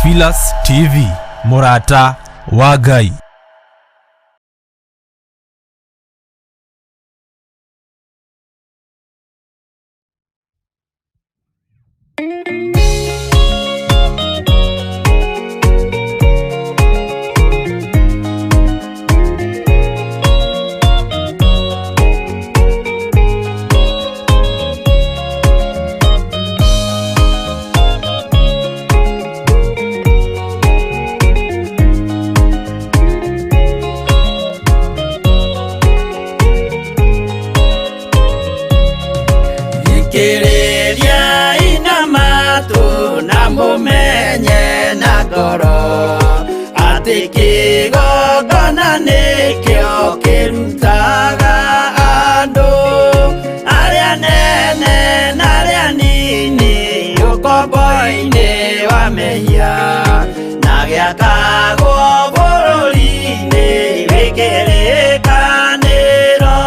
Theophilus TV, mũrata wa Ngai. Thikĩrĩriai na matũ na mũmenye na ngoro atĩ kĩgongona nĩkĩo kĩrutaga andũ arĩa nene na arĩa nini ũkombo-inĩ wa mehia na gĩakagwo bũrũri-inĩ wĩ kĩrĩkanĩro.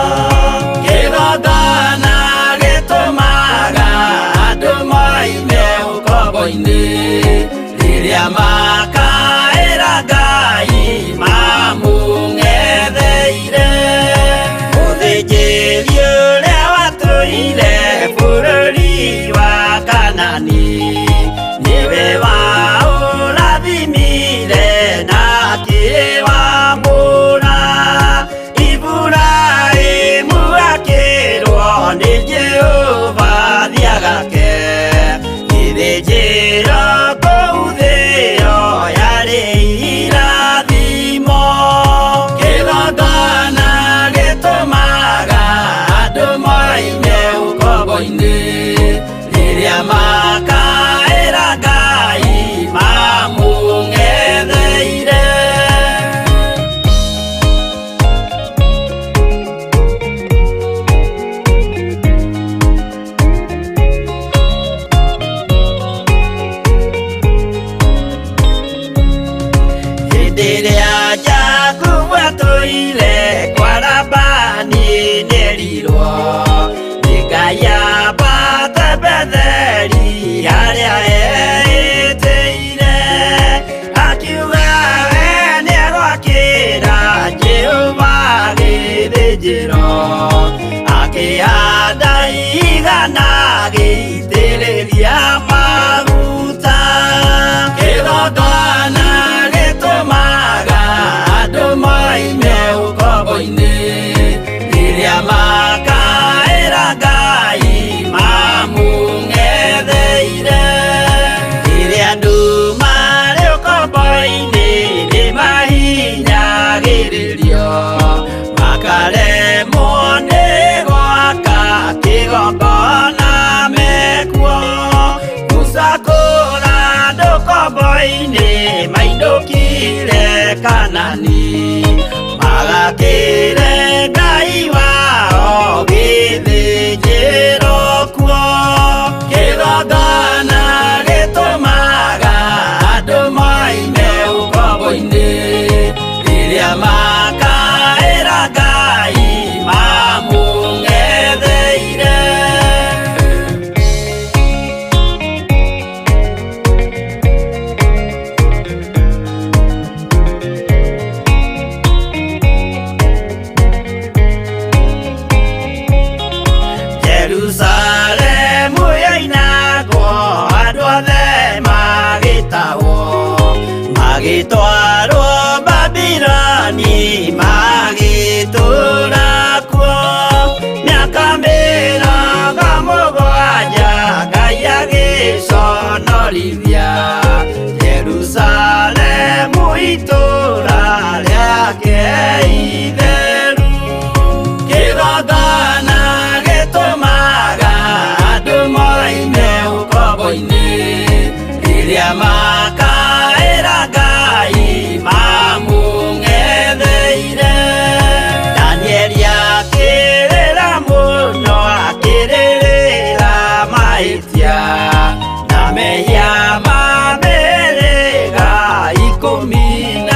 Kĩgongona gĩtũmaga andũ moime ũkombo-inĩ rĩrĩa makaĩra Ngai mamũng'etheire. Mũthĩnjĩri ũrĩa watũire bũrũri wa Kanani nĩwe waũrathimire na akĩwamũra. Iburahĩmu akĩrwo nĩ Jehova thiagake gĩthĩnjĩro kũu thĩo yarĩ irathimo. Kĩgongona gĩtũmaga andũ moime ũkombo-inĩ rĩrĩa makaĩra Ngai mamũng'etheire. Hĩndĩ ĩrĩa Jakubu atũire kwa Labani nĩerirwo nĩ Ngai ambate Betheli harĩa eĩtĩire, akiuga we nĩegwakĩra Jehova gĩthĩnjĩro, akĩhanda igana agĩitĩrĩria maguta. Kĩgongona gĩtũmaga andũ moime ũkombo-inĩ rĩrĩa makaĩra Ngai mamũng'etheire. Rĩrĩa andũ marĩ ũkombo-inĩ nĩmahinyagĩrĩrio makaremwo nĩ gwaka kĩgongona mekuo. Musa kũra andũ ũkombo-inĩ mainũkire Kanani magakĩre Ngai wao gĩthĩnjĩro kuo. Kĩgongona gĩtũmaga andũ moime ũkombo-inĩ rĩrĩa makaĩra Ngai mamũng'etheire. Jerusalemu yoinagwo andũ othe magĩtahwo magĩtwarwo Babiloni magĩtũũra kuo mĩaka 70 Ngai agĩconorithia Jerusalemu itũũra rĩake itheru. Kĩgongona gĩtũmaga andũ moime ũkombo-inĩ rĩrĩa makaĩra Ngai mamũng'etheire. Danieli akĩrĩra mũno akĩrĩrĩra mahĩtia na mehia ma mĩhĩrĩga 12.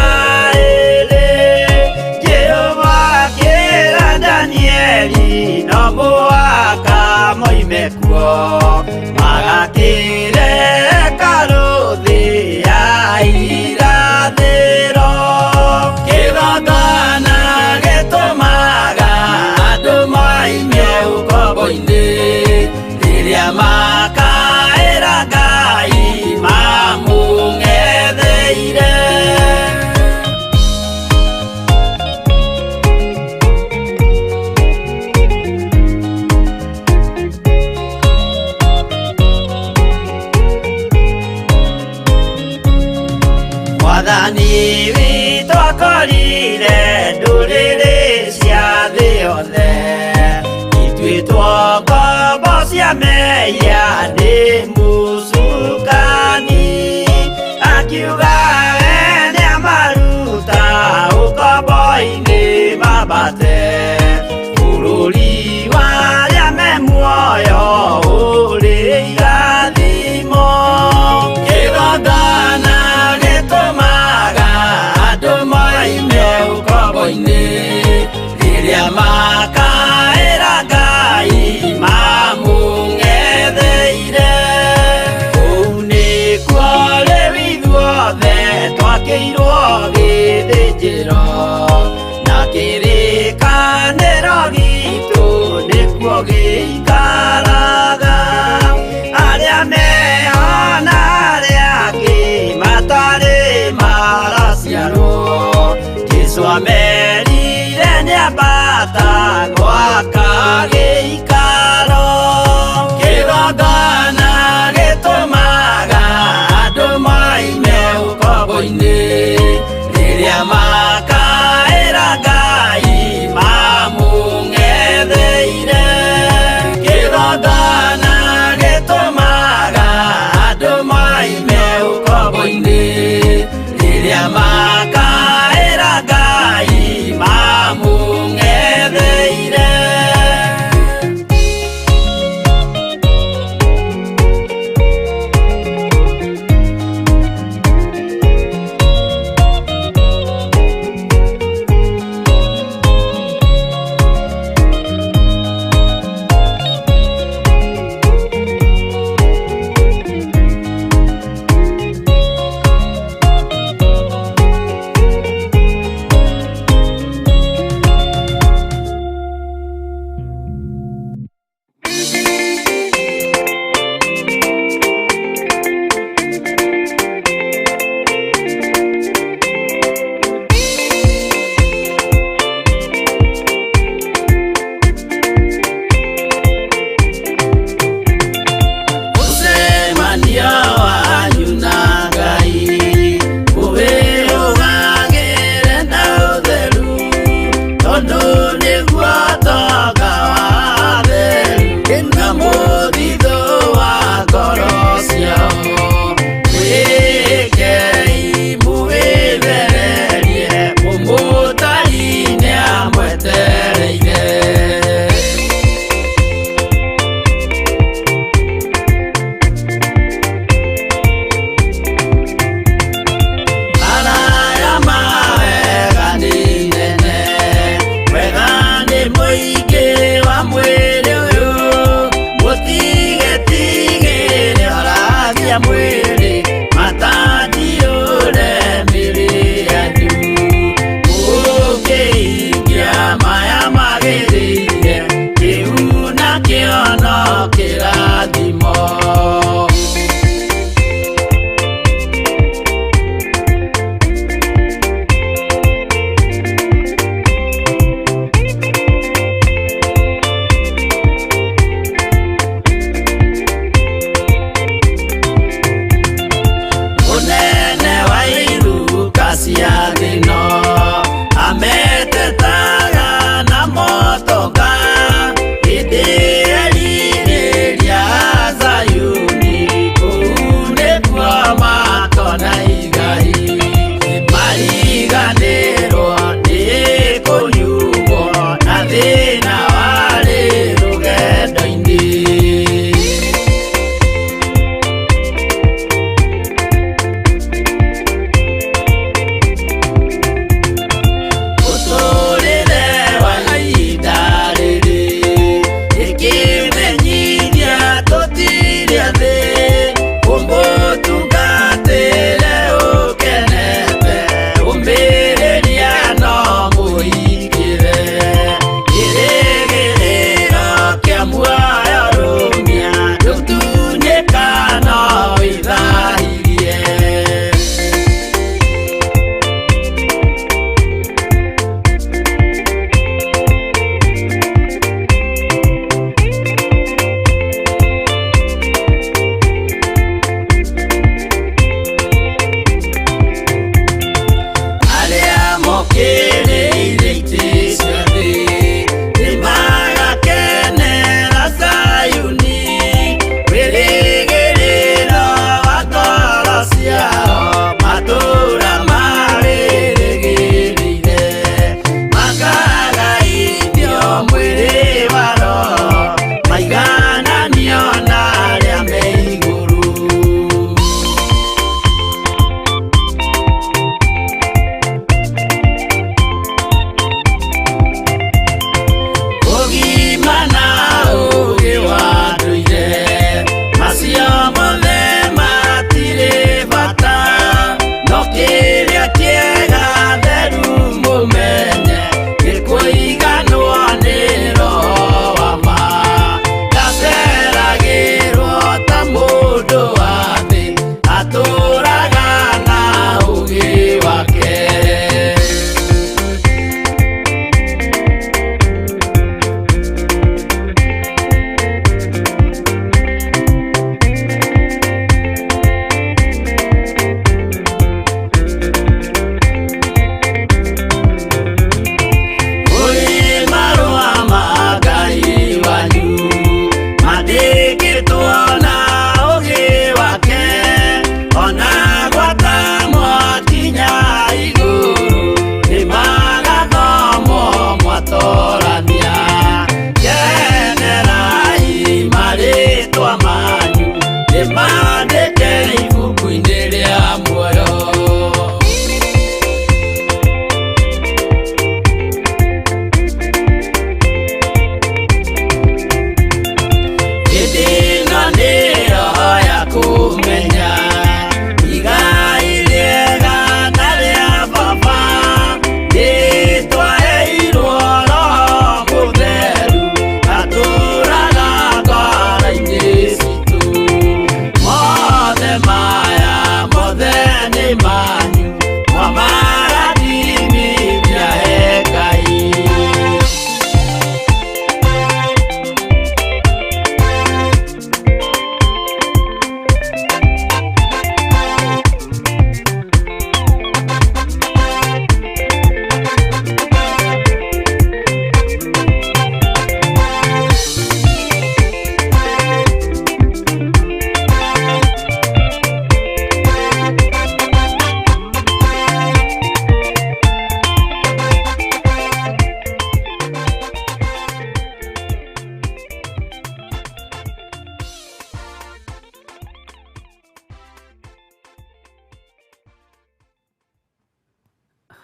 Jehova akĩra Danieli no mũhaka moime kuo magakĩre hekarũ thĩ ya Ngombo cia mehia nĩ mũcukani, akiuga we nĩamaruta ũkombo-inĩ mambate bũrũri wa arĩa me muoyo ũrĩ irathimo. Kĩgongona gĩtũmaga andũ moime ũkombo-inĩ rĩrĩa makaĩra Ngai mamũng'etheire.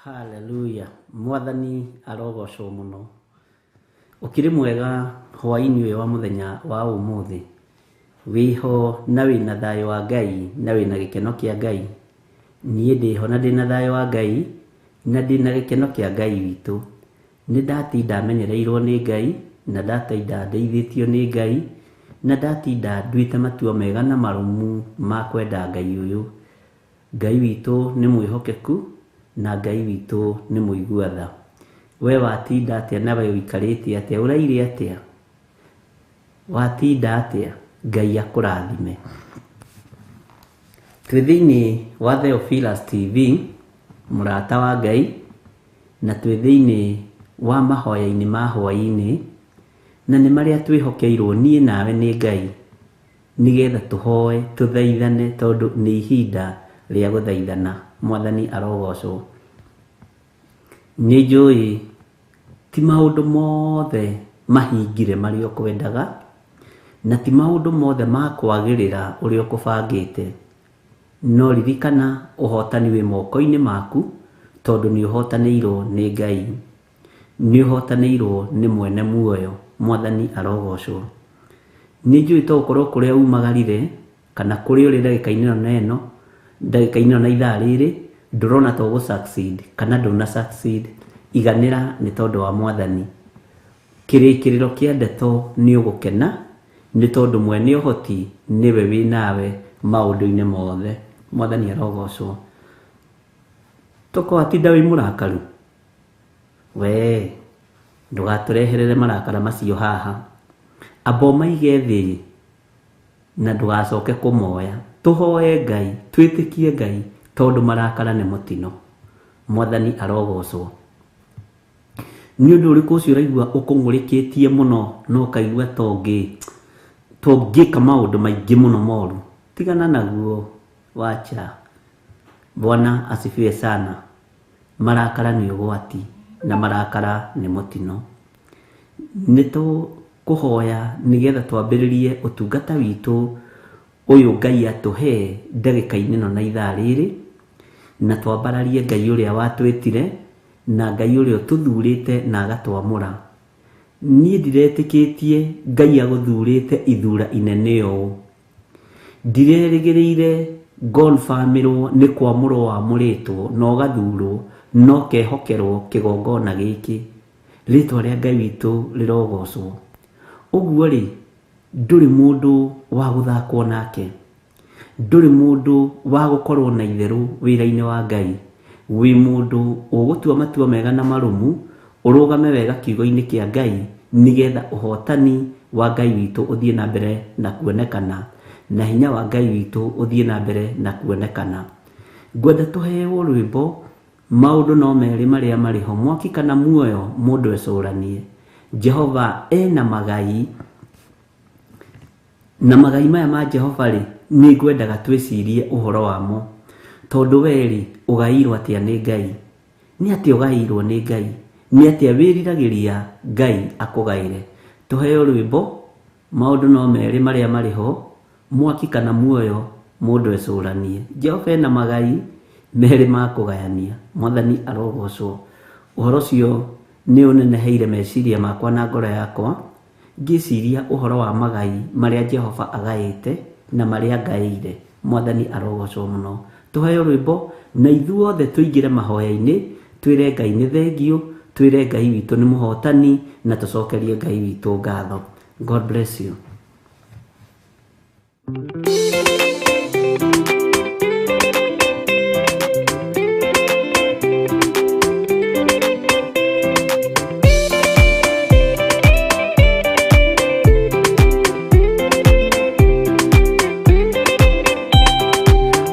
Haleluya, Mwathani arogocwo mũno. Ũkĩrĩ mwega hwaĩ-inĩ ũyũ wa mũthenya wa ũmũthĩ? Wĩho na wĩna thayũ wa Ngai na wĩna gĩkeno kĩa Ngai? Niĩ ndĩho na ndĩna thayũ wa Ngai na ndĩna gĩkeno kĩa Ngai witũ. Nĩ ndatinda menyereirwo nĩ Ngai na ndatinda ndeithĩtio nĩ Ngai na ndatinda nduĩte matua mega na marũmu ma kwenda Ngai ũyũ. Ngai witũ nĩ mwĩhokeku na Ngai witũ nĩ mũigua tha. We watinda atĩa na we ũikarĩte atĩa? Ũraire atĩa? Watinda atĩa? Ngai akũrathime. Twĩ thĩinĩ wa Theophilus TV, mũrata wa Ngai, na twĩ thĩinĩ wa mahoya-inĩ ma hwaĩ-inĩ, na nĩ marĩa twĩhokeirwo niĩ nawe nĩ Ngai, nĩgetha tũhoe, tũthaithane, tondũ nĩ ihinda rĩa gũthaithana. Mwathani arogocwo. Nĩ njũĩ ti maũndũ mothe mahingire marĩa ũkwendaga, na ti maũndũ mothe makwagĩrĩra ũrĩa ũkũbangĩte. No ririkana ũhotani wĩ moko-inĩ maku, tondũ nĩ ũhotanĩirwo nĩ Ngai. Nĩ ũhotanĩirwo nĩ mwene muoyo. Mwathani arogocwo. Nĩ njũĩ to gũkorwo kũrĩa umagarire, kana kũrĩa ũrĩ ndagĩka-inĩ ĩno na ĩno, ndagĩka-inĩ ĩno na ithaa rĩrĩ, ndũrona ta ũgũ succeed, kana ndũna succeed. Iganĩra nĩ tondũ wa Mwathani. Kĩrĩkĩrĩro kĩa ndeto nĩ ũgũkena, nĩ tondũ mwene ũhoti nĩwe wĩ nawe maũndũ-inĩ mothe. Mwathani arogocwo. Toko watinda wĩ mũrakaru? Wee, ndũgatũreherere marakara macio haha. Amba ũmaige thĩ na ndũgacoke kũmoya. Tũhoe Ngai, twĩtĩkie Ngai, tondũ marakara nĩ mũtino. Mwathani arogocwo. Nĩ ũndũ ũrĩkũ ũcio ũraigua ũkũng'ũrĩkĩtie mũno na ũkaigua ta ũngĩka maũndũ maingĩ mũno moru? Tigana naguo, wacha. Bwana asifiwe sana. Marakara nĩ ũgwati na marakara nĩ mũtino. Nĩ tũkũhoya nĩgetha twambĩrĩrie ũtungata witũ ũyũ Ngai atũhe ndagĩka-inĩ ĩno na ithaa rĩrĩ, na twambararie Ngai ũrĩa watwĩtire na Ngai ũrĩa ũtũthurĩte na agatwamũra. Niĩ ndiretĩkĩtie Ngai agũthurĩte ithura inene ũũ. Ndirerĩgĩrĩire ngonbamĩrwo nĩ kwamũrwo wamũrĩtwo na ũgathurwo na ũkehokerwo kĩgongona gĩkĩ. Rĩtwa rĩa Ngai witũ rĩrogocwo. Ũguo rĩ, ndũrĩ mũndũ wa gũthakwo nake. Ndũrĩ mũndũ wa gũkorwo na itherũ wĩra-inĩ wa Ngai. Wĩ mũndũ ũgũtua matua mega na marũmu, ũrũgame wega kiugo-inĩ kĩa Ngai, nĩgetha ũhotani wa Ngai witũ ũthiĩ na mbere na kuonekana, na hinya wa Ngai witũ ũthiĩ na mbere na kuonekana. Ngwenda tũheo rwĩmbo, maũndũ no merĩ marĩa marĩ ho, mwaki kana muoyo, mũndũ ecũranie. Jehova ena magai, na magai maya ma Jehova rĩ, nĩ ngwendaga twĩcirie ũhoro wamo. Tondũ we rĩ, ũgaĩirwo atĩa nĩ Ngai? Nĩ atĩa ũgaĩirwo nĩ Ngai? Nĩ atĩa wĩriragĩria Ngai akũgaĩre? Tũheo rwĩmbo, maũndũ no merĩ marĩa marĩ ho, mwaki kana muoyo, mũndũ ecũranie. Jehova ena magai merĩ ma kũgayania. Mwathani arogocwo. Ũhoro ũcio nĩ ũneneheire meciria makwa na ngoro yakwa, ngĩciria ũhoro wa magai marĩa Jehova agaĩte na marĩa ngaĩire. Mwathani arogocwo mũno. Tũheo rwĩmbo na ithuothe tũingĩre mahoya-inĩ, twĩre Ngai nĩ thengiũ, twĩre Ngai witũ nĩ mũhotani, na tũcokerie Ngai witũ ngatho. God bless you.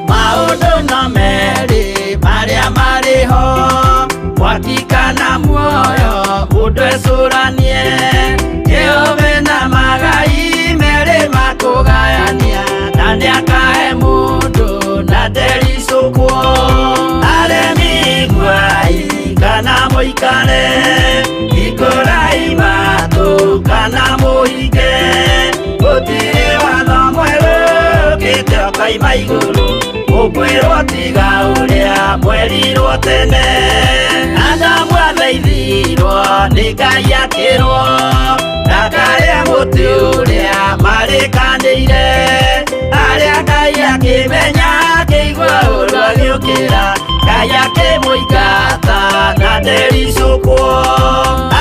Maũndũ no merĩ marĩa marĩ ho, mwaki kana muoyo, mũndũ ecũranie. Jehova ena magai merĩ ma kũgayania, na nĩakahe mũndũ na ndericũkwo. Aremi iguai kana mũikare, hingũrai matũ kana mũhinge. Gũtirĩ watho mwerũ ũkĩte ũkoima igũrũ, Mũkwĩrwo tiga ũrĩa mwerirwo tene. Adamu athaithirwo nĩ Ngai akĩrwo ndakarĩe mũtĩ ũrĩa marĩkanĩire. Arĩa Ngai akĩmenya akĩigua ũru agĩũkĩra, Ngai akĩmũingata na ndericũkwo.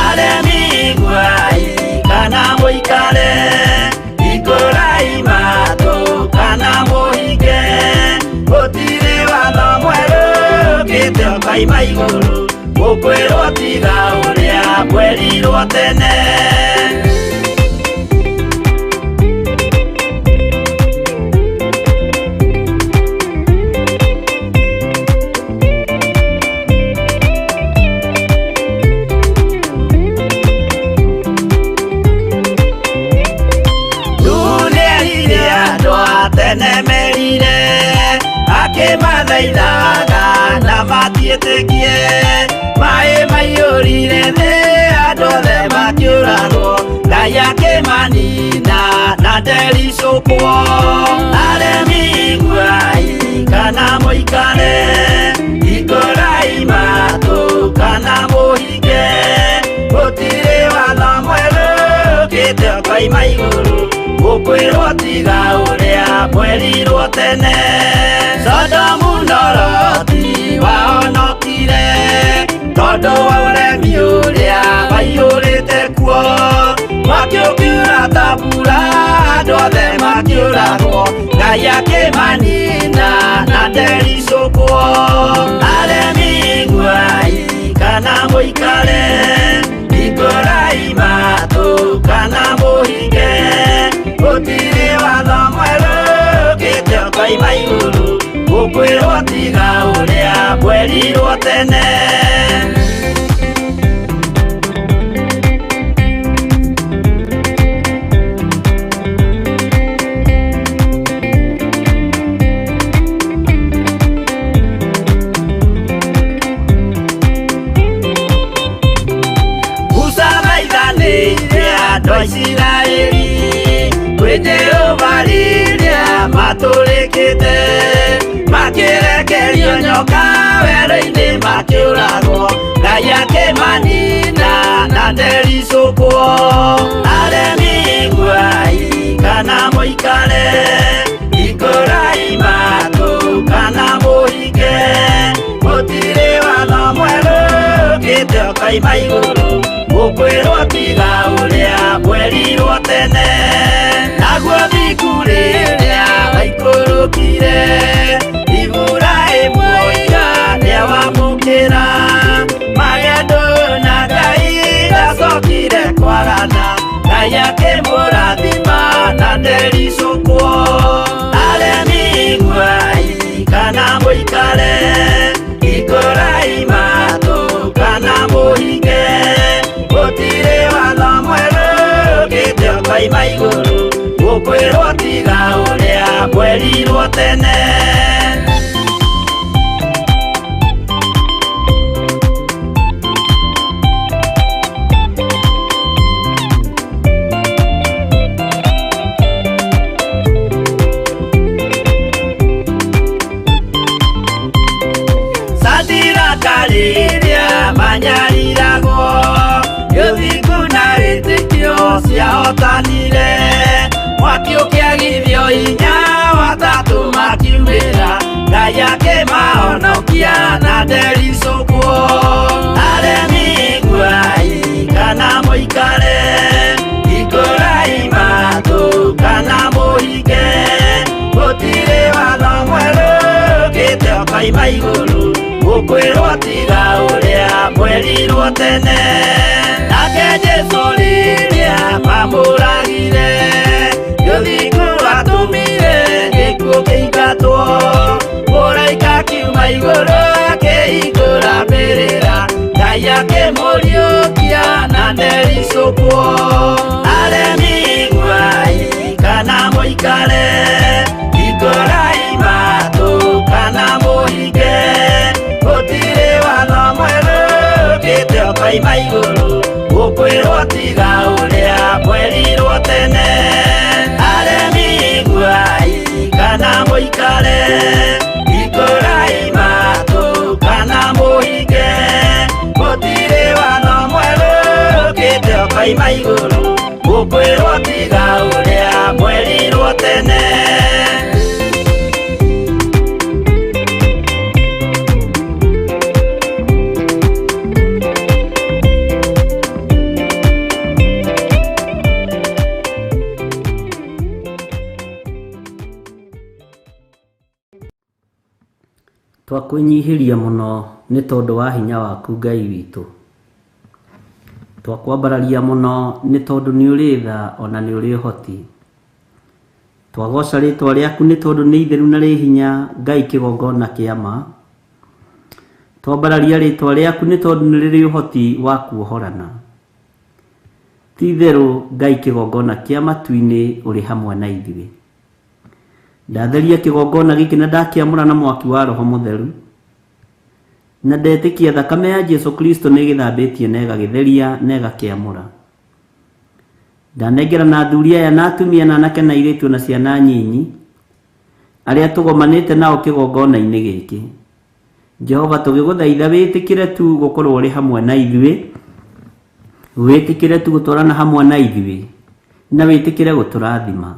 Aremi iguai kana mũikare, hingũrai matũ kana mũhinge. Gũtirĩ watho mwerũ ũkĩte ũkoima igũrũ, mũkwĩrwo tiga ũrĩa mwerirwo tene. Nĩerire andũ a tene merire, akĩmathaithaga na matiĩtĩkie. Maĩ maiyũrire thĩ andũ othe makĩũragwo, Ngai akĩmanina na ndericũkwo. Aremi iguai kana mũikare, hingũrai matũ kana mũhinge. Gũtirĩ watho mwerũ ũkĩte ũkoima igũrũ, mũkwĩrwo tiga ũrĩa mwerirwo tene. Sodomu na Loti wahonokire tondũ wa ũremi ũrĩa waiyũrĩte kuo. Mwaki ũkiura ta mbura andũ othe makĩũragwo, Ngai akĩmanina na ndericũkwo. Aremi iguai kana mũikare, hingũrai matũ kana mũhinge. Gũtirĩ watho mwerũ ũkĩte ũkoima igũrũ, mũkwĩrwo tiga ũrĩa mwerirwo tene. Musa thaithanĩire andũ a Isiraeli kwĩ Jehova rĩrĩa matũrĩkĩte, makĩrekerio nyoka werũ-inĩ makĩũragwo, Ngai akĩmanina na ndericũkwo. Aremi iguai kana mũikare, hingũrai matũ kana mũhinge. Gũtirĩ watho mwerũ ũkĩte ũkoima igũrũ, mũkwĩrwo tiga ũrĩa mwerirwo tene. Naguo thingu rĩrĩa waikũrũkire, Iburahĩmu oiga nĩawamũkĩra. Magendo na Ngai ndacokire kwagana, Ngai akĩmũrathima na ndericũkwo. Aremi iguai kana mũikare, hingũrai matũ kana mũhinge. Gũtirĩ watho mwerũ ũkĩte ũkoima igũrũ, mũkwĩrwo tiga ũrĩa mwerirwo tene. Sadiraka rĩrĩa manyariragwo, gĩthingu na wĩtĩkio ciahotanire. Mwaki ũkĩagithio hinya watatũ makiumĩra, Ngai akĩmahonokia na ndericũkwo. Aremi iguai kana mũikare, hingũrai matũ kana mũhinge. Gũtirĩ watho mwerũ ũkĩte ũkoima igũrũ, mũkwĩrwo tiga ũrĩa mwerirwo tene. Nake Jesũ rĩrĩa mamũragire, gĩthingu atũmire gĩkuũ kĩingatwo. Mũraika akiuma igũrũ akĩhingũra mbĩrĩra, Ngai akĩmũriũkia na ndericũkwo. Aremi iguai kana mũikare, hingũrai matũ kana mũhinge. Gũtirĩ watho mwerũ ũkĩte ũkoima igũrũ, mũkwĩrwo tiga ũrĩa mwerirwo tene. Aremi iguai kana mũikare, Twakwĩnyihĩria mũno nĩ tondũ wa hinya waku Ngai witũ. Twakwambararia mũno nĩ tondũ nĩ ũrĩ tha ona nĩ ũrĩ ũhoti. Twagoca rĩtwa rĩaku nĩ tondũ nĩ itheru na rĩ hinya Ngai kĩgongona kĩa ma. Twambararia rĩtwa rĩaku nĩ tondũ nĩ rĩrĩ ũhoti wa kuohorana. Ti itherũ Ngai kĩgongona kĩa matu-inĩ ũrĩ hamwe na ithuĩ. Ndatheria kĩgongona gĩkĩ na ndakĩamũra na mwaki wa Roho Mũtheru. Na ndetĩkia thakame ya Jesu Kristo nĩ ĩgĩthambĩtie na ĩgagĩtheria na ĩgakĩamũra. Ndanengera na athuri aya na atumia na anake na airĩtu na ciana nyinyi arĩa tũgomanĩte nao kĩgongona-inĩ gĩkĩ. Jehova tũgĩgũthaitha wĩtĩkĩre tu gũkorwo ũrĩ hamwe na ithuĩ, wĩtĩkĩre tu gũtwarana hamwe na ithuĩ, na wĩtĩkĩre gũtũrathima.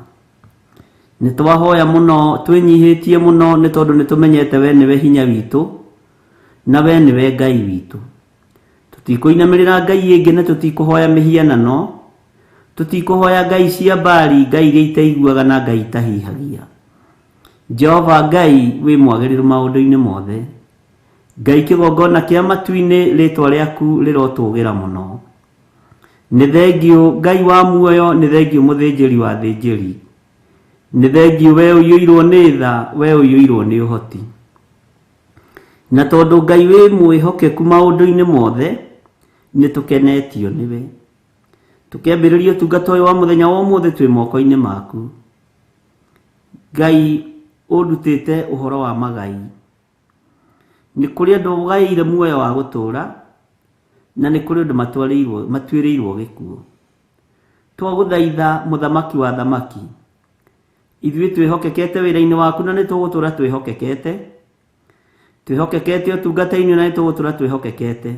Nĩ twahoya mũno twĩnyihĩtie mũno nĩ tondũ nĩ tũmenyete we nĩwe hinya witũ na we nĩwe Ngai witũ. Tũtikũinamĩrĩra Ngai ĩngĩ na tũtikũhoya mĩhianano, tũtikũhoya ngai cia Baali, ngai iria itaiguaga na ngai itahihagia. Jehova Ngai wĩ mwagĩrĩru maũndũ-inĩ mothe. Ngai kĩgongona kĩa matu-inĩ rĩtwa rĩaku rĩrotũgĩra mũno. Nĩ thengiũ Ngai wa muoyo, nĩ thengiũ mũthĩnjĩri wa athĩnjĩri. Nĩ thengiũ we ũiyũirwo nĩ tha, we ũiyũirwo nĩ ũhoti. Na tondũ Ngai wĩ mwĩhokeku maũndũ-inĩ mothe, nĩ tũkenetio nĩwe. Tũkĩambĩrĩria ũtungata ũyũ wa mũthenya wa ũmũthĩ twĩ moko-inĩ maku. Ngai ũndutĩte ũhoro wa magai. Nĩ kũrĩ andũ ũgaĩire muoyo wa gũtũũra, na nĩ kũrĩ andũ matuĩrĩirwo gĩkuũ. Twagũthaitha mũthamaki wa athamaki, ithuĩ twĩhokekete wĩra-inĩ waku na nĩ tũgũtũũra twĩhokekete. Twĩhokekete ũtungata-inĩ na nĩ tũgũtũũra twĩhokekete.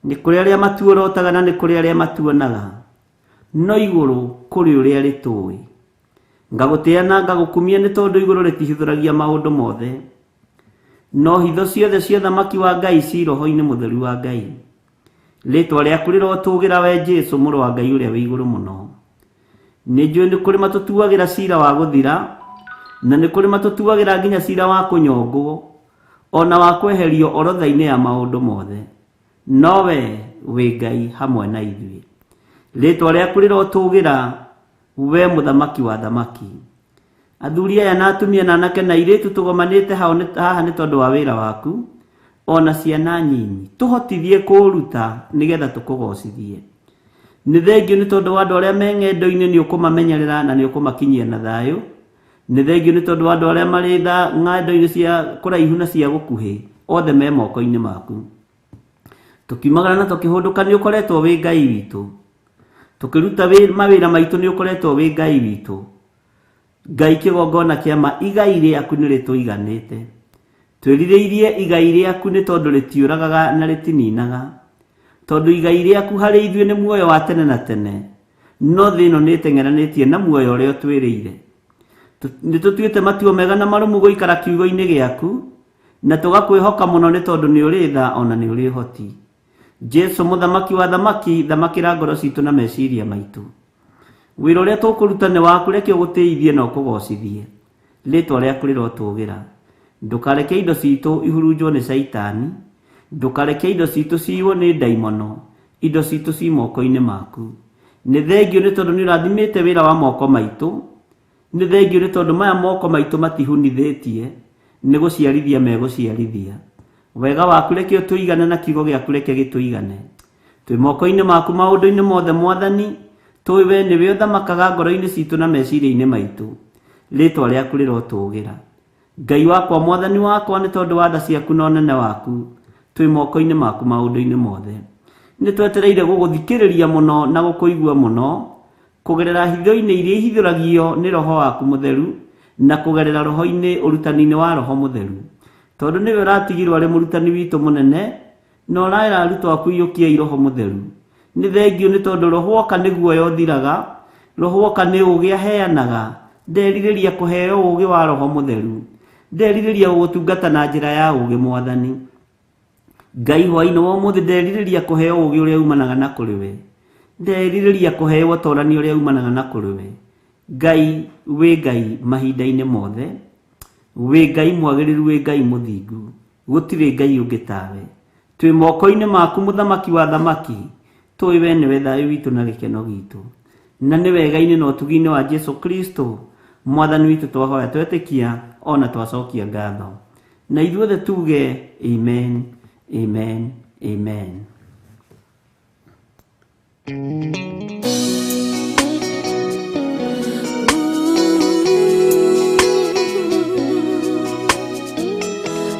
Nĩ kũrĩ arĩa matuorotaga na nĩ kũrĩ arĩa matuonaga, no igũrũ kũrĩ ũrĩa rĩtũĩ. Ngagũtĩa na ngagũkumia nĩ tondũ igũrũ rĩtihithũragia maũndũ mothe. No hitho ciothe cia ũthamaki wa Ngai ci roho-inĩ mũtheru wa Ngai. Rĩtwa rĩaku rĩrotũgĩra we Jesu mũrũ wa Ngai ũrĩa wĩ igũrũ mũno. Nĩ njũĩ nĩ kũrĩ matũtuagĩra cira wa gũthira, na nĩ kũrĩ matũtuagĩra nginya cira wa kũnyongwo, ona wa kweherio orotha-inĩ ya maũndũ mothe. No we wĩ Ngai hamwe na ithuĩ. Rĩtwa rĩaku rĩrotũgĩra we mũthamaki wa athamaki. Athuri aya na atumia na anake na airĩtu tũgomanĩte haha nĩ tondũ wa wĩra waku, ona ciana nyinyi. Tũhotithie kũũruta nĩgetha tũkũgocithie. Nĩ thengiũ nĩ tondũ wa andũ arĩa me ng'endo-inĩ nĩ ũkũmamenyerera na nĩ ũkũmakinyia na thayũ. Nĩ thengiũ nĩ tondũ wa andũ arĩa marĩ ng'endo-inĩ cia kũraihu na cia gũkuhĩ, othe me moko-inĩ maku. Tũkiumagara na tũkĩhũndũka nĩ ũkoretwo wĩ Ngai witũ. Tũkĩruta mawĩra maitũ nĩ ũkoretwo wĩ Ngai witũ. Ngai kĩgongona kĩa ma igai rĩaku nĩ rĩtũiganĩte. Twĩrirĩirie igai rĩaku nĩ tondũ rĩtiũragaga na rĩtininaga. Tondũ igai rĩaku harĩ ithuĩ nĩ muoyo wa tene na tene, no thĩ ĩno nĩ ĩteng'eranĩtie na muoyo ũrĩa ũtwĩrĩire. Nĩ tũtuĩte matua mega na marũmu gũikara kiugo-inĩ gĩaku, na tũgakwĩhoka mũno nĩ tondũ nĩ ũrĩ tha ona nĩ ũrĩ ũhoti. Jesu mũthamaki wa athamaki, thamakĩra ngoro citũ na meciria maitũ. Wĩra ũrĩa tũkũruta nĩ waku, reke ũgũtĩithie na ũkũgocithie. Rĩtwa rĩaku rĩrotũgĩra. Ndũkareke indo citũ ihurunjwo nĩ Caitani, ndũkareke indo citũ ciywo nĩ ndaimono, indo citũ ci moko-inĩ maku. Nĩ thengiũ nĩ tondũ nĩ ũrathimĩte wĩra wa moko maitũ, nĩ thengiũ nĩ tondũ maya moko maitũ matihunithĩtie, nĩ gũciarithia megũciarithia. Wega waku reke ũtũigane na kiugo gĩaku reke gĩtũigane. Twĩ moko-inĩ maku maũndũ-inĩ mothe Mwathani, tũĩ we nĩwe ũthamakaga ngoro-inĩ citũ na meciria-inĩ maitũ. Rĩtwa rĩaku rĩrotũgĩra. Ngai wakwa Mwathani wakwa nĩ tondũ wa tha ciaku na ũnene waku, twĩ moko-inĩ maku maũndũ-inĩ mothe. Nĩ twetereire gũgũthikĩrĩria mũno na gũkũigua mũno, kũgerera hitho-inĩ iria ihithũragio nĩ Roho waku Mũtheru, na kũgerera roho-inĩ ũrutani-inĩ wa Roho Mũtheru. Tondũ nĩwe ũratigirwo arĩ mũrutani witũ mũnene, na ũraĩra arutwo aku iyũkiai Roho Mũtheru. Nĩ thengiũ nĩ tondũ Roho oka nĩ guoya ũthiraga, Roho oka nĩ ũũgĩ aheanaga. Nderirĩria kũheo ũũgĩ wa Roho Mũtheru. Nderirĩria gũgũtungata na njĩra ya ũũgĩ Mwathani. Ngai hwaĩ-inĩ wa ũmũthĩ nderirĩria kũheo ũũgĩ ũrĩa umanaga na kũrĩ we. Nderirĩria kũheo ũtorani ũrĩa umanaga na kũrĩ we. Ngai wĩ Ngai mahinda-inĩ mothe. Wĩ Ngai mwagĩrĩru, wĩ Ngai mũthingu, gũtirĩ Ngai ũngĩ tawe. Twĩ moko-inĩ maku mũthamaki wa thamaki, tũĩ we nĩwe thayũ witũ na gĩkeno gitũ. Na nĩ wega-inĩ na ũtugi-inĩ wa Jesu Kristo mwathani witũ twahoya twetĩkia ona twacokia ngatho. Na ithuothe tuge amen, amen, amen.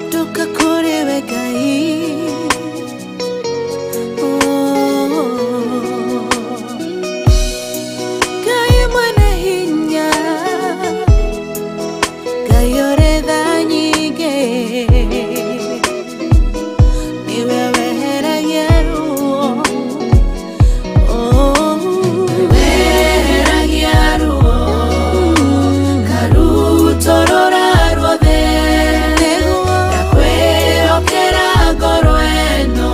Ndoka kũrĩ we Ngai. Oh. Ngai mwene hinya, Ngai ũrĩ tha nyingĩ, nĩwe weheragia ruo. Oh. Weheragia ruo karutorora ruothe, Nĩguo. Ndakwĩhokera ngoro ĩno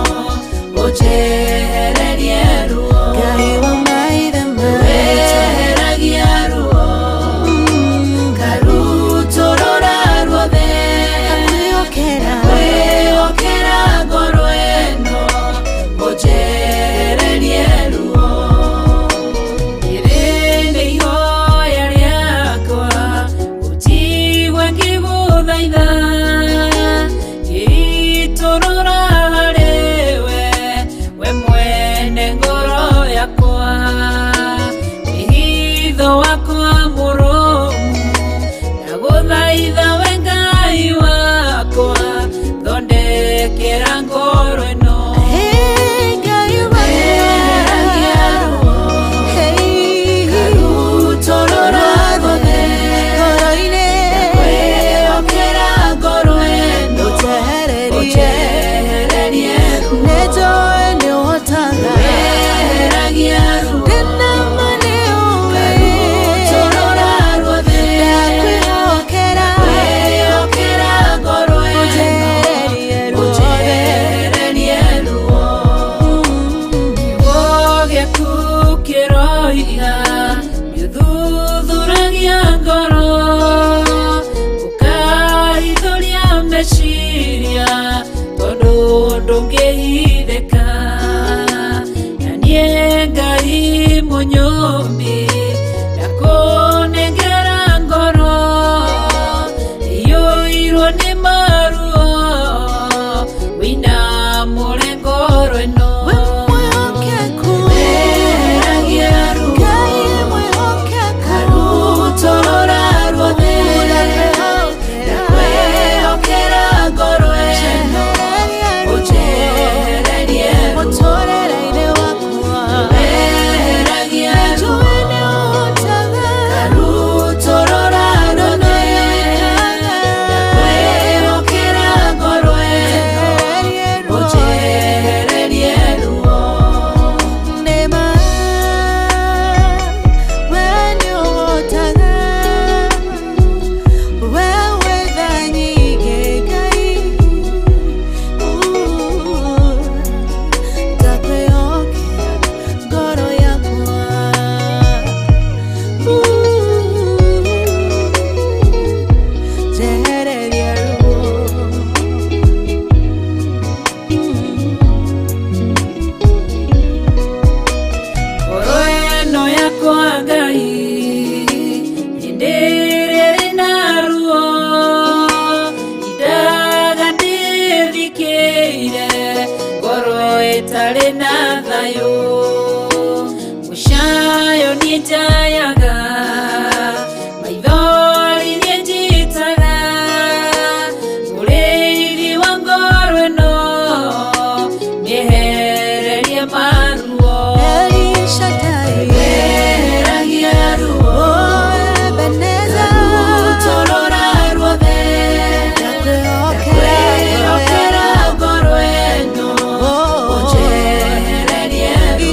ũnjehererie ruo. Ngai wa maithe maitũ. Weheragia ruo karutorora ruothe, Ndakwĩhokera. Ndakwĩhokera ngoro ĩno ũnjehererie ruo. Rĩrĩ nĩ ihoya rĩakwa ũnjigue ngĩgũthaitha, ngĩitũrũra harĩwe we mwene ngoro yakwa, wĩhitho wakwa mũrũmu, ndagũthaitha we Ngai wakwa, thondekera ngoro ĩno. Hey, Ngai wakwa. Weheragia ruo Hey. karutorora ruothe, Ngoro-inĩ. Ndakwĩhokera ngoro ĩno Ũnjehererie. ũnjehererie ruo. Nĩnjũĩ nĩũhotaga. Weheragia ruo Ndĩna ma nĩũĩ. karutorora ruothe, Ndakwĩhokera. Ndakwĩhokera ngoro ĩno Ũnjehererie ruothe. ũnjehererie ruo. Kiugo gĩaku kĩroiga nĩũthuthuragia ngoro, ũkahithũria meciria tondũ ndũngĩhithĩka. Na niĩ Ngai mũnyũmbi ndakũnengera ngoro iyũirwo nĩ maruo, wĩinamũre ngoro ĩno. We mwĩhokeku. Weheragia ruo Ngai mwĩhokeku. karutorora ruothe, ndakwĩhokera ngoro ĩno ũnjehererie ruo. Mũtũũrĩre-inĩ wakwa. Weheragia ruo Njũĩ nĩũhotaga. karutorora ruothe, ndakwĩhokera ngoro ĩno ũnjehererie ruo. Nĩma, we nĩũhotaga. We wĩ tha nyingĩ, Ngai. Ndakwĩhokera ngoro yakwa. Njehereria ruo. Ngoro ĩno yakwa Ngai hĩndĩ ĩrĩa ĩrĩ na ruo, indaga ndĩthikĩire ngoro ĩtarĩ na thayũ, mũcayo niĩ njayaga, maithori niĩ njitaga, mũrĩithi wa ngoro ĩno nĩehererie maruo. El Shaddai. Weheragia ruo Oh, Ebenezer. karutorora ruothe, Ndakwĩhokera ndakwĩhokera ngoro ĩno Oh. ũnjehererie ruo.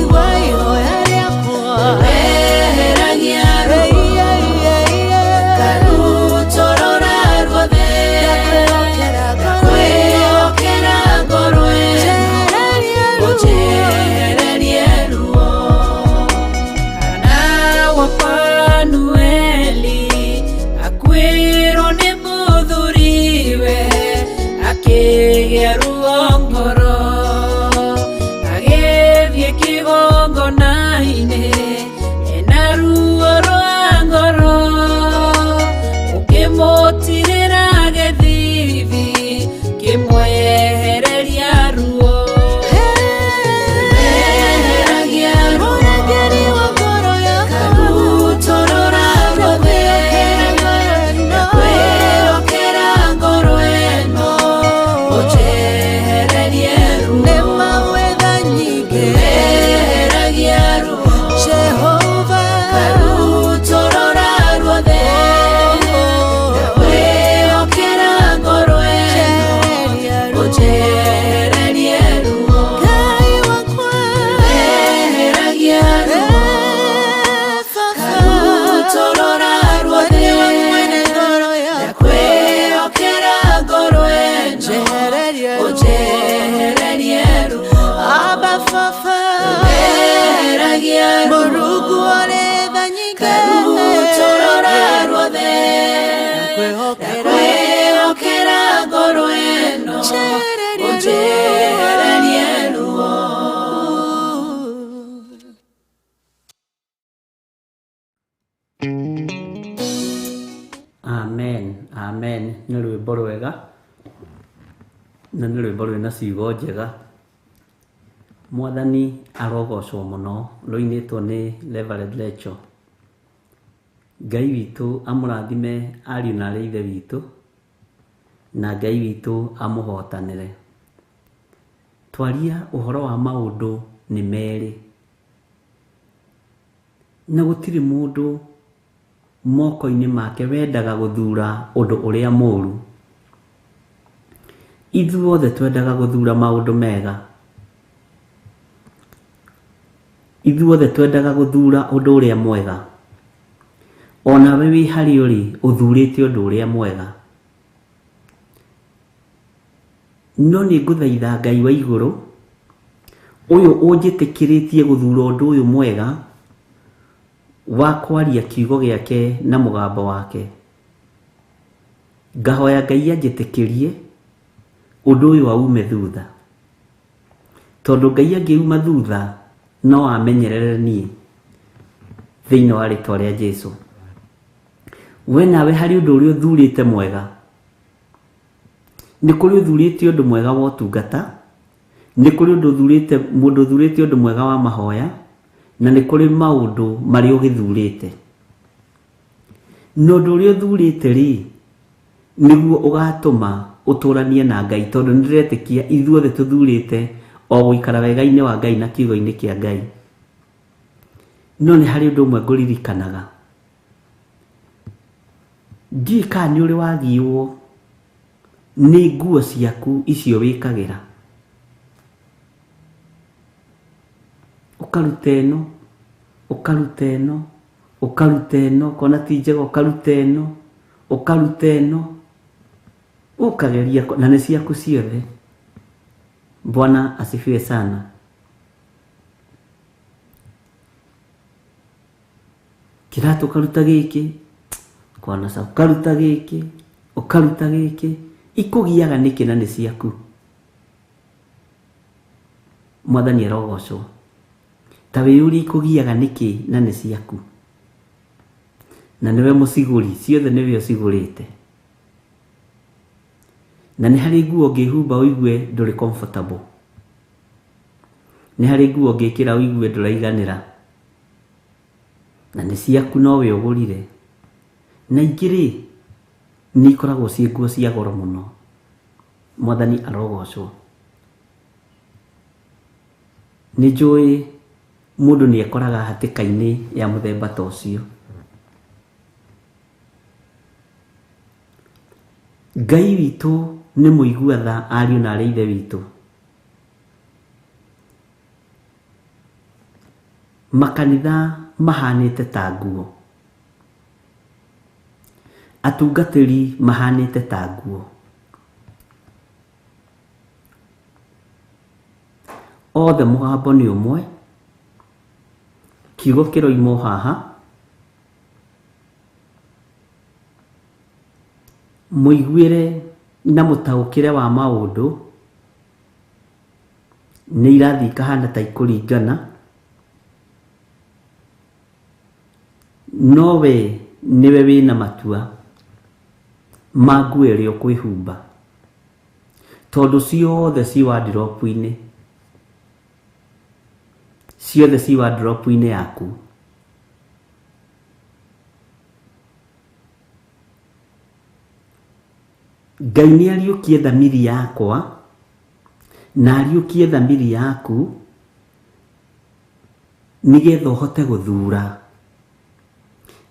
Akĩgĩa ruo ngoro agĩthiĩ kĩgongona-inĩ ena ruo rwa ngoro ũkĩmũtirĩra gĩthithi kĩmwehereria ruo Eheragia ruo Mũrangĩri wa ngoro yakwa Karutorora ruothe Ndakwĩhokera ngoro ĩno ũnjehererie ruo Nĩ mawetha nyingĩ Eheragia ruo Jehova Karutorora ruothe Ndakwĩhokera ngoro ĩno Njehereria ruo ũnjehererie ruo Ngai wakwa Eheragia ruo Karutorora ruothe Nĩ wa mwene ngoro yakwa Ndakwĩhokera ngoro ĩno Njehereria ruo ũnjehererie ruo Abba Baba Eheragia ruo Mũrungu ũrĩ tha nyingĩ Karutorora ruothe Ndakwĩhokera Ndakwĩhokera ngoro ĩno Njehereria ũnjehererie ruo Amen, amen. Nĩ rwĩmbo rwega na nĩ rwĩmbo rwĩna ciugo njega. Mwathani arogocwo mũno, rũinĩtwo nĩ Reverend Rachel. Ngai witũ amũrathime ariũ na arĩ ithe witũ, na Ngai witũ amũhotanĩre. Twaria ũhoro wa maũndũ nĩ merĩ, na gũtirĩ mũndũ moko-inĩ make wendaga gũthura ũndũ ũrĩa mũru. Ithuothe twendaga gũthura maũndũ mega. Ithuothe twendaga gũthura ũndũ ũrĩa mwega. Onawe wĩ harĩa ũrĩ ũthurĩte ũndũ ũrĩa mwega. No nĩ ngũthaitha Ngai wa igũrũ, ũyũ ũnjĩtĩkĩrĩtie gũthura ũndũ ũyũ mwega wa kwaria kiugo gĩake na mũgambo wake. Ngahoya Ngai anjĩtĩkĩrie ũndũ ũyũ aume thutha. Tondũ Ngai angĩuma thutha no amenyerere niĩ thĩinĩ wa rĩtwa rĩa Jesũ. We nawe harĩ ũndũ ũrĩa ũthurĩte mwega. Nĩ kũrĩ ũthurĩte ũndũ mwega wa ũtungata, nĩ kũrĩ ũndũ ũthurĩte mũndũ ũthurĩte ũndũ mwega wa mahoya, na nĩ kũrĩ maũndũ marĩa ũgĩthurĩte. Na ũndũ ũrĩa ũthurĩte rĩ, nĩguo ũgatũma ũtũranie na Ngai, tondũ nĩ ndĩretĩkia ithuothe tũthurĩte o gũikara wega-inĩ wa Ngai na kiugo-inĩ kĩa Ngai. No nĩ harĩ ũndũ ũmwe ngũririkanaga. Ndiũĩ kana nĩ ũrĩ wagiĩrwo nĩ nguo ciaku icio wĩkagĩra. Ũkaruta ĩno, ũkaruta ĩno, ũkaruta ĩno, ũkona ti njega ũkaruta ĩno, ũkaruta ĩno, ũkageria na nĩ ciaku ciothe. Bwana asifiwe sana. Kĩratũ ũkaruta gĩkĩ, ũkona sawa, ũkaruta gĩkĩ, ũkaruta gĩkĩ, ikũgiaga nĩkĩ na nĩ ciaku. Mwathani arogocwo. Ta wĩyũrie ikũgiaga nĩkĩ na nĩ ciaku. Na nĩwe mũcigũri, ciothe nĩwe ũcigũrĩte. Na nĩ harĩ nguo ũngĩhumba ũigue ndũrĩ comfortable. Nĩ harĩ nguo ũngĩkĩra ũigue ndũraiganĩra. Na nĩ ciaku nowe ũgũrire. Na ingĩ rĩ, nĩ ikoragwo ciĩ nguo cia goro mũno. Mwathani arogocwo. Nĩ njũĩ mũndũ nĩ ekoraga hatĩka-inĩ ya mũthemba ta ũcio. Ngai witũ nĩ mũigua tha ariũ na arĩ ithe witũ. Makanitha mahanĩte ta nguo. Atungatĩri mahanĩte ta nguo. Othe mũgambo nĩ ũmwe, kiugo kĩroimwo haha, mũiguĩre na mũtaũkĩre wa maũndũ Nĩ irathiĩ ikahana ta ikũringana, no we nĩwe wĩna matua ma nguo ĩrĩa ũkwĩhumba, tondũ ciothe ci wardrobe-inĩ, ciothe ci wardrobe-inĩ yaku. Ngai nĩ ariũkie thamiri yakwa na ariũkie thamiri yaku nĩgetha ũhote gũthura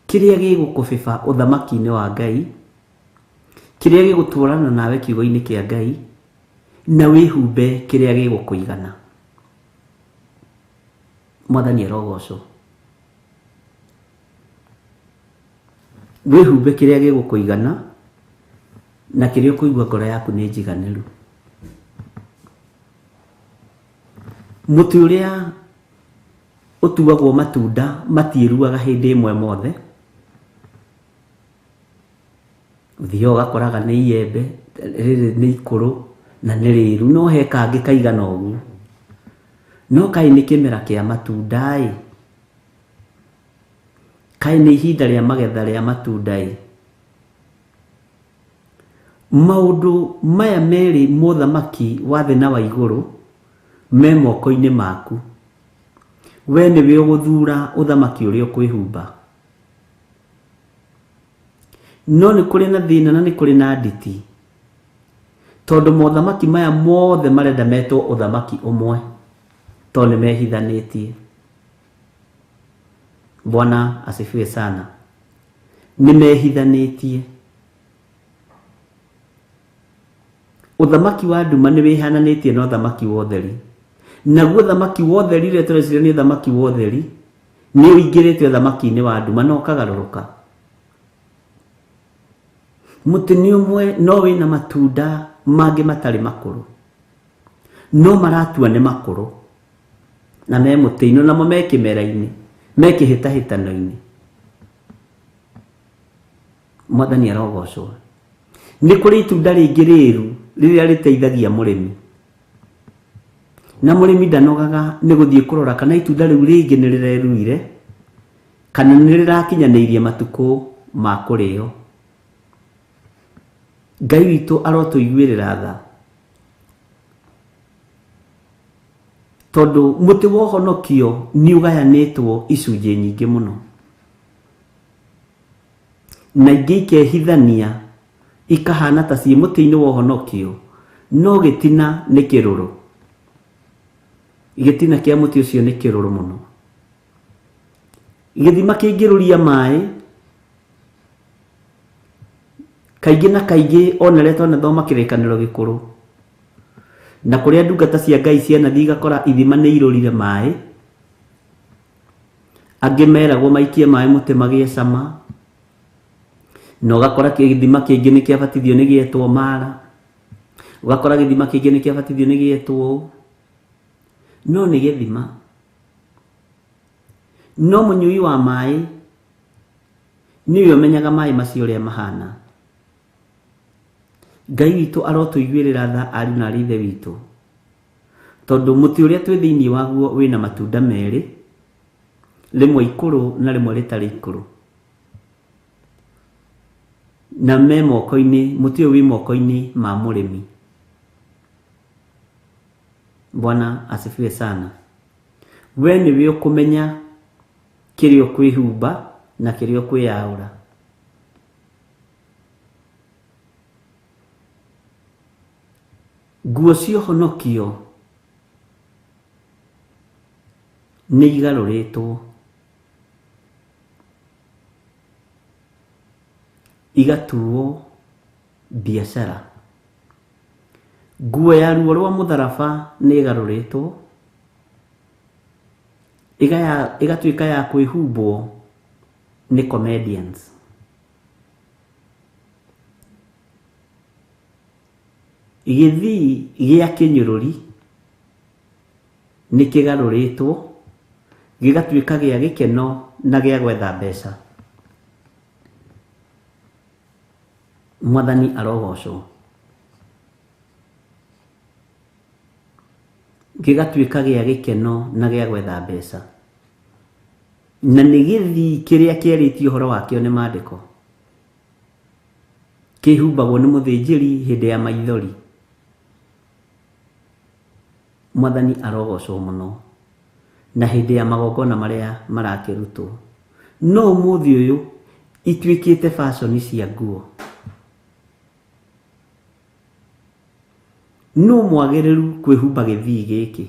kĩrĩa gĩgũkũbĩba ũthamaki-inĩ wa Ngai, kĩrĩa gĩgũtwarana nawe kiugo-inĩ kĩa Ngai, na wĩhumbe kĩrĩa gĩgũkũigana. Mwathani arogocwo. Wĩhumbe kĩrĩa gĩgũkũigana na kĩrĩa ũkũigua ngoro yaku nĩ njiganĩru. Mũtĩ ũrĩa ũtuagwo matunda matiĩruaga hĩndĩ ĩmwe mothe. Ũthiaga ũgakoraga nĩ iembe, rĩrĩ nĩ ikũrũ na nĩ rĩru, no he kangĩ kaigana ũguo. No kaĩ nĩ kĩmera kĩa matunda ĩ, kaĩ nĩ ihinda rĩa magetha rĩa matunda ĩ. Maũndũ maya merĩ mothamaki wa thĩ na wa igũrũ me moko-inĩ maku. We nĩwe ũgũthura ũthamaki ũrĩa ũkwĩhumba. No nĩ kũrĩ na thĩna na nĩ kũrĩ na nditi, tondũ mothamaki maya mothe marenda metwo ũthamaki ũmwe, tondũ nĩ mehithanĩtie. Bwana asifiwe sana. Nĩ mehithanĩtie. Ũthamaki wa nduma nĩ wĩhananĩtie na ũthamaki wa ũtheri. Naguo ũthamaki wa ũtheri ũrĩa tũreciria nĩ ũthamaki wa ũtheri, nĩ ũingĩrĩte ũthamaki-inĩ wa nduma na ũkagarũrũka. Mũtĩ nĩ ũmwe no wĩna matunda mangĩ matarĩ makũrũ, no maratua nĩ makũrũ na me mũtĩ-inĩ, namo me kĩmera-inĩ, me kĩhĩtahĩtano-inĩ. Mwathani arogocwo. Nĩ kũrĩ itunda rĩngĩ rĩru rĩrĩa rĩteithagia mũrĩmi, na mũrĩmi ndanogaga nĩ gũthiĩ kũrora kana itunda rĩu rĩngĩ nĩ rĩreruire kana nĩ rĩrakinyanĩirie matukũ ma kũrĩo. Ngai witũ arotũiguĩrĩra tha, tondũ mũtĩ wa ũhonokio nĩ ũgayanĩtwo icunjĩ nyingĩ mũno, na ingĩ ikehithania ikahana ta ciĩ mũtĩ-inĩ wa ũhonokio, no gĩtina nĩ kĩrũrũ. Gĩtina kĩa mũtĩ ũcio nĩ kĩrũrũ mũno. Gĩthima kĩngĩrũria maĩ kaingĩ na kaingĩ, ona rĩrĩa twanathoma kĩrĩkanĩro gĩkũrũ, na kũrĩa ndungata cia Ngai cianathiĩ igakora ithima nĩ irũrire maĩ, angĩ meragwo maikie maĩ mũtĩ magĩe cama, na ũgakora gĩthima kĩngĩ nĩ kĩabatithio nĩ gĩetwo Mara, ũgakora gĩthima kĩngĩ nĩ kĩabatithio nĩ gĩetwo ũũ, no nĩ gĩthima. No mũnyui wa maĩ nĩwe ũmenyaga maĩ macio ũrĩa mahana. Ngai witũ arotũiguĩrĩra tha ariũ na arĩ ithe witũ, tondũ mũtĩ ũrĩa twĩ thĩinĩ waguo wĩna matunda merĩ, rĩmwe ikũrũ na rĩmwe rĩtarĩ ikũrũ, na me moko-inĩ, mũtĩ ũyũ wĩ moko-inĩ ma mũrĩmi. Bwana asifiwe sana. We nĩwe ũkũmenya kĩrĩa ũkwĩhumba na kĩrĩa ũkwĩyaũra. Nguo cia ũhonokio nĩ igarũrĩtwo igatuo biacara. Nguo ya ruo rwa mũtharaba nĩ ĩgarũrĩtwo ĩgatuĩka ya kwĩhumbwo nĩ comedians. Gĩthii gĩa kĩnyũrũri nĩ kĩgarũrĩtwo gĩgatuĩka gĩa gĩkeno na gĩa gwetha mbeca. Mwathani arogocwo. Gĩgatuĩka gĩa gĩkeno na gĩa gwetha mbeca. Na nĩ gĩthii kĩrĩa kĩarĩtio ũhoro wakĩo nĩ maandĩko. Kĩhumbagwo nĩ mũthĩnjĩri hĩndĩ ya maithori. Mwathani arogocwo mũno. Na hĩndĩ ya magongona marĩa marakĩrutwo. No ũmũthĩ ũyũ ituĩkĩte fashion cia nguo. No mwagĩrĩru kwĩhumba gĩthii gĩkĩ.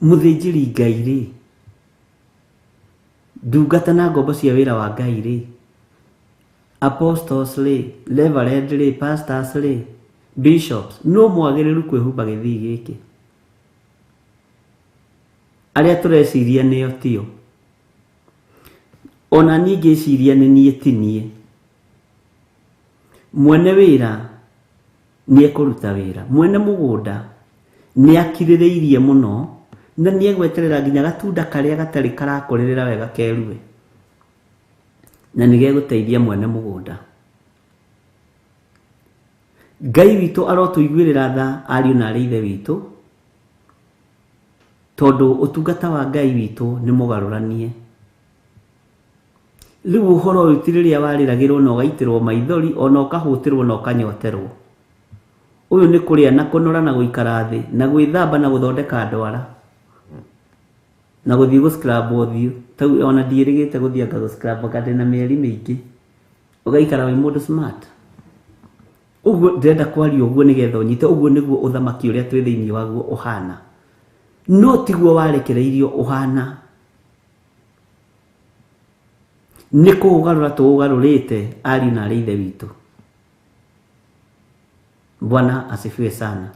Mũthĩnjĩri Ngai rĩ, ndungata na ngombo cia wĩra wa Ngai rĩ, apostles rĩ, reverend rĩ, pastors rĩ, bishops, no mwagĩrĩru kwĩhumba gĩthii gĩkĩ. Arĩa tũreciria nĩo tio. Ona niĩ ngĩciria nĩ niĩ ti niĩ. Mwene wĩra nĩ ekũruta wĩra. Mwene mũgũnda nĩ akirĩrĩirie mũno na nĩ egweterera nginya gatunda karĩa gatarĩ karakũrĩrĩra wega kerue. Na nĩ gegũteithia mwene mũgũnda. Ngai witũ arotũiguĩrĩra tha ariũ na arĩ ithe witũ, tondũ ũtungata wa Ngai witũ nĩ mũgarũranie. Rĩu ũhoro ũyũ ti rĩrĩa warĩragĩrwo na ũgaitĩrwo maithori ona ũkahũtĩrwo na ũkanyoterwo. Ũyũ nĩ kũrĩa na kũnora na gũikara thĩ na gwĩthamba na gũthondeka ndwara na gũthiĩ gũ-scrub ũthiũ. Tau ona ndiĩrĩgĩte gũthiĩ anga gũ-scrub anga ndĩna mĩeri mĩingĩ. Ũgaikara wĩ mũndũ smart. Ũguo ndĩrenda kwaria ũguo nĩgetha ũnyite ũguo nĩguo ũthamaki ũrĩa twĩ thĩinĩ waguo ũhana. No tiguo warekereirio ũhana. Nĩ kũũgarũra tũũgarũrĩte ariũ na arĩ ithe witũ. Bwana asifiwe sana.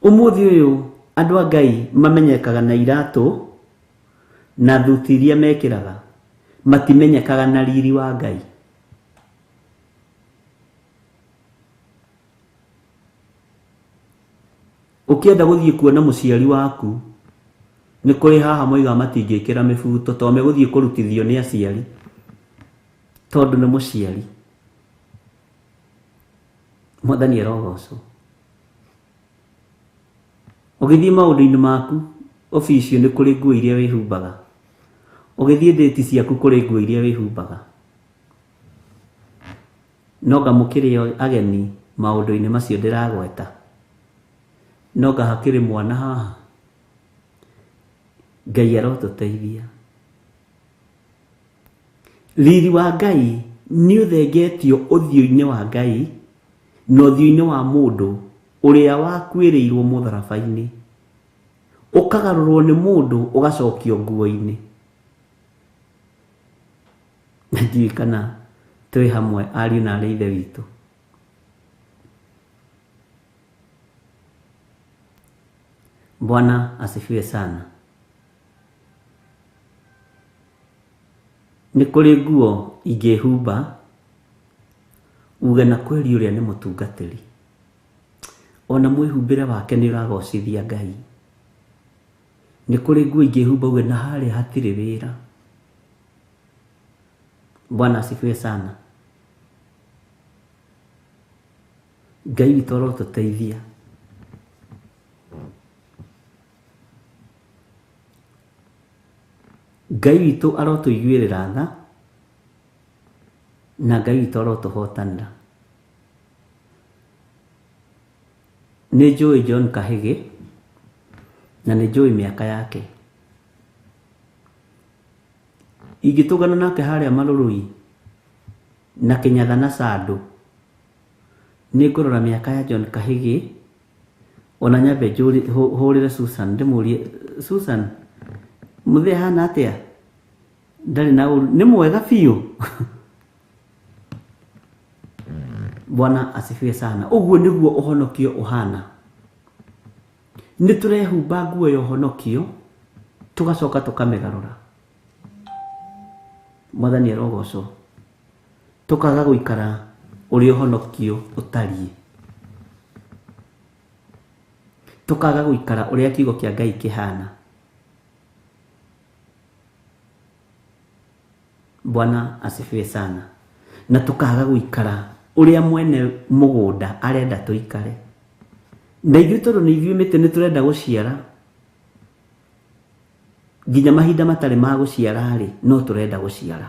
Ũmũthĩ ũyũ andũ a Ngai mamenyekaga na iratũ na thuti iria mekĩraga, matimenyekaga na riri wa Ngai. Ũkĩenda gũthiĩ kuona mũciari waku, nĩ kũrĩ haha moigaga matingĩkĩra mĩbuto tondũ megũthiĩ kũrutithio nĩ aciari, tondũ nĩ mũciari. Mwathani arogocwo. Ũgĩthiĩ maũndũ-inĩ maku obici nĩ kũrĩ nguo iria wĩhumbaga. Ũgĩthiĩ ndĩti ciaku kũrĩ nguo iria wĩhumbaga. No ngamũkĩrĩ ageni maũndũ-inĩ macio ndĩragweta. No ngahakĩrĩ mwana haha. Ngai arotũteithia. Riri wa Ngai nĩ ũthengetio ũthiũ-inĩ wa Ngai na ũthiũ-inĩ wa mũndũ ũrĩa wakuĩrĩirwo mũtharaba-inĩ. Ũkagarũrwo nĩ mũndũ ũgacokio nguo-inĩ. Na ndiũĩ kana twĩ hamwe ariũ na arĩ ithe witũ. Bwana asifiwe sana. Nĩ kũrĩ nguo ingĩhumba uge na kweri ũrĩa nĩ mũtungatĩri. Ona mwĩhumbĩre wake nĩ ũragocithia Ngai. Nĩ kũrĩ nguo ingĩhumba uge na harĩa hatirĩ wĩra. Bwana asifiwe sana. Ngai witũ arotũteithia. Ngai witũ arotũiguĩrĩra tha na Ngai witũ arotũhotanĩra. Nĩ njũĩ John Kahĩgĩ na nĩ njũĩ mĩaka yake. Ingĩtũngana nake harĩa Marũrũi na Kĩnyatha na Sandũ, nĩ ngũrora mĩaka ya John Kahĩgĩ ona nyambe hũrĩre Susan ndĩmũrie, Susan mũthee hana atĩa? Ndarĩ na ũru, nĩ mwega biũ. Bwana asifiwe sana. Ũguo nĩguo ũhonokio ũhana. Nĩ tũrehumba nguo ya ũhonokio tũgacoka tũkamĩgarũra. Mwathani arogocwo. Tũkaga gũikara ũrĩa ũhonokio ũtariĩ. Tũkaga gũikara ũrĩa kiugo kĩa Ngai kĩhana. Bwana asifiwe sana. Na tũkaga gũikara ũrĩa mwene mũgũnda arenda tũikare. Na ithuĩ tondũ nĩ ithuĩ mĩtĩ nĩ tũrenda gũciara, nginya mahinda matarĩ ma gũciara rĩ, no tũrenda gũciara.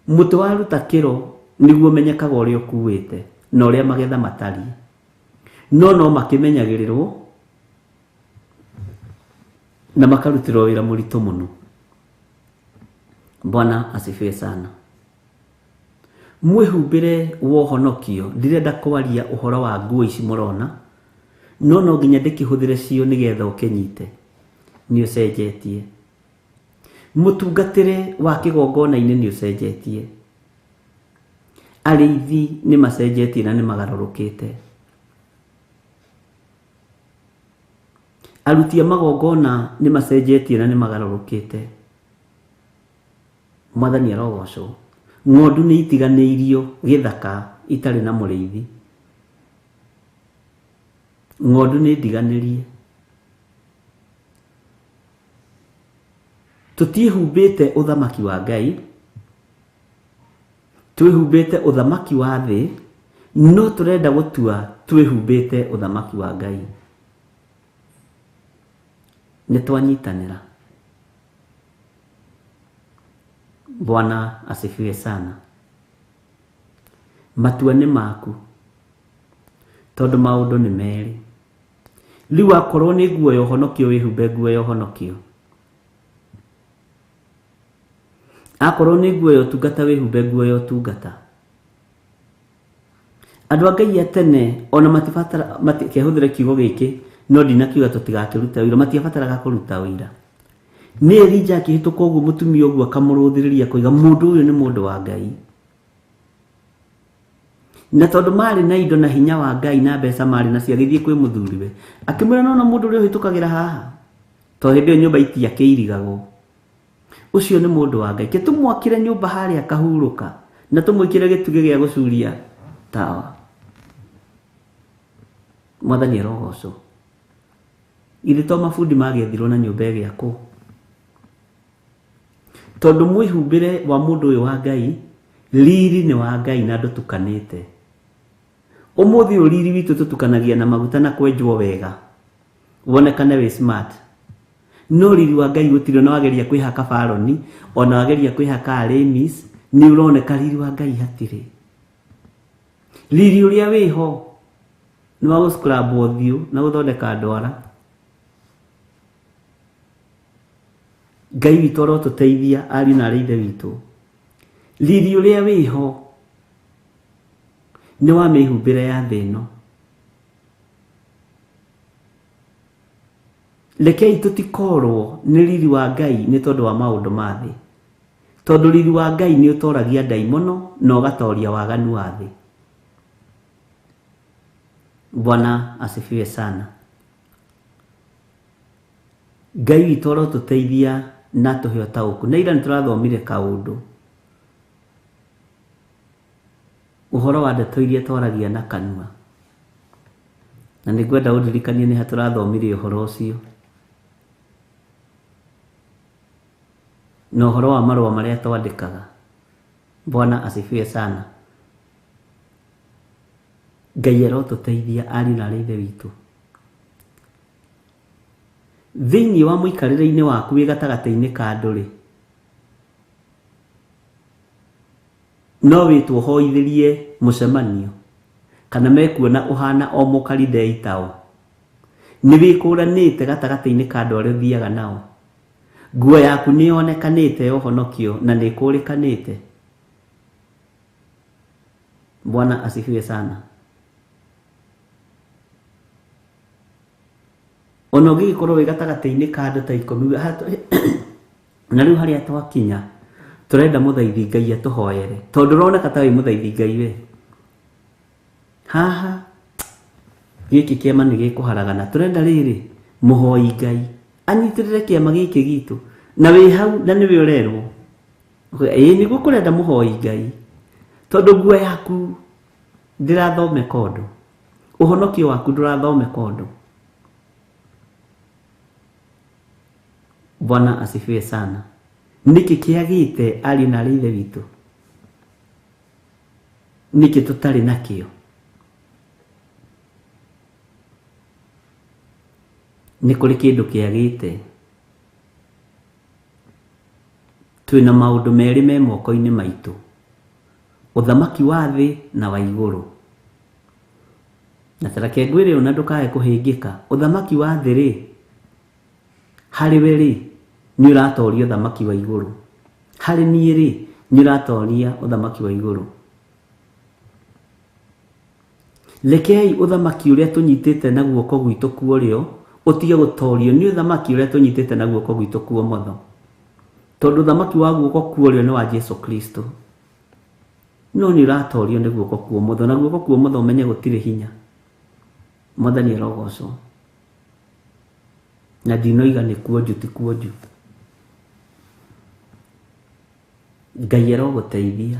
Mũtĩ waruta kĩro nĩguo ũmenyekaga ũrĩa ũkuĩte na ũrĩa magetha matariĩ. No no makĩmenyagĩrĩrwo na makarutĩrwo wĩra mũritũ mũno. Bwana asifiwe sana. Mwĩhumbĩre wa ũhonokio, ndirenda kwaria ũhoro wa nguo ici mũrona, no no nginya ndĩkĩhũthĩre cio nĩgetha ũkĩnyite. Nĩ ũcenjetie. Mũtungatĩre wa kĩgongona-inĩ nĩ ũcenjetie. Arĩithi nĩ macenjetie na nĩ magarũrũkĩte. Aruti a magongona nĩ macenjetie na nĩ magarũrũkĩte. Mwathani arogocwo. Ng'ondu nĩ itiganĩirio gĩthaka itarĩ na mũrĩithi. Ng'ondu nĩ ndiganĩrie. Tũtiĩhumbĩte ũthamaki wa Ngai, twĩhumbĩte ũthamaki wa thĩ, no tũrenda gũtua twĩhumbĩte ũthamaki wa Ngai. Nĩ twanyitanĩra. Bwana asifiwe sana. Matua nĩ maku, tondũ maũndũ nĩ merĩ. Rĩu akorwo nĩ nguo ya ũhonokio wĩhumbe nguo ya ũhonokio. Akorwo nĩ nguo ya ũtungata wĩhumbe nguo ya ũtungata. Andũ a Ngai a tene ona matibatara, matikehũthĩre kiugo gĩkĩ, no ndinakiuga tũtigakĩruta ũira, matiabataraga kũruta ũira. Nĩ Elija akĩhĩtũka ũguo mũtumia ũguo akamũrũthĩrĩria akoiga mũndũ ũyũ nĩ mũndũ wa Ngai. Na tondũ marĩ na indo na hinya wa Ngai na mbeca marĩ nacio, agĩthiĩ kwĩ mũthuriwe akĩmwĩra nona mũndũ ũrĩa ũhĩtũkagĩra haha, tondũ hĩndĩ ĩyo nyũmba itiakĩirigagwo. Ũcio nĩ mũndũ wa Ngai. Ke tũmwakĩre nyũmba harĩa akahurũka na tũmwĩkĩre gĩtugĩ gĩa gũcuria tawa. Mwathani arogocwo. Ithe to mabundi magĩethirwo na nyũmba ĩgĩakwo. Tondũ mwĩhumbĩre wa mũndũ ũyũ wa Ngai, riri nĩ wa Ngai na ndũtukanĩte. Ũmũthĩ ũyũ riri witũ tũtukanagia na maguta na kwenjwo wega, wonekane wĩ smart. No riri wa Ngai gũtirĩ, ona wageria kwĩhaka baroni, ona wageria kwĩhaka Aramis, nĩ ũroneka riri wa Ngai hatirĩ. Riri ũrĩa wĩho nĩ wa gũscrub ũthiũ na gũthondeka ndwara. Ngai witũ arotũteithia ariũ na arĩ ithe witũ. Riri ũrĩa wĩho nĩ wa mĩhumbĩre ya thĩ ĩno. Rekei tũtikorwo nĩ riri wa Ngai nĩ tondũ wa maũndũ ma thĩ. Tondũ riri wa Ngai nĩ ũtoragia ndaimono na ũgatoria waganu wa thĩ. Bwana asifiwe sana. Ngai witũ arotũteithia na atũhe ũtaũku. Na ira nĩ tũrathomire kaũndũ ũhoro wa ndeto iria twaragia na kanua. Na nĩ ngwenda ũndirikanie nĩ ha tũrathomire ũhoro ũcio. Na ũhoro wa marũa marĩa twandĩkaga. Bwana asifiwe sana. Ngai arotũteithia ariũ na arĩ ithe witũ. Thĩinĩ wa mũikarĩre-inĩ waku wĩ gatagatĩ-inĩ ka andũ rĩ, no wĩtwo ũhoithĩrie mũcemanio kana mekuona ũhana o mũkalidei tao. Nĩ wĩkũranĩte gatagatĩ-inĩ ka andũ arĩa ũthiaga nao. Nguo yaku nĩ yonekanĩte ya ũhonokio na nĩ ĩkũrĩkanĩte. Bwana asifiwe sana. Ona ũngĩgĩkorwo wĩ gatagatĩ-inĩ ka andũ ta ikũmi, na rĩu harĩa twakinya tũrenda mũthaithi Ngai atũhoere, tondũ ũroneka ta wĩ mũthaithi Ngai we. Haha gĩkĩ kĩama nĩ gĩkũharagana, tũrenda rĩrĩ mũhoi Ngai anyitĩrĩre kĩama gĩkĩ gitũ, na wĩ hau na nĩwe ũrerwo. Ĩĩ nĩguo kũrenda mũhoi Ngai, tondũ nguo yaku ndĩrathomeka ũndũ, ũhonokio waku ndũrathomeka ũndũ. Bwana asifiwe sana. Nĩkĩ kĩagĩte ariũ na arĩ ithe witũ? Nĩkĩ tũtarĩ nakĩo? Nĩ kũrĩ kĩndũ kĩagĩte. Twĩna maũndũ merĩ me moko-inĩ maitũ, ũthamaki wa thĩ na wa igũrũ. Na ta reke ngwĩre ũũ na ndũkae kũhĩngĩka, ũthamaki wa thĩ rĩ, harĩ we rĩ, nĩ ũratoria ũthamaki wa igũrũ. Harĩ niĩ rĩ, nĩ ũratoria ũthamaki wa igũrũ. Rekei ũthamaki ũrĩa tũnyitĩte na guoko gwitũ kwa ũrĩo ũtige gũtorio nĩ ũthamaki ũrĩa tũnyitĩte na guoko gwitũ kwa ũmotho. Tondũ ũthamaki wa guoko kwa ũrĩo nĩ wa Jesu Kristo. No nĩ ũratorio nĩ guoko kwa ũmotho, na guoko kwa ũmotho ũmenye gũtirĩ hinya. Mwathani arogocwo. Na ndinoiga nĩ kuonju ti kuonju. Ngai arogũteithia.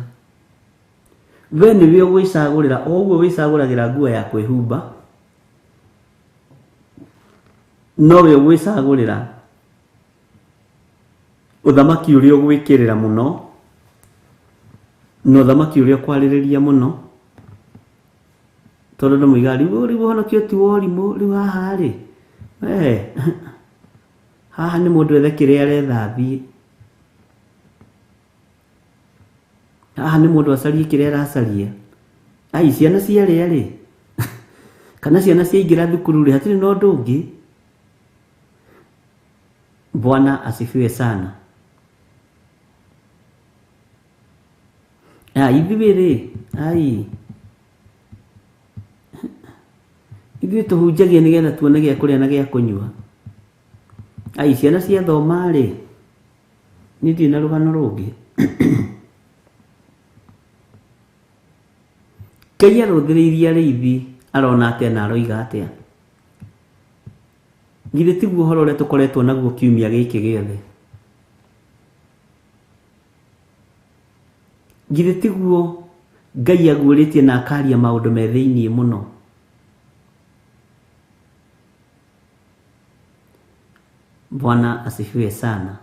We nĩwe ũgwĩcagũrĩra o ũguo wĩcagũragĩra nguo ya kwĩhumba, nowe ũgwĩcagũrĩra ũthamaki ũrĩa ũgwĩkĩrĩra mũno na ũthamaki ũrĩa ũkwarĩrĩria mũno. Tondũ andũ moigaga rĩu ũhonokio ti wa ũrimũ, rĩu haha rĩ, haha nĩ mũndũ ethe kĩrĩa aretha athiĩ. Haha nĩ mũndũ acarie kĩrĩa aracaria. Ai, ciana ciarĩa rĩ, kana ciana ciaingĩra thukuru rĩ, hatirĩ na ũndũ ũngĩ. Bwana asifiwe sana. Ithuĩ rĩ, ai, ithuĩ tũhunjagia nĩgetha tuone gĩa kũrĩa na gĩa kũnyua. Ai, ciana ciathoma rĩ, niĩ ndirĩ na rũgano rũngĩ. Ngai arũthĩrĩirie arĩithi arona atĩa na aroiga atĩa? Githĩ tiguo ũhoro ũrĩa tũkoretwo naguo kiumia gĩkĩ gĩothe? Githĩ tiguo Ngai aguũrĩtie na akaria maũndũ me thĩiniĩ mũno? Bwana asifiwe sana.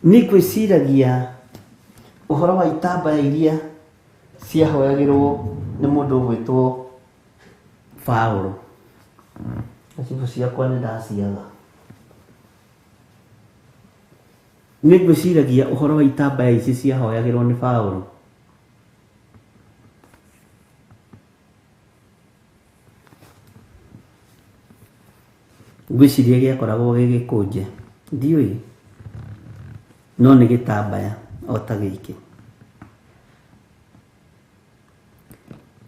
Nĩ ngwĩciragia ũhoro wa itambaya iria ciahoyagĩrwo nĩ mũndũ ũgwĩtwo Paũlũ. Cibũ ciakwa nĩ ndaciaga. Nĩ ngwĩciragia ũhoro wa itambaya ici ciahoyagĩrwo nĩ Paũlũ. Ngwĩciria gĩakoragwo gĩ gĩkũnje, ndiũĩ, no nĩ gĩtambaya o ta gĩkĩ.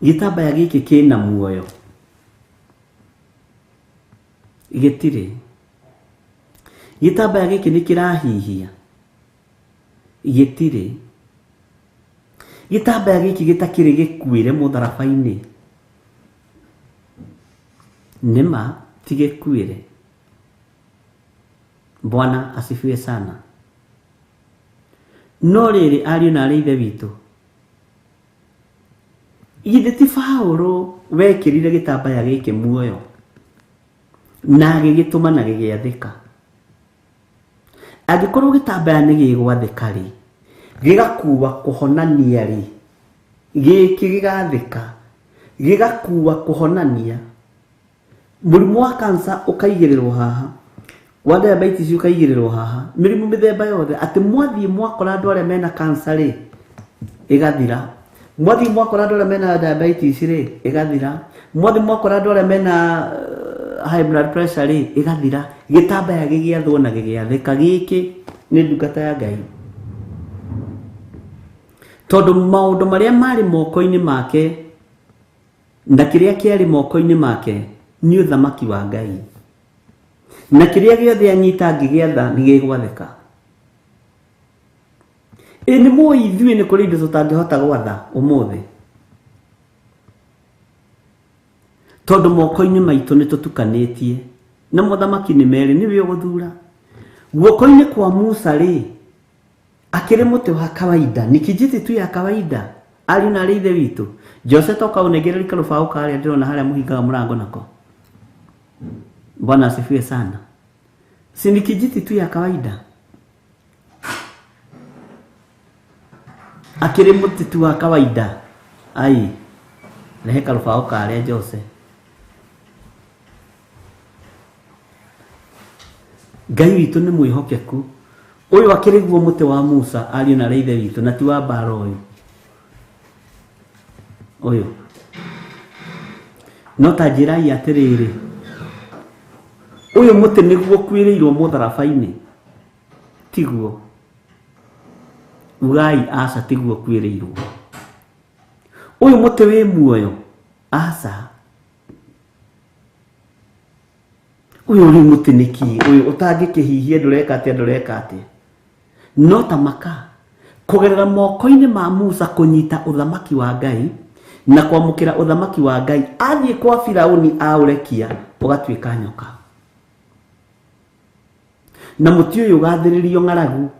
Gĩtambaya gĩkĩ kĩna muoyo, gĩtirĩ. Gĩtambaya gĩkĩ nĩ kĩrahihia, gĩtirĩ. Gĩtambaya gĩkĩ gĩtakĩrĩ gĩkuĩre mũtharaba-inĩ, nĩma ti gĩkuĩre. Bwana asifiwe sana. No rĩrĩ, ariũ na arĩ ithe witũ, githĩ ti Paũlũ wekĩrire gĩtambaya gĩkĩ muoyo na agĩgĩtũma na gĩgĩathĩka? Angĩkorwo gĩtambaya nĩ gĩgwathĩka rĩ, gĩgakua kũhonania rĩ, gĩkĩ gĩgathĩka, gĩgakua kũhonania. Mũrimũ wa cancer ũkaigĩrĩrwo haha, wa diabetes ũkaigĩrĩrwo haha, mĩrimũ mĩthemba yothe, atĩ mwathiĩ mwakora andũ arĩa mena cancer rĩ, ĩgathira. Mwathiĩ mwakora andũ arĩa mena diabetes rĩ, ĩgathira. Mwathiĩ mwakora andũ arĩa mena high blood pressure rĩ, ĩgathira. Gĩtambaya gĩgĩathwo na gĩgĩathĩka. Gĩkĩ nĩ ndungata ya Ngai. Tondũ maũndũ marĩa marĩ moko-inĩ make na kĩrĩa kĩarĩ moko-inĩ make nĩ ũthamaki wa Ngai. Na kĩrĩa gĩothe anyita angĩgĩatha nĩ gĩgwathĩka. Ĩ nĩ mũĩ ithuĩ nĩ kũrĩ indo tũtangĩhota gwatha ũmũthĩ, tondũ moko-inĩ maitũ nĩ tũtukanĩtie na mothamaki nĩ merĩ, nĩwe ũgũthura. Guoko-inĩ kwa Musa rĩ, akĩrĩ mũtĩ wa kawaida, ni kijiti tu ya kawaida. Ariũ na arĩ ithe witũ, Jose toka ũnengererie karũbaũ karĩa ndĩrona harĩa mũhingaga mũrango nako. Bwana asifiwe sana. Si ni kijiti tu ya kawaida. Akĩrĩ mũtĩ tu wa kawaida. Ai, rehe karũbaũ karĩa Jose. Ngai witũ nĩ mwĩhokeku. Ũyũ akĩrĩ guo mũtĩ wa Musa ariũ na ithe witũ na ti wa mbara ũyũ. Ũyũ. No ta njĩrai atĩrĩrĩ, ũyũ mũtĩ nĩguo ũkuĩrĩirwo mũtharaba-inĩ? Tiguo. Ugai aca tiguo ũkuĩrĩirwo. Ũyũ mũtĩ wĩ muoyo? Aca. Ũyũ rĩu mũtĩ nĩ kĩ? Ũyũ ũtangĩkĩhihia ndũreka atĩa ndũreka atĩa? No ta maka kũgerera moko-inĩ ma Musa kũnyita ũthamaki wa Ngai na kwamũkĩra ũthamaki wa Ngai, athiĩ kwa Firauni aũrekia ũgatuĩka nyoka. Na mũtĩ ũyũ ũgathĩrĩrio ng'aragu,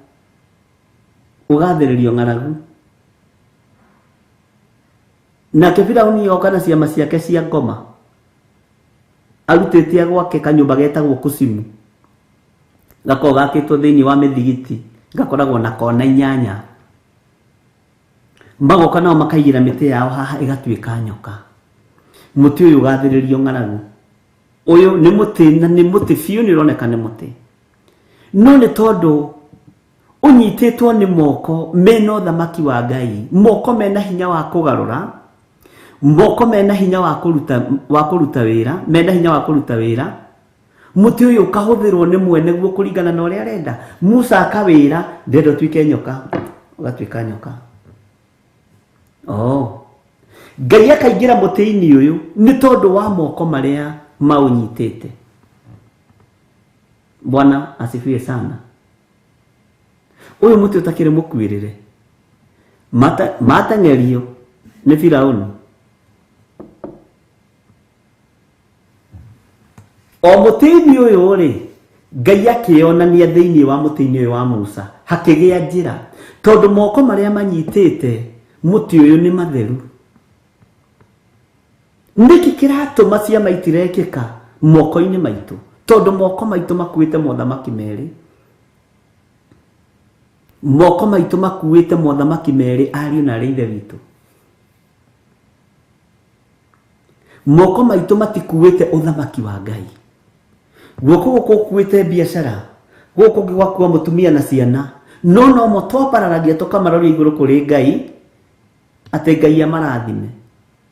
ũgathĩrĩrio ng'aragu. Nake Firauni oka na ciama ciake cia ngoma, arutĩte gwake kanyũmba getagwo Kusimu, gakoragwo gakĩtwo thĩinĩ wa mĩthigiti, gakoragwo na kona 8. Magoka nao makaigĩra mĩtĩ yao haha ĩgatuĩka nyoka. Mũtĩ ũyũ ũgathĩrĩrio ng'aragu. Ũyũ nĩ mũtĩ na nĩ mũtĩ biũ, nĩ ũroneka nĩ mũtĩ. No nĩ tondũ ũnyitĩtwo nĩ moko mena ũthamaki wa Ngai, moko mena hinya wa kũgarũra, moko mena hinya wa kũruta wĩra, mena hinya wa kũruta wĩra, mũtĩ ũyũ ũkahũthĩrwo nĩ mwene guo kũringana na ũrĩa arenda. Musa akawĩra ndĩrenda ũtuĩke nyoka, ũgatuĩka nyoka. Oh. Ngai akaingĩra mũtĩ-inĩ ũyũ nĩ tondũ wa moko marĩa maũnyitĩte. Bwana asifiwe sana. Ũyũ mũtĩ ũtakĩrĩ mũkuĩrĩre, mateng'erio nĩ Firauni. O mũtĩ-inĩ ũyũ rĩ, Ngai akĩonania thĩinĩ wa mũtĩ-inĩ ũyũ wa Musa, hakĩgĩa njĩra, tondũ moko marĩa manyitĩte mũtĩ ũyũ nĩ matheru. Nĩkĩ kĩratũma ciama itirekĩka moko-inĩ maitũ? Tondũ moko maitũ makuĩte mothamaki merĩ. Moko maitũ makuĩte mothamaki merĩ, ariũ na arĩ ithe witũ. Moko maitũ matikuĩte ũthamaki wa Ngai. Guoko gũkũ ũkuĩte biacara, gũkũ kũngĩ gwakua mũtumia na ciana, no nomo twambararagia tũkamaroria igũrũ kũrĩ Ngai atĩ Ngai amarathime,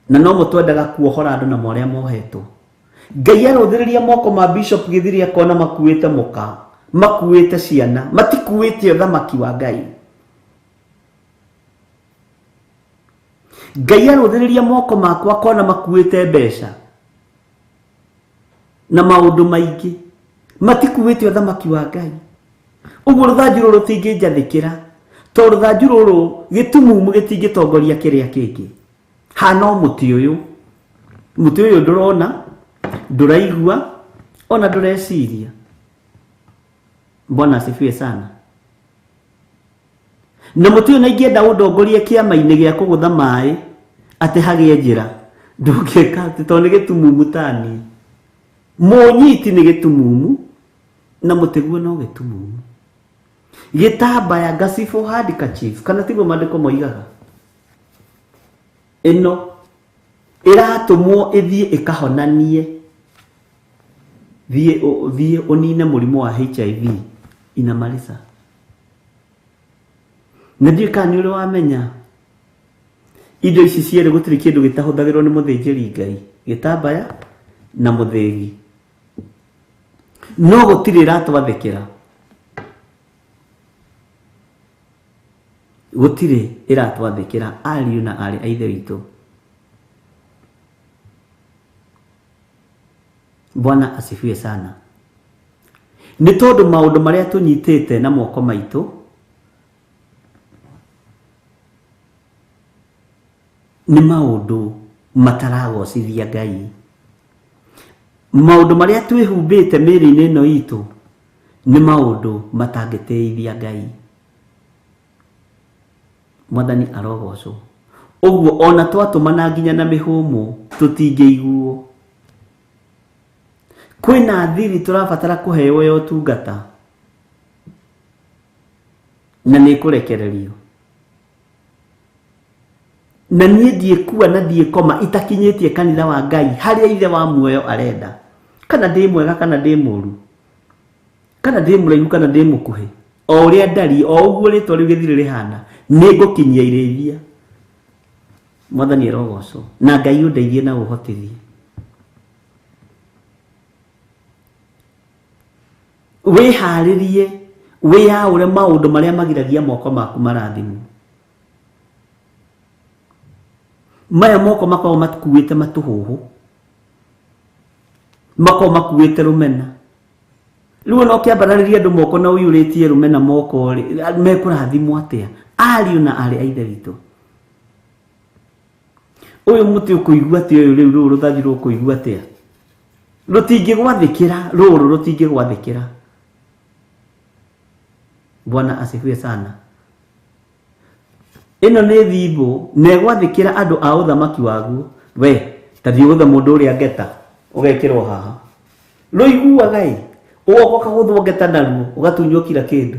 na nomo twendaga kuohora andũ na marĩa mohetwo. Ngai arũthĩrĩria moko ma Bishop Gĩthiri akona makuĩte mũka, makuĩte ciana, matikuĩte ũthamaki wa Ngai. Ngai arũthĩrĩria moko makwa akona makuĩte mbeca na maũndũ maingĩ, matikuĩte ũthamaki wa Ngai. Ũguo rũthanju rũrũ rũtingĩnjathĩkĩra, tondũ rũthanju rũrũ gĩtumumu gĩtingĩtongoria kĩrĩa kĩngĩ. Hana o mũtĩ ũyũ. Mũtĩ ũyũ ndũrona, ndũraigua, ona ndũreciria. Bwana asifiwe sana. Na mũtĩ ũyũ na ingĩenda ũndongorie kĩama-inĩ gĩa kũgũtha maĩ atĩ hagĩe njĩra, ndũngĩka atĩ tondũ nĩ gĩtumumu tani. Mũnyiti nĩ gĩtumumu na mũtĩ guo no gĩtumumu. Gĩtambaya ngacibũ handkerchief, kana tiguo maandĩko moigaga, ĩno ĩratũmwo ĩthiĩ ĩkahonanie, thiĩ ũnine mũrimũ wa HIV inamarisa. Na ndiũĩ kana nĩ ũrĩ wamenya indo ici cierĩ gũtirĩ kĩndũ gĩtahũthagĩrwo nĩ mũthĩnjĩri Ngai, gĩtambaya na mũthĩgi, no gũtirĩ ĩratwathĩkĩra, gũtirĩ ĩratwathĩkĩra ariũ na aarĩ a ithe witũ. Bwana asifiwe sana. Nĩ tondũ maũndũ marĩa tũnyitĩte na moko maitũ nĩ maũndũ mataragocithia Ngai. Maũndũ marĩa twĩhumbĩte mĩĩrĩ-inĩ ĩno itũ nĩ maũndũ matangĩtĩithia Ngai. Mwathani arogocwo. Ũguo ona twatũmana nginya na mĩhũmũ tũtingĩiguo. Kwĩna thiri tũrabatara kũheo ya ũtungata na nĩ ĩkũrekererio. Na niĩ ndiĩkua na ndiĩkoma itakinyĩtie kanitha wa Ngai harĩa ithe wa muoyo arenda. Kana ndĩ mwega kana ndĩ mũũru, kana ndĩ mũraihu kana ndĩ mũkuhĩ, o ũrĩa ndariĩ, o ũguo rĩtwa rĩu gĩthirĩ rĩhana, nĩ ngũkinyia irĩithia. Mwathani arogocwo na Ngai ũndeithie na ũhotithie. Wĩharĩrie, wĩyaũre maũndũ marĩa magiragia moko maku marathimwo. Maya moko makoragwo makuĩte matũhũhũ, makoragwo makuĩte rũmena. Rĩu ona ũkĩambararĩria andũ moko na ũiyũrĩtie rũmena moko rĩ, mekũrathimwo atĩa? Ariũ na aarĩ a Ithe witũ, ũyũ mũtĩ ũkũigua atĩa? Ũyũ rĩu rũrũ rũthanju rũkũigua atĩa? Rũtingĩgwathĩkĩra, rũrũ rũtingĩgwathĩkĩra. Bwana asifiwe sana. Ĩno nĩ thimbũ na ĩgwathĩkĩra andũ a ũthamaki waguo. We ta thiĩ ũgũthe mũndũ ũrĩa ngeta ũgekĩrwo haha, rũiguaga ĩ, ũgoka ũkagũthwo ngeta naruo ũgatunywo kila kĩndũ.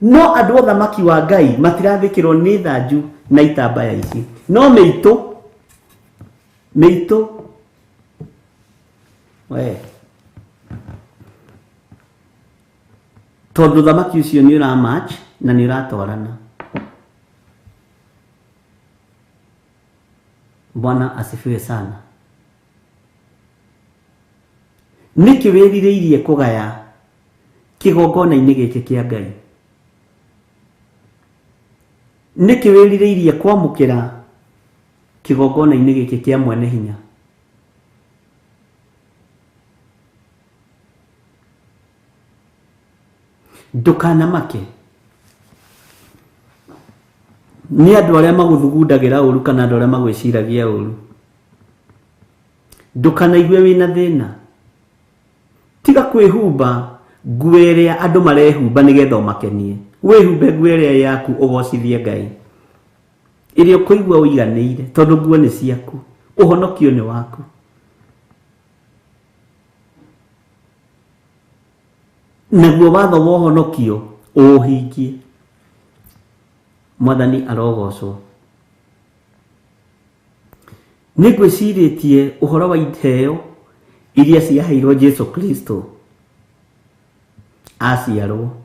No andũ a ũthamaki wa Ngai matirathĩkĩrwo nĩ thanju na itambaya ici, no mĩitũ, mĩitũ we, tondũ ũthamaki ũcio nĩ ũra match na nĩ ũratwarana. Bwana asifiwe sana. Nĩkĩ wĩrirĩirie kũgaya kĩgongona-inĩ gĩkĩ kĩa Ngai? Nĩkĩ wĩrirĩirie kwamũkĩra kĩgongona-inĩ gĩkĩ kĩa mwene hinya? Ndũkanamake nĩ andũ arĩa magũthugundagĩra ũru kana andũ arĩa magwĩciragia ũru. Ndũkanaigue wĩna thĩna. Tiga kwĩhumba nguo ĩrĩa andũ marehumba nĩgetha ũmakenie. Wĩhumbe nguo ĩrĩa yaku ũgocithie Ngai, ĩrĩa ũkũigua ũiganĩire, tondũ nguo nĩ ciaku, ũhonokio nĩ waku. Naguo watho wa ũhonokio ũũhingie. Mwathani arogocwo. Nĩ ngwĩcirĩtie ũhoro wa iheo iria ciaheirwo Jesu Kristo aciarwo.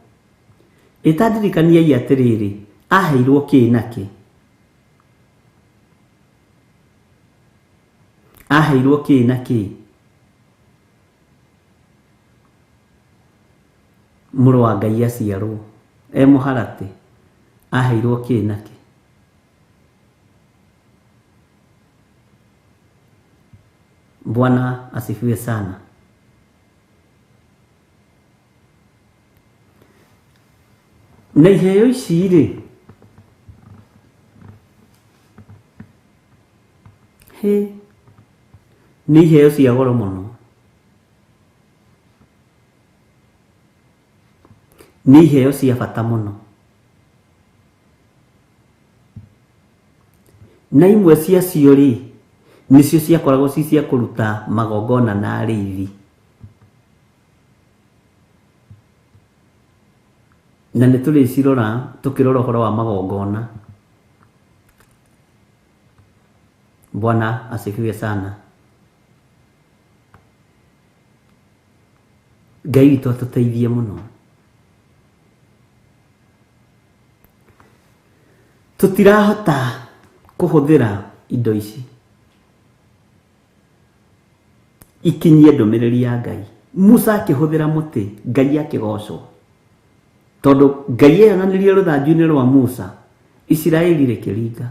Ĩtandirikaniai atĩrĩrĩ, aheirwo kĩ na kĩ? Aheirwo kĩ na kĩ? Mũrũ wa Ngai aciarwo e mũharatĩ, aheirwo kĩ na kĩ? Bwana asifiwe sana. Na iheo ici rĩ, hĩ, nĩ iheo cia goro mũno. Nĩ iheo cia bata mũno. Na imwe ciacio rĩ, nĩcio ciakoragwo ci cia kũruta magongona na arĩithi. Na nĩ tũrĩcirora tũkĩrora ũhoro wa magongona. Bwana asifiwe sana. Ngai witũ atũteithie mũno. Tũtirahota kũhũthĩra indo ici ikinyie ndũmĩrĩri ya Ngai. Musa akĩhũthĩra mũtĩ, Ngai akĩgocwo. Tondũ Ngai eyonanirie rũthanju-inĩ rwa Musa, Isiraeli rĩkĩringa.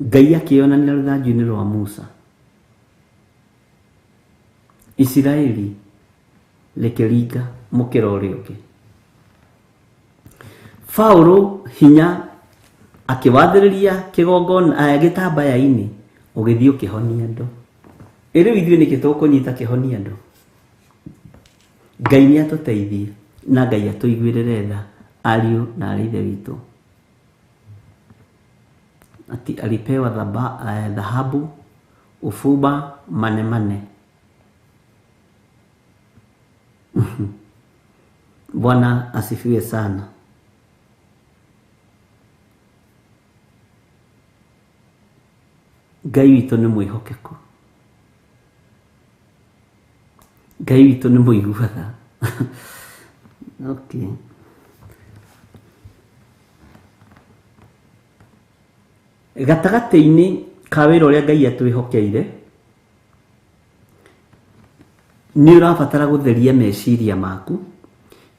Ngai akĩyonania rũthanju-inĩ rwa Musa, Isiraeli rĩkĩringa mũkĩra ũrĩa ũngĩ. Paũlũ hinya akĩwathĩrĩria kĩgongona gĩtambaya-inĩ, ũgĩthiĩ ũkĩhonia andũ. Ĩ rĩu ithuĩ nĩkĩ tũkũnyita kĩhonia andũ? Ngai nĩ atũteithie na Ngai atũiguĩrĩre tha, ariũ na aarĩ ithe witũ. Ati alipewa dhahabu, ufuba, manemane. Bwana asifiwe sana. Ngai witũ nĩ mwĩhokeku, Ngai witũ nĩ mũigua tha. Okay. Gatagatĩ-inĩ ka wĩra ũrĩa Ngai atwĩhokeire, nĩ ũrabatara gũtheria meciria maku,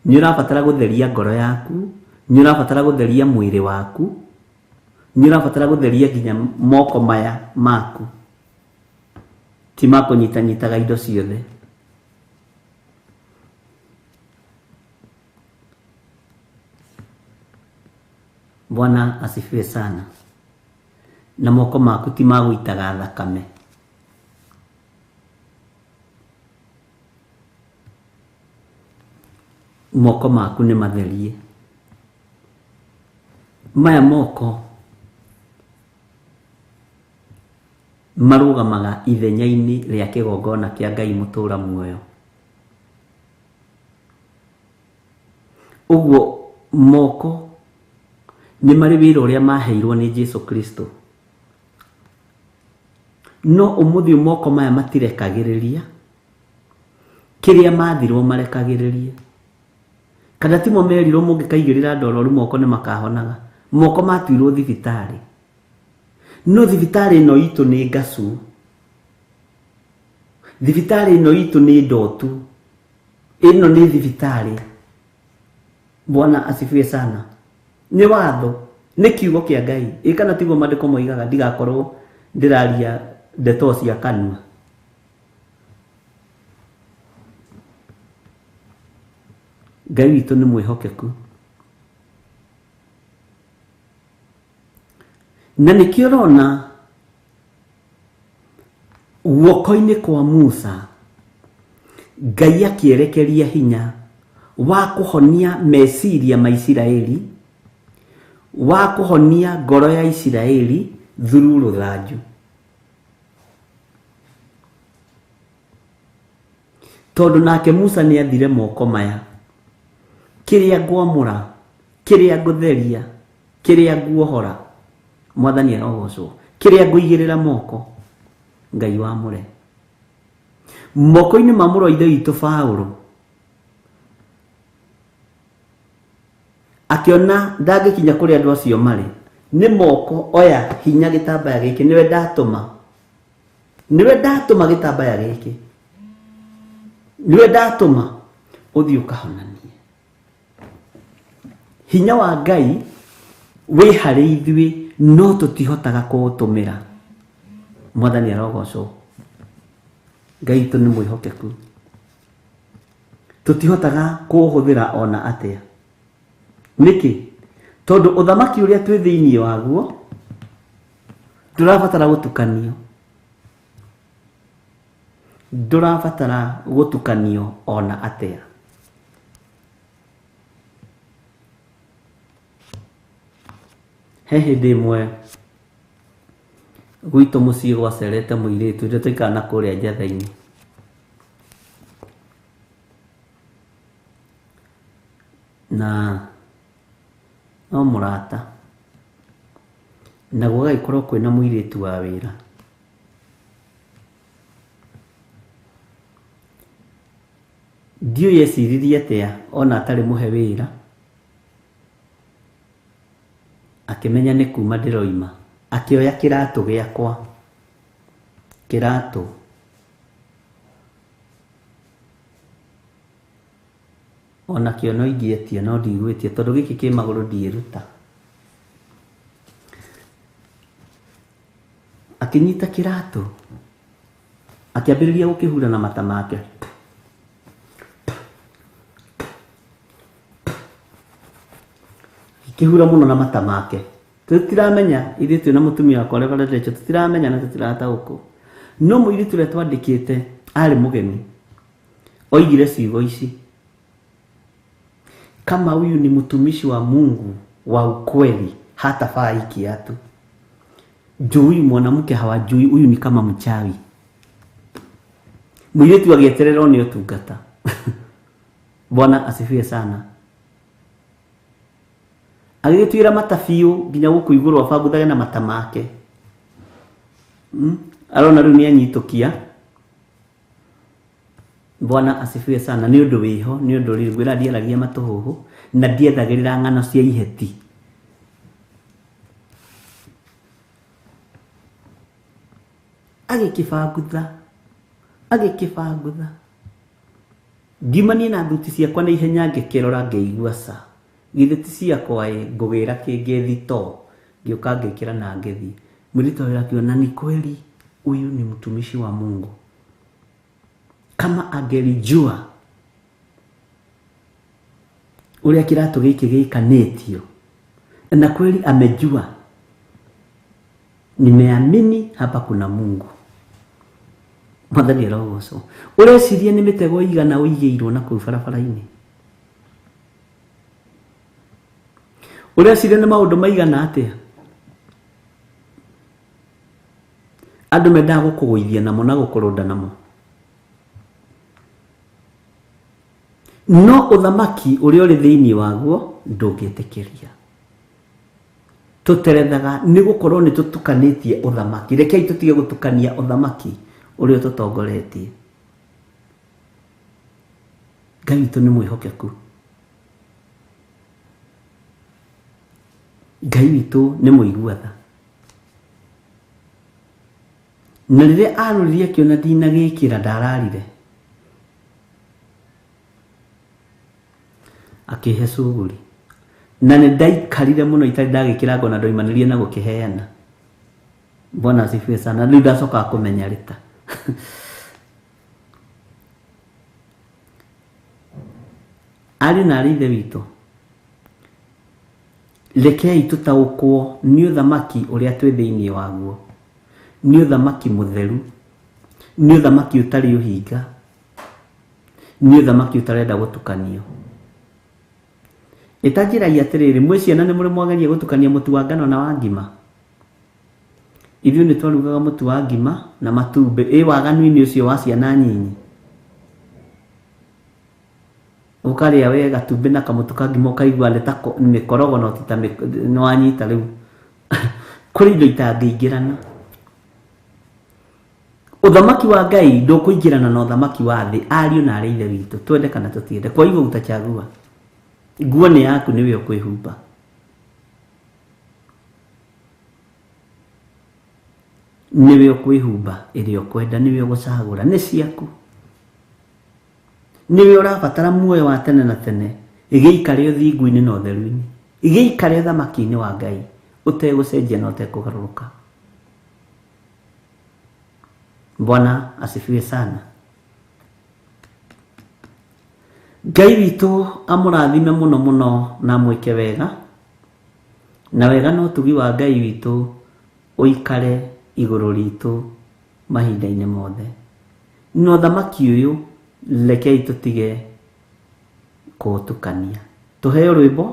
nĩ ũrabatara gũtheria ngoro yaku, nĩ ũrabatara gũtheria mwĩrĩ waku, nĩ ũrabatara gũtheria nginya moko maya maku, ti ma kũnyitanyitaga indo ciothe. Bwana asifiwe sana. Na moko maku ti ma gũitaga thakame. Moko maku nĩ matherie. Maya moko marũgamaga ithenya-inĩ rĩa kĩgongona kĩa Ngai mũtũra muoyo. Ũguo moko nĩ marĩ wĩra ũrĩa maheirwo nĩ Jesu Kristo. No ũmũthĩ moko maya matirekagĩrĩria kĩrĩa mathirwo marekagĩrĩrie. Kana timo merirwo mũngĩkaigĩrĩra andũ arwaru moko nĩ makahonaga. Moko matuirwo thibitarĩ. No thibitarĩ ĩno itũ nĩ ngacu. Thibitarĩ ĩno itũ nĩ ndotu. Ĩno nĩ thibitarĩ. Bwana asifiwe sana. Nĩ watho, nĩ kiugo kĩa Ngai. Ĩ kana tiguo maandĩko moigaga ndigakorwo ndĩraria ndeto cia kanua. Ngai witũ nĩ mwĩhokeku. Na nĩkĩo ũrona guoko-inĩ kwa Musa Ngai akĩerekeria hinya wa kũhonia meciria ma Isiraeli, wa kũhonia ngoro ya Isiraeli through rũthanju. Tondũ nake Musa nĩ athire moko maya, kĩrĩa ngwamũra, kĩrĩa ngũtheria, kĩrĩa nguohora, Mwathani arogocwo, kĩrĩa ngũigĩrĩra moko, Ngai wamũre. Moko-inĩ ma mũrũ wa Ithe witũ Paũlũ, akĩona ndangĩkinya kũrĩa andũ acio marĩ, nĩ moko oya hinya gĩtambaya gĩkĩ, nĩwe ndatũma. Nĩwe ndatũma gĩtambaya gĩkĩ. Nĩwe ndatũma ũthiĩ ũkahonanie. Hinya wa Ngai wĩ harĩ ithuĩ no tũtihotaga kũũtũmĩra. Mwathani arogocwo. Ngai witũ nĩ mwĩhokeku. Tũtihotaga kũũhũthĩra ona atĩa. Nĩkĩ? Tondũ ũthamaki ũrĩa twĩ thĩinĩ waguo ndũrabatara gũtukanio. Ndũrabatara gũtukanio ona atĩa. He hĩndĩ ĩmwe gwitũ mũciĩ gwacerete mũirĩtu rĩrĩa twaikaraga na kũrĩa njatha-inĩ. Na no mũrata. Na gũgagĩkorwo kwĩna mũirĩtu wa wĩra. Ndiũĩ eciririe atĩa ona atarĩ mũhe wĩra, akĩmenya nĩ kuma ndĩroima, akĩoya kĩratũ gĩakwa, kĩratũ. Onakĩo no ingĩetia no ndigwĩtia tondũ gĩkĩ kĩ magũrũ ndiĩruta. Akĩnyita kĩratũ, akĩambĩrĩria gũkĩhura na mata make. Akĩhura mũno na mata make. Tũtiramenya, ithuĩ twĩna mũtumia wakwa Reverend Rachel, tũtiramenya na tũtirataũkwo. No mũirĩtu ũrĩa twandĩkĩte arĩ mũgeni, oigire ciugo ici: kama huyu ni mtumishi wa Mungu wa ukweli, hatavaa hii kiatu. Juu huyu mwanamke hawajui, huyu ni kama mchawi. Mũirĩtu agĩetererwo nĩ ũtungata. Bwana asifiwe sana. Agĩgĩtuĩra mata biũ nginya gũkũ igũrũ abanguthage na mata make. Arona rĩu nĩ anyitũkia. Bwana asifiwe sana. Nĩ ũndũ wĩho, nĩ ũndũ rĩrĩ ngwĩra ndiaragia matũhũhũ na ndiethagĩrĩra ng'ano cia iheti. Agĩkĩbangutha, agĩkĩbangutha. Ngiumania na thuti ciakwa na ihenya, ngĩkĩrora ngĩigua ca. Githĩ ti ciakwa ĩ, ngũgĩra kĩngĩ thitoo. Ngĩũka ngĩkĩra na ngĩthiĩ. Mũirĩtu ũyũ akiona ni kweli huyu ni mtumishi wa Mungu. Kama angelijua ũrĩa kĩratũ gĩkĩ gĩkanĩtio, na kweli amejua, nimeamini hapa kuna Mungu. Mwathani arogocwo. Ũreciria nĩ mĩtego igana ũigĩirwo na kũu barabara-inĩ? Ũreciria nĩ maũndũ maigana atĩa andũ mendaga gũkũgũithia namo na gũkũrũnda namo? No ũthamaki ũrĩa ũrĩ thĩinĩ waguo ndũngĩtĩkĩria. Tũterethaga nĩ gũkorwo nĩ tũtukanĩtie ũthamaki. Rekei tũtige gũtukania ũthamaki ũrĩa ũtũtongoretie. Ngai witũ nĩ mwĩhokeku. Ngai witũ nĩ mũigua tha. Na rĩrĩa aroririe akĩona ndinagĩkĩra, ndararire. Akĩhe cuguri. Na nĩ ndaikarire mũno itarĩ ndagĩkĩra ngona ndoimanĩrie na gũkĩheana. Bwana asifiwe sana. Rĩu ndacokaga kũmenya rĩta. Ariũ na arĩ ithe witũ, rekei tũtaũkwo nĩ ũthamaki ũrĩa twĩ thĩinĩ waguo. Nĩ ũthamaki mũtheru, nĩ ũthamaki ũtarĩ ũhinga, nĩ ũthamaki ũtarenda gũtukanio. Ĩtanjĩrai atĩrĩrĩ, mwĩ ciana nĩ mũrĩ mwageria gũtukania mũtu wa ngano na wa ngima? Ithuĩ nĩ twarugaga mũtu wa ngima na matumbĩ, ĩ waganu-inĩ ũcio wa ciana nyinyi. Ũkarĩa we gatumbĩ na kamũtu ka ngima ũkaigua nĩ ta mĩkorogo no ti ta nĩ wanyita rĩu. Kũrĩ indo itangĩingĩrana. Ũthamaki wa Ngai ndũkũingĩrana na ũthamaki wa thĩ, ariũ na arĩ ithe witũ, twende kana tũtiende. Kwa hivyo utachagua. Nguo nĩ yaku, nĩwe ũkwĩhumba. Nĩwe ũkwĩhumba ĩrĩa ũkwenda, nĩwe ũgũcagũra, nĩ ciaku. Nĩwe ũrabatara muoyo wa tene na tene, gĩikare ũthingu-inĩ na ũtheru-inĩ, gĩikare ũthamaki-inĩ wa Ngai, ũtegũcenjia na ũtekũgarũrũka. Bwana asifiwe sana. Ngai witũ amũrathime mũno mũno na amwĩke wega, na wega na ũtugi wa Ngai witũ ũikare igũrũ ritũ mahinda-inĩ mothe. Na ũthamaki ũyũ rekei tũtige kũũtukania. Tũheo rwĩmbo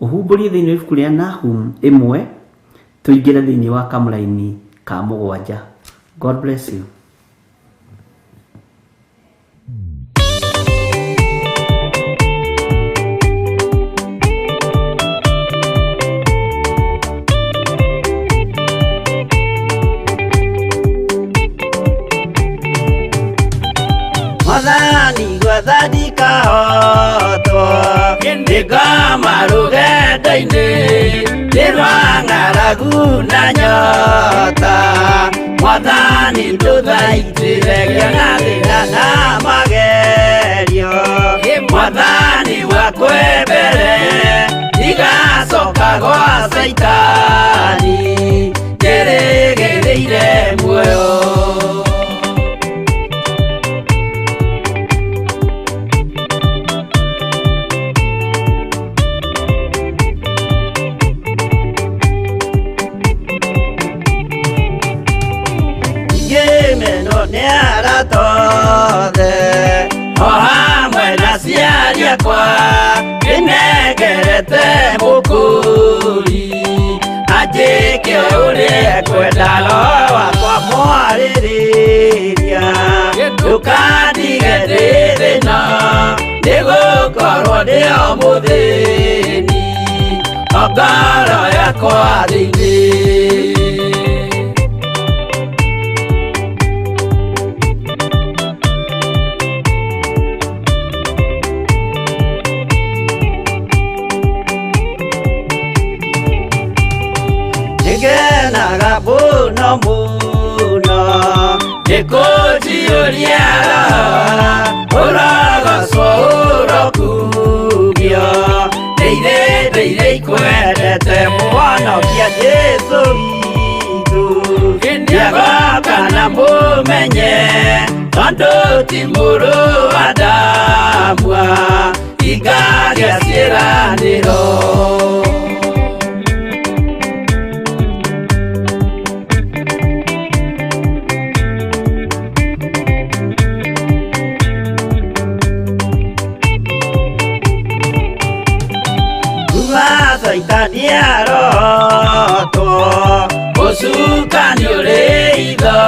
ũhumbũrie thĩinĩ wa ibuku rĩa Nahum 1, tũingĩre thĩinĩ wa kamũraini ka 7. God bless you. Mwathani gwathani kahotwo nĩngoma rũgendo-inĩ nĩ rwa ng'aragu na nyota. Mwathani ndũthaitĩre ngĩona thĩna na magerio. Mwathani wakwĩ mbere ndigacoka gwa Caitani njĩrĩgĩrĩire muoyo. Ngĩmenwo nĩ arata othe o hamwe na aciari akwa, ndĩnengerete mũkũri anjĩke ũrĩa ekwenda, roho wakwa mwarĩrĩria. Ndũkandige ndĩ thĩna, nĩgũkorwo ndĩ o mũthĩni o ngoro yakwa thĩinĩ. Ũciyũria roho ũrogocwo ũrokugio ndeire ndeire ikwendete mũhonokia Jesũ witũ nĩagoka na mũmenye tondũ ti mũrũ wa Adamu igaria ciĩranĩro. Kuma Caitani arotwo ũcukani ũrĩ itho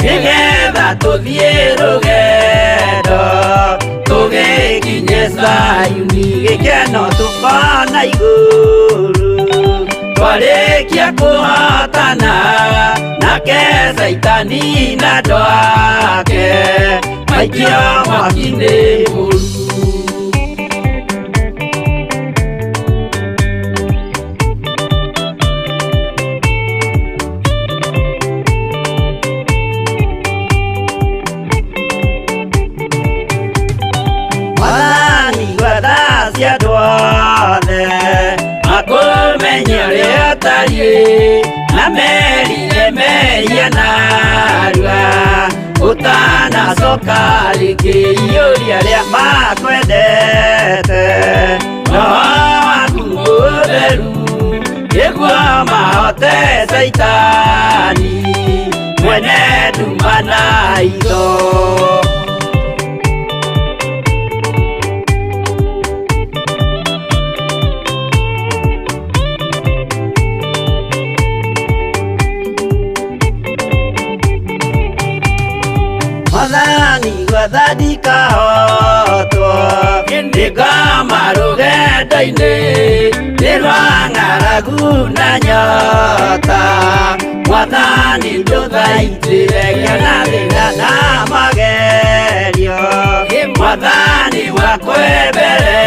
nĩgetha tũthiĩ rũgendo tũgĩkinye Zayuni gĩkeno tũkona igũrũ twarĩkia kũhotana nake Caitani na andũ ake maikio mwaki-inĩ mũru. Mwathani gwetha cia andũ othe makũmenye ũrĩa ũtariĩ na merire mehia narua ũtanacoka rĩngĩ iyũria arĩa makwendete roho waku mũtheru nĩguo mahote Caitani mwene nduma na itho. Mwathani gwetha ndikahotwo ndĩngoma rũgendo-inĩ nĩ rwa ng'aragu na nyota Mwathani ndũthaitĩre ngĩona thĩna na magerio Mwathani wakwe mbere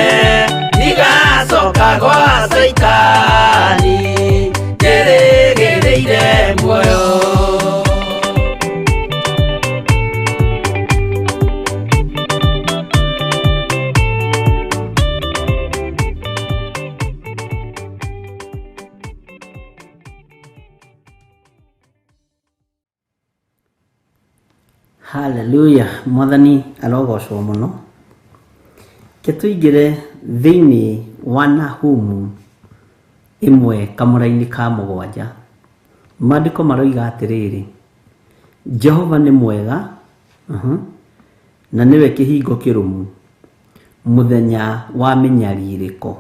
ndigacoka gwa Caitani ndĩrĩgĩrĩire muoyo. Haleluya, mwathani arogocwo mũno. Ke tũingĩre thĩinĩ wa Nahumu ĩmwe kamũra-inĩ ka 7. Maandĩko maroiga atĩrĩrĩ, Jehova nĩ mwega, na nĩwe kĩhingo kĩrũmu mũthenya wa mĩnyarirĩko.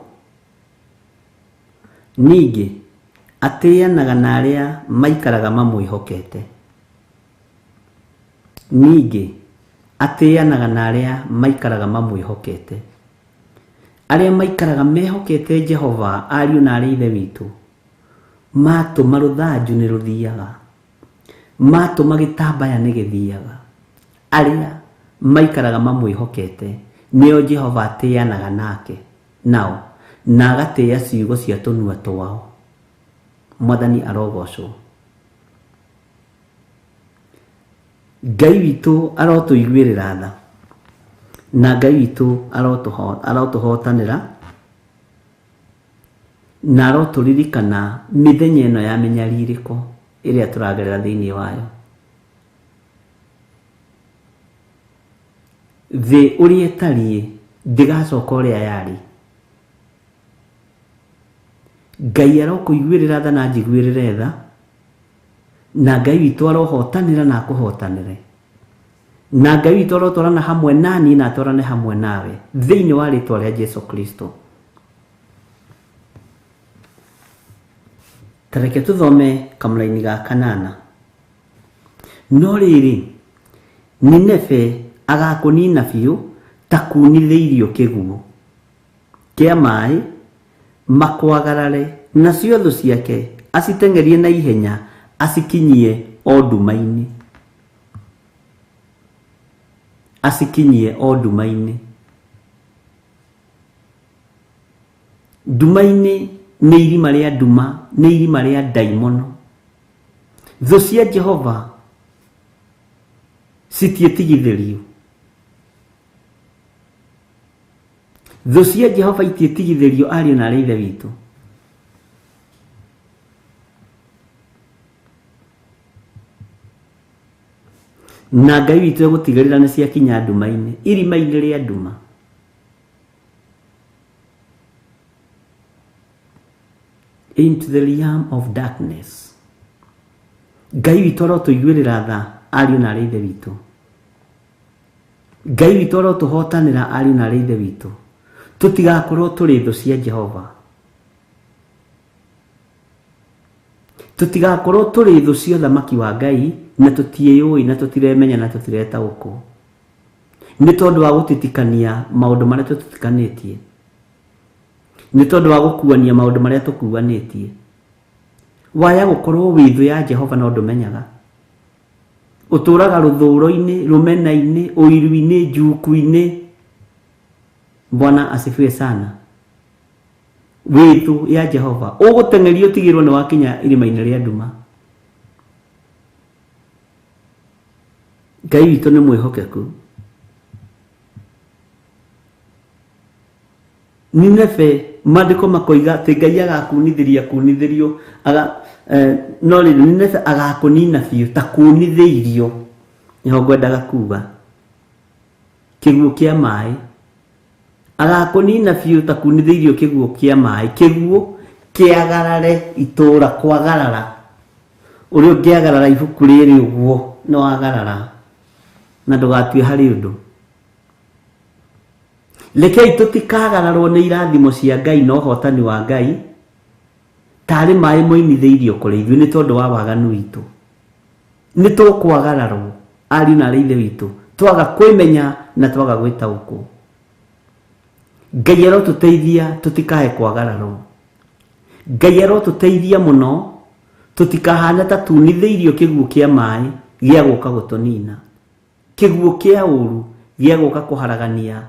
Ningĩ atĩanaga na arĩa maikaraga mamwĩhokete. Ningĩ atĩanaga na arĩa maikaraga mamwĩhokete. Arĩa maikaraga mehokete Jehova, ariũ na arĩ ithe witũ, matũma rũthanju nĩ rũthiaga, matũma gĩtambaya nĩ gĩthiaga. Arĩa maikaraga mamwĩhokete nĩo Jehova atĩanaga nake nao, na agatĩĩa ciugo cia tũnua twao. Mwathani arogocwo. Ngai witũ arotũiguĩrĩra tha, na Ngai witũ arotũhotanĩra, na arotũririkana mĩthenya ĩno ya mĩnyarirĩko ĩrĩa tũragerera thĩinĩ wayo. Thĩ ũrĩa ĩtariĩ ndĩgacoka ũrĩa yarĩ. Ngai arokũiguĩrĩra tha na anjiguĩrĩre tha, na Ngai witũ arohotanĩra na akũhotanĩre, na Ngai witũ arotwarana hamwe nani na atwarane hamwe nawe thĩinĩ wa rĩtwa rĩa Jesu Kristo. Tareke tũthome kamũraini ga 8. No rĩrĩ, Nineve agakũnina biũ ta kunithĩirio kĩguũ kĩa maĩ makwagarare, nacio thũ ciake aciteng'erie na ihenya acikinyie o nduma-inĩ, acikinyie o nduma-inĩ. Nduma-inĩ nĩ irima rĩa nduma, nĩ irima rĩa ndaimono. Thũ cia Jehova Citiĩtigithĩrio. Thũ cia Jehova itiĩtigithĩrio ariũ na aarĩ a Ithe witũ. Na Ngai witũ egũtigĩrĩra nĩ ciakinya nduma-inĩ, irima-inĩ rĩa nduma. Into the realm of darkness. Ngai witũ arotũiguĩrĩra tha ariũ na aarĩ a Ithe witũ. Ngai witũ arotũhotanĩra ariũ na aarĩ a Ithe witũ. Tũtigakorwo tũrĩ thũ cia Jehova. Tũtigakorwo tũrĩ thũ cia ũthamaki wa Ngai na tũtiĩyũĩ na tũtiremenya na tũtiretaũkwo. Nĩ tondũ wa gũtitikania maũndũ marĩa tũtitikanĩtie. Nĩ tondũ wa gũkuania maũndũ marĩa tũkuanĩtie. Waya gũkorwo wĩ thũ ya Jehova no ndũmenyaga. Ũtũraga rũthũro-inĩ, rũmena-inĩ, ũiru-inĩ, njuku-inĩ. Bwana asifiwe sana. Wĩ thũ ya Jehova. Ũgũteng'erio ũtigĩrwo nĩ wakinya irima-inĩ rĩa nduma. Ngai witũ nĩ mwĩhokeku. Nineve maandĩko makoiga atĩ Ngai agakunithĩria kunithĩrio aga no rĩrĩ Nineve agakũnina biũ ta kunithĩirio. Nĩho ngwendaga kuga. Kĩguũ kĩa maĩ. Agakũnina biũ ta kunithĩirio kĩguũ kĩa maĩ. Kĩguũ kĩagarare itũra kwagarara. Ũrĩa ũngĩagarara ibuku rĩrĩ ũguo no agarara na ndũgatue harĩ ũndũ. Rekei tũtikagararwo nĩ irathimo cia Ngai na ũhotani wa Ngai tarĩ maĩ moinithĩirio kũrĩ ithuĩ nĩ tondũ wa waganu witũ. Nĩ tũkwagararwo ariũ na aarĩ a Ithe witũ twaga kwĩmenya na twaga gwĩtaũkwo. Ngai arotũteithia tũtikae kwagararwo. Ngai arotũteithia mũno tũtikahane ta tunithĩirio kĩguũ kĩa maĩ gĩa gũka gũtũnina. Kĩguũ kĩa ũru gĩa gũka kũharagania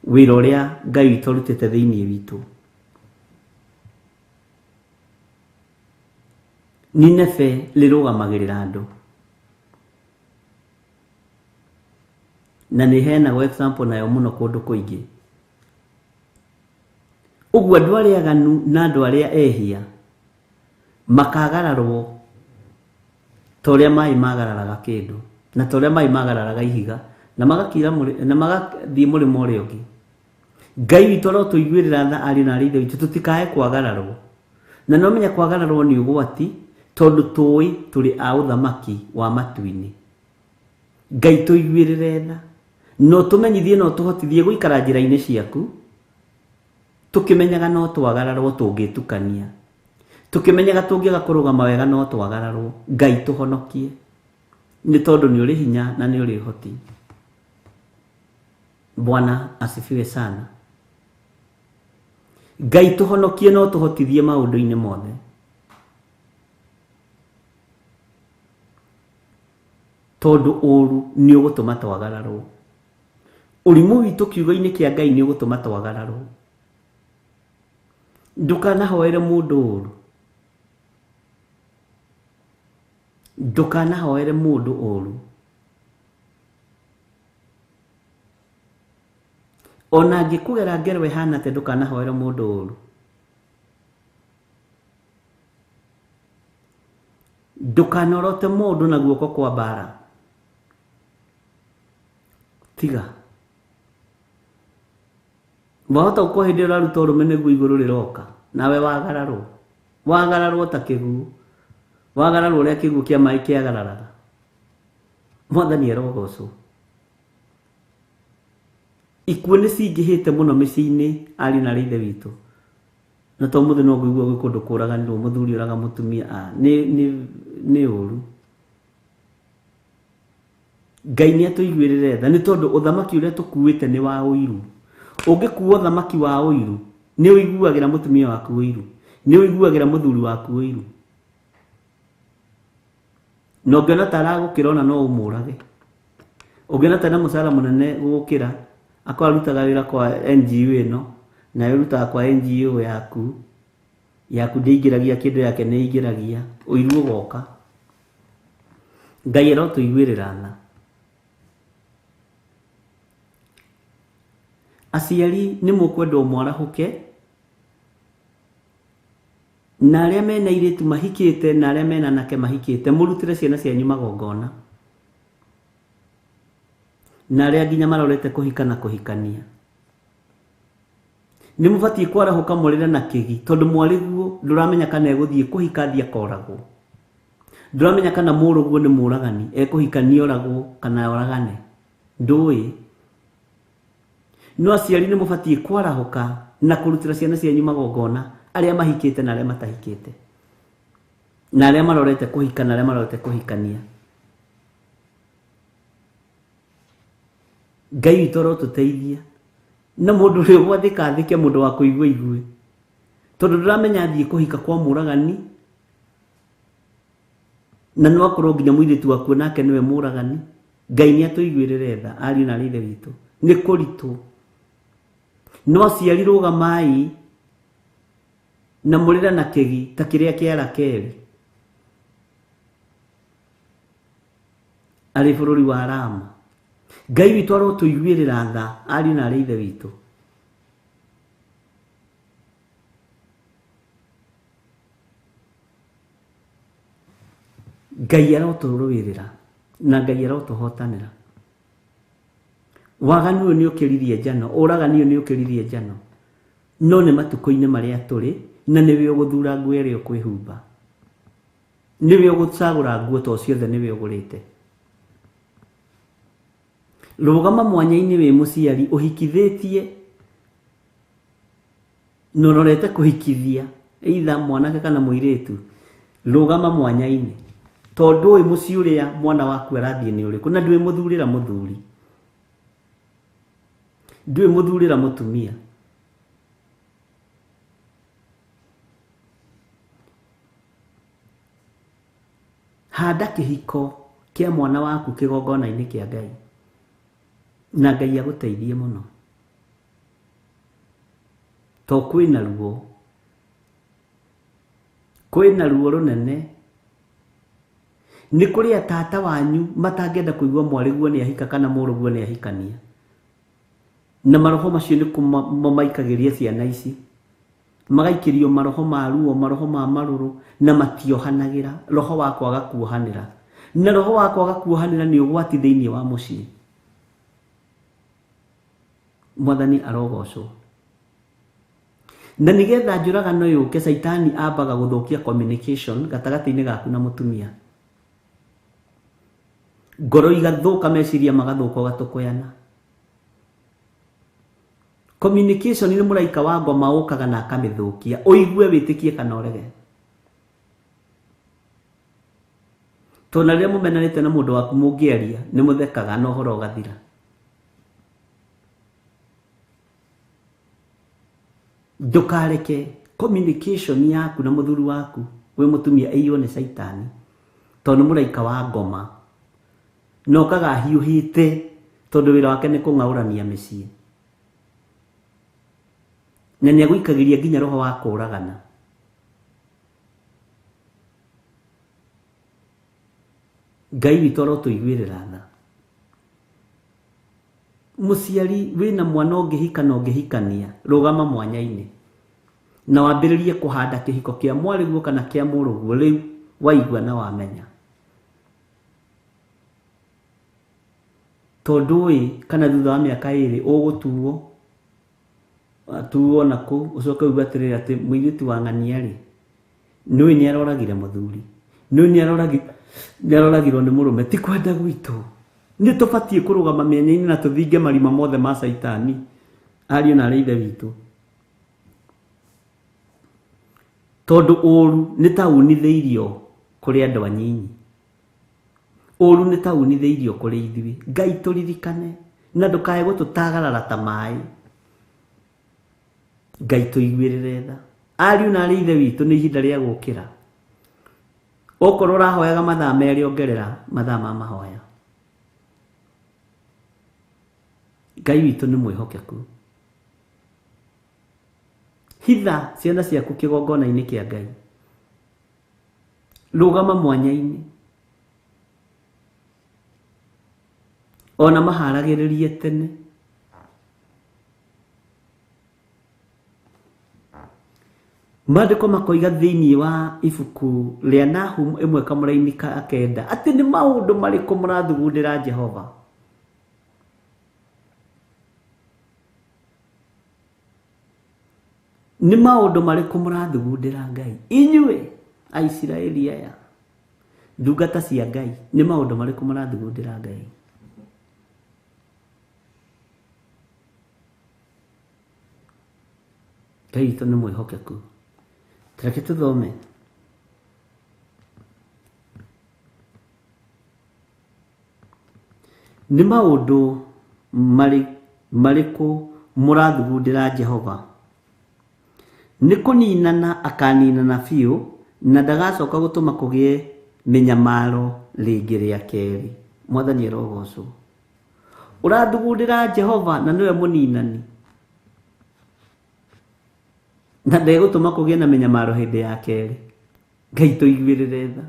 wĩra ũrĩa Ngai witũ arutĩte thĩinĩ witũ. Nineve rĩrũgamagĩrĩra andũ. Na nĩ heanagwo example nayo mũno kũndũ kũingĩ. Ũguo andũ arĩa aganu na andũ arĩa ehia makagararwo ta ũrĩa maĩ magararaga kĩndũ na ta ũrĩa maĩ magararaga ihiga na magakira na magathiĩ mũrĩmo ũrĩa ũngĩ. Ngai witũ arotũiguĩrĩra tha ariũ na aarĩ a Ithe witũ tũtikae kwagararwo. Na no menya kwagararwo nĩ ũgwati tondũ tũĩ tũrĩ a ũthamaki wa matu-inĩ. Ngai tũiguĩrĩre tha no tũmenyithie no tũhotithie gũikara njĩra-inĩ ciaku tũkĩmenyaga no twagararwo tũngĩtukania. Tũkĩmenyaga tũngĩaga kũrũgama wega no twagararwo. Ngai tũhonokie nĩ tondũ nĩ ũrĩ hinya na nĩ ũrĩ ũhoti. Bwana asifiwe sana. Ngai tũhonokie no tũhotithie maũndũ-inĩ mothe. Tondũ ũru nĩ ũgũtũma twagararwo. Ũrimũ witũ kiugo-inĩ kĩa Ngai nĩ ũgũtũma twagararwo. Ndũkanahoere mũndũ ũru. Ndũkanahoere mũndũ ũru. Ona angĩkũgera ngero ĩhana atĩa ndũkanahoere mũndũ ũru. Ndũkanorote mũndũ na guoko kwa mbara. Tiga. Wahota gũkorwo hĩndĩ ĩyo ũraruta ũrũme nĩguo igũrũ rĩroka nawe wagararwo. Wagararwo ta kĩguũ. Wagararwo ũrĩa kĩguũ kĩa maĩ kĩagararaga. Mwathani arogocwo. Ikuũ nĩ cingĩhĩte mũno mĩciĩ-inĩ ariũ na aarĩ a Ithe witũ. Na to mũthĩ no ngũigua gwĩ kũndũ kũraganirwo mũthuri ũraga mũtumia nĩ ũru. Ngai nĩ atũiguĩrĩre tha nĩ tondũ ũthamaki ũrĩa tũkuĩte nĩ wa ũiru. Ũngĩkua ũthamaki wa ũiru nĩ ũiguagĩra mũtumia waku ũiru, nĩ ũiguagĩra mũthuri waku ũiru. Na ũngĩona ta aragũkĩra ona no ũmũrage. Ũngĩona ta ena mũcara mũnene gũgũkĩra, akorwo arutaga wĩra kwa NGO ĩno, nawe ũrutaga kwa NGO yaku, yaku ndĩingĩragia kĩndũ yake nĩ ĩingĩragia, ũiru ũgoka. Ngai arotũiguĩrĩra tha. Aciari nĩ mũkwendwo mwarahũke, na arĩa mena airĩtu mahikĩte na arĩa mena anake mahikĩte, mũrutĩre ciana cianyu magongona, na arĩa nginya marorete kũhika na kũhikania. Nĩ mũbatiĩ kwarahũka mũrĩre na kĩgi, tondũ mwarĩguo ndũramenya kana egũthiĩ kũhika athiĩ akoragwo, ndũramenya kana mũrũguo nĩ mũragani ekũhikania oragwo kana oragane, ndũĩ. No aciari nĩ mũbatiĩ kwarahũka na kũrutĩra ciana cianyu magongona, arĩa mahikĩte na arĩa matahikĩte, na arĩa marorete kũhika na arĩa marorete kũhikania. Ngai witũ arotũteithia, na mũndũ ũrĩa ũgwathĩka athĩke, mũndũ wa kũigua igue, tondũ ndũramenya athiĩ kũhika kwa mũragani, na no akorwo nginya mũirĩtu waku nake nĩwe mũragani. Ngai nĩ atũiguĩrĩre tha, ariũ na arĩ ithe witũ, nĩ kũritũ. No aciari rũgamai na mũrĩre na kĩgi ta kĩrĩa kĩa Rakeli arĩ bũrũri wa Rama. Ngai witũ arotũiguĩrĩra tha, ariũ na arĩ ithe witũ. Ngai arotũrũĩrĩra na Ngai arotũhotanĩra. Waganu ũyũ nĩ ũkĩririe njano, ũragani ũyũ nĩ ũkĩririe njano, no nĩ matukũ-inĩ marĩa tũrĩ, na nĩwe ũgũthura nguo ĩrĩa ũkwĩhumba, nĩwe ũgũcagũra nguo to ciothe nĩwe ũgũrĩte. Rũgama mwanya-inĩ wĩ mũciari ũhikithĩtie na ũrorete kũhikithia either mwanake kana mũirĩtu, rũgama mwanya-inĩ, tondũ ũĩ mũciĩ ũrĩa mwana waku arathiĩ nĩ ũrĩkũ, na ndwĩ mũthurĩra mũthuri, ndwĩ mũthurĩra mũtumia. Handa kĩhiko kĩa mwana waku kĩgongona-inĩ kĩa Ngai, na Ngai agũteithie mũno, to kwĩna ruo, kwĩna ruo rũnene. Nĩ kũrĩ atata wanyu matangĩenda kũigua mwarĩguo nĩ ahika kana mũrũguo nĩ ahikania, na maroho macio nĩ kũmaikagĩria ciana ici, magaikĩrio maroho ma ruo, maroho ma marũrũ, na matiohanagĩra. Roho wa kwaga kuohanĩra, na roho wa kwaga kuohanĩra nĩ ũgwati thĩinĩ wa mũciĩ. Mwathani arogocwo. Na nĩgetha njũragano yũke, Caitani ambaga gũthũkia communication gatagatĩ-inĩ gaku na mũtumia. Ngoro igathũka, meciria magathũka, ũgatũkũyana. Communication nĩ mũraika wa ngoma ũkaga na akamĩthũkia, ũigue wĩtĩkie kana ũrege. Tondũ na rĩrĩa mũmenanĩte na mũndũ waku mũngĩaria, nĩ mũthekaga na ũhoro ũgathira. Ndũkareke communication yaku na mũthuri waku wĩ mũtumia ĩiywo nĩ Caitani, tondũ nĩ mũraika wa ngoma, na okaga ahiũhĩte, tondũ wĩra wake nĩ kũng'aũrania mĩciĩ, na nĩ agũikagĩria nginya roho wa kũragana. Ngai witũ arotũiguĩrĩra tha. Mũciari wĩna mwana ũngĩhika na ũngĩhikania, rũgama mwanya-inĩ na wambĩrĩrie kũhanda kĩhiko kĩa mwarĩguo kana kĩa mũrũguo rĩu waigua na wamenya, tondũ ũĩ kana thutha wa mĩaka ĩrĩ ũgũtuo atuo na kũu, ũcoke uge atĩrĩrĩ atĩ mũirĩtu wa ng'ania rĩ, nĩũĩ nĩ aroragire mũthuri, nĩũĩ nĩ aroragirwo nĩ mũrũme. Ti kwenda gwitũ, nĩ tũbatiĩ kũrũgama mĩanya-inĩ na tũthinge marima mothe ma Caitani, ariũ na arĩ ithe witũ, tondũ ũru nĩ ta unithĩirio kũrĩ andũ anyinyi, ũru nĩ ta unithĩirio kũrĩ ithuĩ. Ngai tũririkane na ndũkae gũtũtagarara ta maĩ. Ngai tũiguĩrĩre tha, ariũ na arĩ ithe witũ. Nĩ ihinda rĩa gũkĩra. Okorwo ũrahoyaga mathaa merĩ, ongerera mathaa ma mahoya. Ngai witũ nĩ mwĩhokeku. Hitha ciana ciaku kĩgongona-inĩ kĩa Ngai, rũgama mwanya-inĩ, ona maharagĩrĩrie tene. Maandĩko makoiga thĩinĩ wa ibuku rĩa Nahum ĩmwe kamũraini ka kenda atĩ nĩ maũndũ marĩkũ mũrathugundĩra Jehova. Nĩ maũndũ marĩkũ mũrathugundĩra Ngai inyuĩ Aisiraeli aya ndungata cia Ngai, nĩ maũndũ marĩkũ mũrathugundĩra Ngai? Ngai witũ nĩ mwĩhokeku. Reke tũthome. Nĩ maũndũ marĩkũ mũrathugundĩra Jehova? Nĩ kũninana akaninana biũ, na ndagacoka gũtũma kũgĩe mĩnyamaro rĩngĩ rĩa kerĩ. Mwathani arogocwo. Ũrathugundĩra Jehova na nĩwe mũninani, na ndegũtũma kũgĩe na mĩnyamaro hĩndĩ ya kerĩ. Ngai tũiguĩrĩre tha.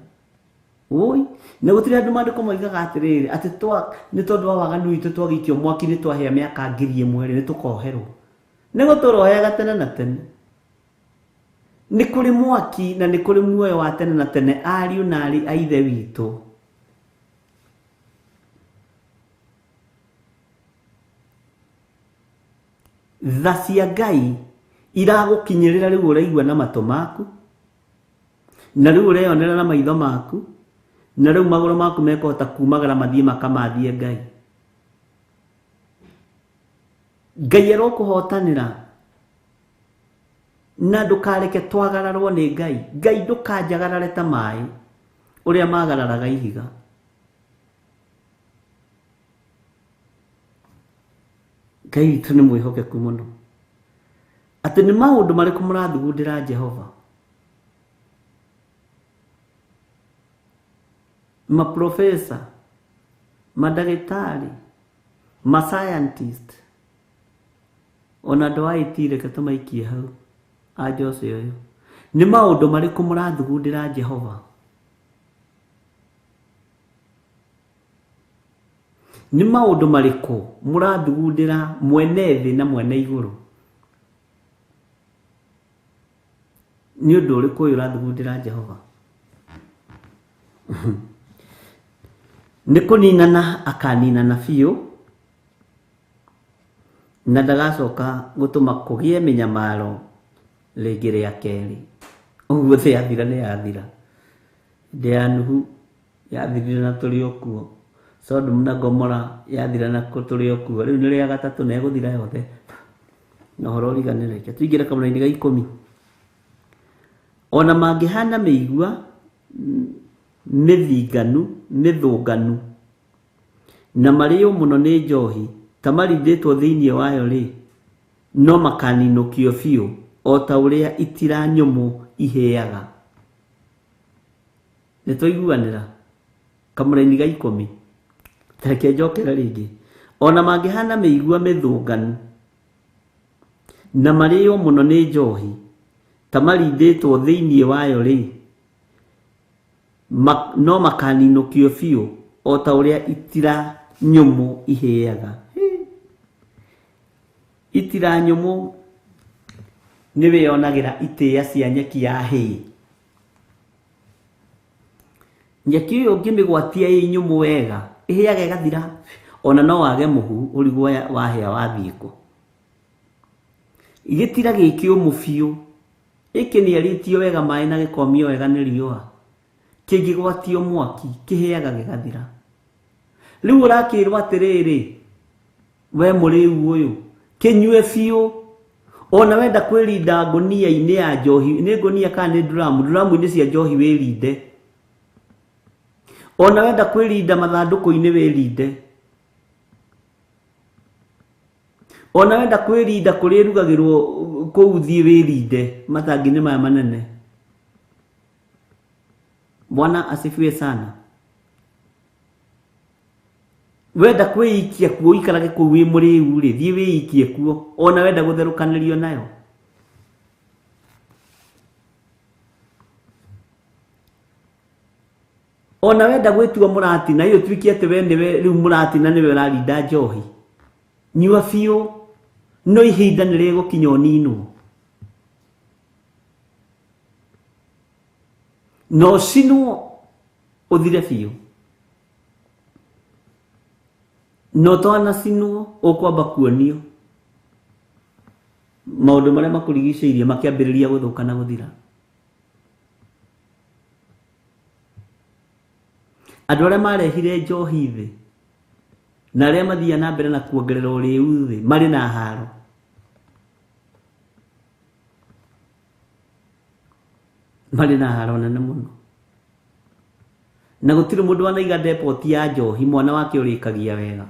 Oi, na gũtirĩ andũ maandĩko moigaga atĩrĩrĩ atĩ nĩ tondũ wa waganu witũ twagĩikio mwaki nĩ twahĩa mĩaka 1000 rĩ, nĩ tũkoherwo. Nĩ gũtũroheaga tene na tene. Nĩ kũrĩ mwaki na nĩ kũrĩ muoyo wa tene na tene, ariũ na arĩ a Ithe witũ. Tha cia Ngai iragũkinyĩrĩra rĩu ũraigua na matũ maku, na rĩu ũreyonera na maitho maku, na rĩu magũrũ maku mekũhota kumagara mathiĩ makamathie Ngai. Ngai arokũhotanĩra na ndũkareke twagararwo nĩ Ngai. Ngai ndũkanjagarare ta maĩ ũrĩa magararaga ihiga. Ngai witũ nĩ mwĩhokeku mũno. Atĩ nĩ maũndũ marĩkũ mũrathugundĩra Jehova? Maprofesa, mandagĩtarĩ, ma-scientist, ona andũ a IT reke tũmaikie hau anja ũcio ũyũ. Nĩ maũndũ marĩkũ mũrathugundĩra Jehova? Nĩ maũndũ marĩkũ mũrathugundĩra mwene thĩ na mwene igũrũ? Nĩ ũndũ ũrĩkũ ũyũ ũrathugundĩra Jehova? Nĩ kũninana akaninana biũ, na ndagacoka gũtũma kũgĩe mĩnyamaro rĩngĩ rĩa kerĩ. Ũguo thĩ yathira nĩ yathira. Hĩndĩ ya Nuhu yathirire na tũrĩ o kuo. Sodom na Gomora yathira na tũrĩ o kuo. Rĩu nĩ rĩa gatatũ na ĩgũthira yothe. Na ũhoro ũriganĩre. Reke tũingĩre kamũraini ga 10. Ona mangĩhana mĩigua mĩthinganu, mĩthũnganu, na marĩo mũno nĩ njohi, ta marindĩtwo thĩinĩ wayo rĩ, no makaninũkio biũ, o ta ũrĩa itira nyũmũ ihĩaga. Nĩ twaiguanĩra? Kamũraini ga 10. Reke njokere rĩngĩ. Ona mangĩhana mĩigua mĩthũnganu, na marĩo mũno nĩ njohi, ta marindĩtwo thĩinĩ wayo rĩ, no makaninũkio biũ, o ta ũrĩa itira nyũmũ ihĩaga. Itira nyũmũ nĩ wĩyonagĩra itĩa cia nyeki ya hĩĩ. Nyeki ĩyo ũngĩmĩgwatia ĩ nyũmũ wega, ĩhĩaga ĩgathira, ona no wage mũhu ũrigwo wahĩa wathiĩ kũ. Gĩtira gĩ kĩũmũ biũ, ĩkĩniarĩtio wega maĩ na gĩkomio wega nĩ riũa, kĩngĩgwatio mwaki kĩhĩaga gĩgathira. Rĩu ũrakĩrwo atĩrĩrĩ, we mũrĩu ũyũ, kĩnyue biũ. Ona wenda kwĩrinda ngũnia-inĩ ya njohi, nĩ ngũnia kana nĩ nduramu, nduramu-inĩ cia njohi wĩrinde. Ona wenda kwĩrinda mathandũkũ-inĩ wĩrinde. Ona wenda kwĩrinda kũrĩa ĩrugagĩrwo kũu thiĩ wĩrinde matangi-inĩ maya manene. Bwana asifiwe sana. Wenda kwĩikia kuo ũikarage kũu wĩ mũrĩu rĩ, thiĩ wĩikie kuo. Ona wenda gũtherũkanĩrio nayo. Ona wenda gwĩtua mũratina, ĩ ũtuĩke atĩ we nĩwe rĩu mũratina nĩwe ũrarinda njohi. Nyua biũ, no ihinda nĩ rĩgũkinya ũninwo. Na ũcinwo ũthire biũ. Na ũtanacinwo ũkwamba kuonio maũndũ marĩa makũrigicĩirie makĩambĩrĩria gũthũka na gũthira. Andũ arĩa marehire njohi thĩ na arĩa mathiaga na mbere na kuongerera ũrĩu thĩ marĩ na haro. Marĩ na haro nene mũno. Na gũtirĩ mũndũ wanaiga depot ya njohi mwana wake ũrĩkagia wega.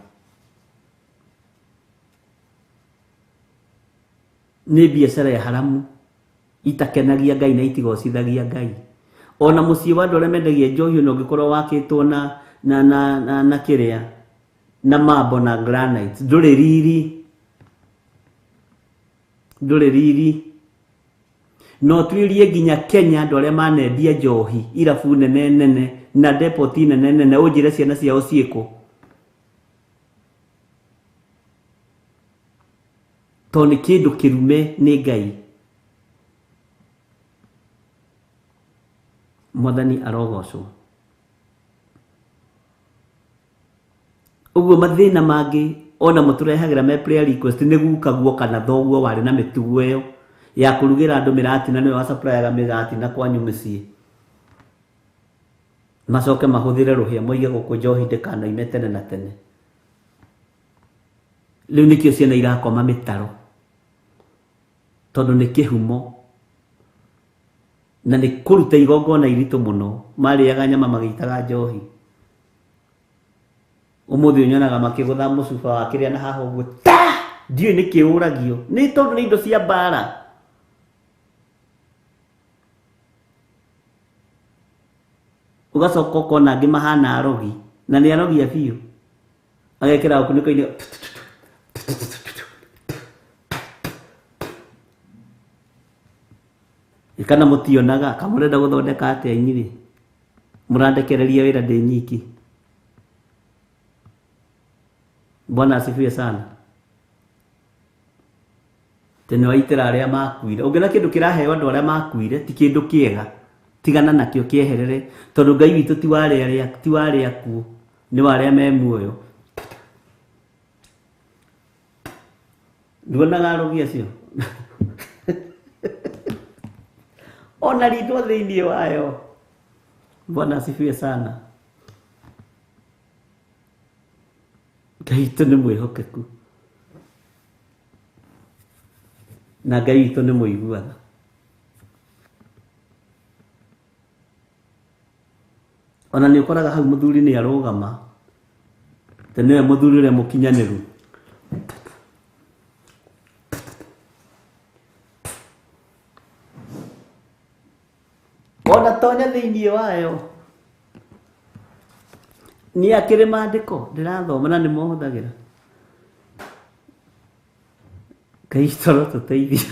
Nĩ biacara ya haramu itakenagia Ngai na itigocithagia Ngai. Ona mũciĩ wa andũ arĩa mendagia njohi ona ũngĩkorwo wakĩtwo na kĩrĩa na marble na granite ndũrĩ riri, ndũrĩ riri. No tuirie nginya Kenya andũ arĩa manendia njohi irabu nene nene na depot nene nene ũnjĩre ciana ciao ciĩkũ, tondũ nĩ kĩndũ kĩrume nĩ Ngai. Mwathani arogocwo. Ũguo mathĩna mangĩ ona mũtũrehagĩra me prayer request nĩ gukaguo kana thoguo warĩ na mĩtugo ĩyo ya kũrugĩra andũ mĩratina, nĩwe wacaprayaga mĩratina kwanyu mĩciĩ, macoke mahũthĩre rũhĩa moige gũkũ njohi ndĩkanoime tene na tene. Rĩu nĩkĩo ciana irakoma mĩtaro, tondũ nĩ kĩhumo na nĩ kũruta igongona iritũ mũno. Marĩaga nyama magĩitaga njohi. Ũmũthĩ ũnyonaga makĩgũtha mũcuba wa kĩrĩa na haha ũguo ta ndiũĩ nĩ kĩũragio nĩ tondũ nĩ indo cia mbara. Ũgacoka ũkona angĩ mahana arogi na nĩ arogi a biũ, agekĩra gakunĩko-inĩ kana mũtionaga kamũrenda gũthondeka atĩa inyuĩ mũrandekereria wĩra ndĩ nyiki. Bwana asifiwe sana. Tene waitĩra arĩa makuire. Ũngĩona kĩndũ kĩraheo andũ arĩa makuire ti kĩndũ kĩega, tigana nakĩo kĩeherere, tondũ Ngai witũ ti wa arĩa ti wa arĩa akuũ, nĩ wa arĩa me muoyo. Nduonaga arogi acio ona rĩtwa thĩinĩ wayo. Bwana asifiwe sana. Ngai witũ nĩ mwĩhokeku na Ngai witũ nĩ mũiguaga. Ona nĩ ũkoraga hau mũthuri nĩ arũgama, te nĩwe mũthuri ũrĩa mũkinyanĩru. Ona tonya thĩinĩ wayo nĩ akĩrĩ maandĩko ndĩrathoma na nĩmo hũthagĩra. Ngai toro tũteithie.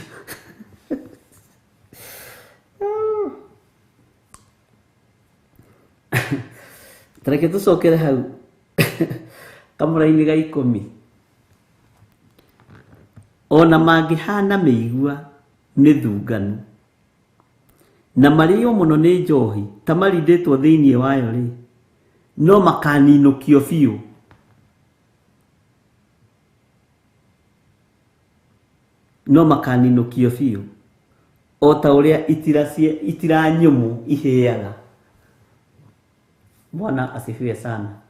Tareke tũcokere hau kamũra-inĩ ga 10. Ona mangĩhana mĩigua mĩthunganu na marĩo mũno nĩ njohi ta marindĩtwo thĩinĩ wayo rĩ, no makaninũkio biũ. No makaninũkio biũ o ta ũrĩa itira nyũmũ ihĩaga. Bwana asifiwe sana.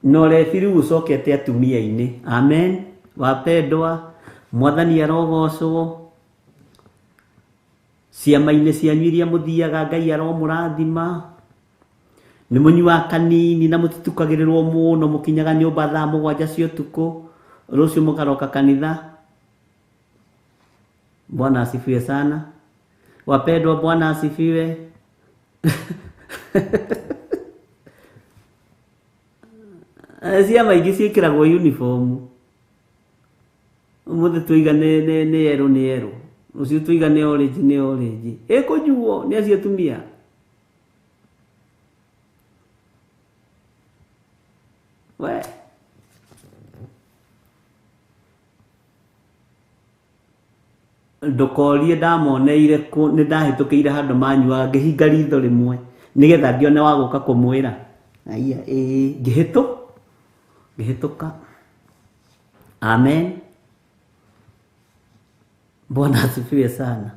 No rebi rĩu ũcokete atumia-inĩ. Amen. Wapendwa, Mwathani arogocwo. Ciama-inĩ cianyu iria mũthiaga Ngai aromũrathima. Nĩ mũnyuaga kanini na mũtitukagĩrĩrwo mũno, mũkinyaga nyũmba thaa 7 cia ũtukũ, rũciũ mũkaroka kanitha. Bwana asifiwe sana. Wapendwa, Bwana asifiwe. Ciama ingĩ ciĩkĩragwo uniform. Ũmũthĩ tũiga nĩ yerũ nĩ yerũ, rũciũ tũiga nĩ orange nĩ orange. Ĩkũnyuo nĩ acio atumia. We Ndũkorie ndamoneire kũ, nĩ ndahĩtũkĩire handũ manyuaga ngĩhinga ritho rĩmwe nĩgetha ngĩone wa gũka kũmwĩra. Aiya, ĩĩ, ngĩhĩtũ ngĩhĩtũka. Amen. Bwana asifiwe sana.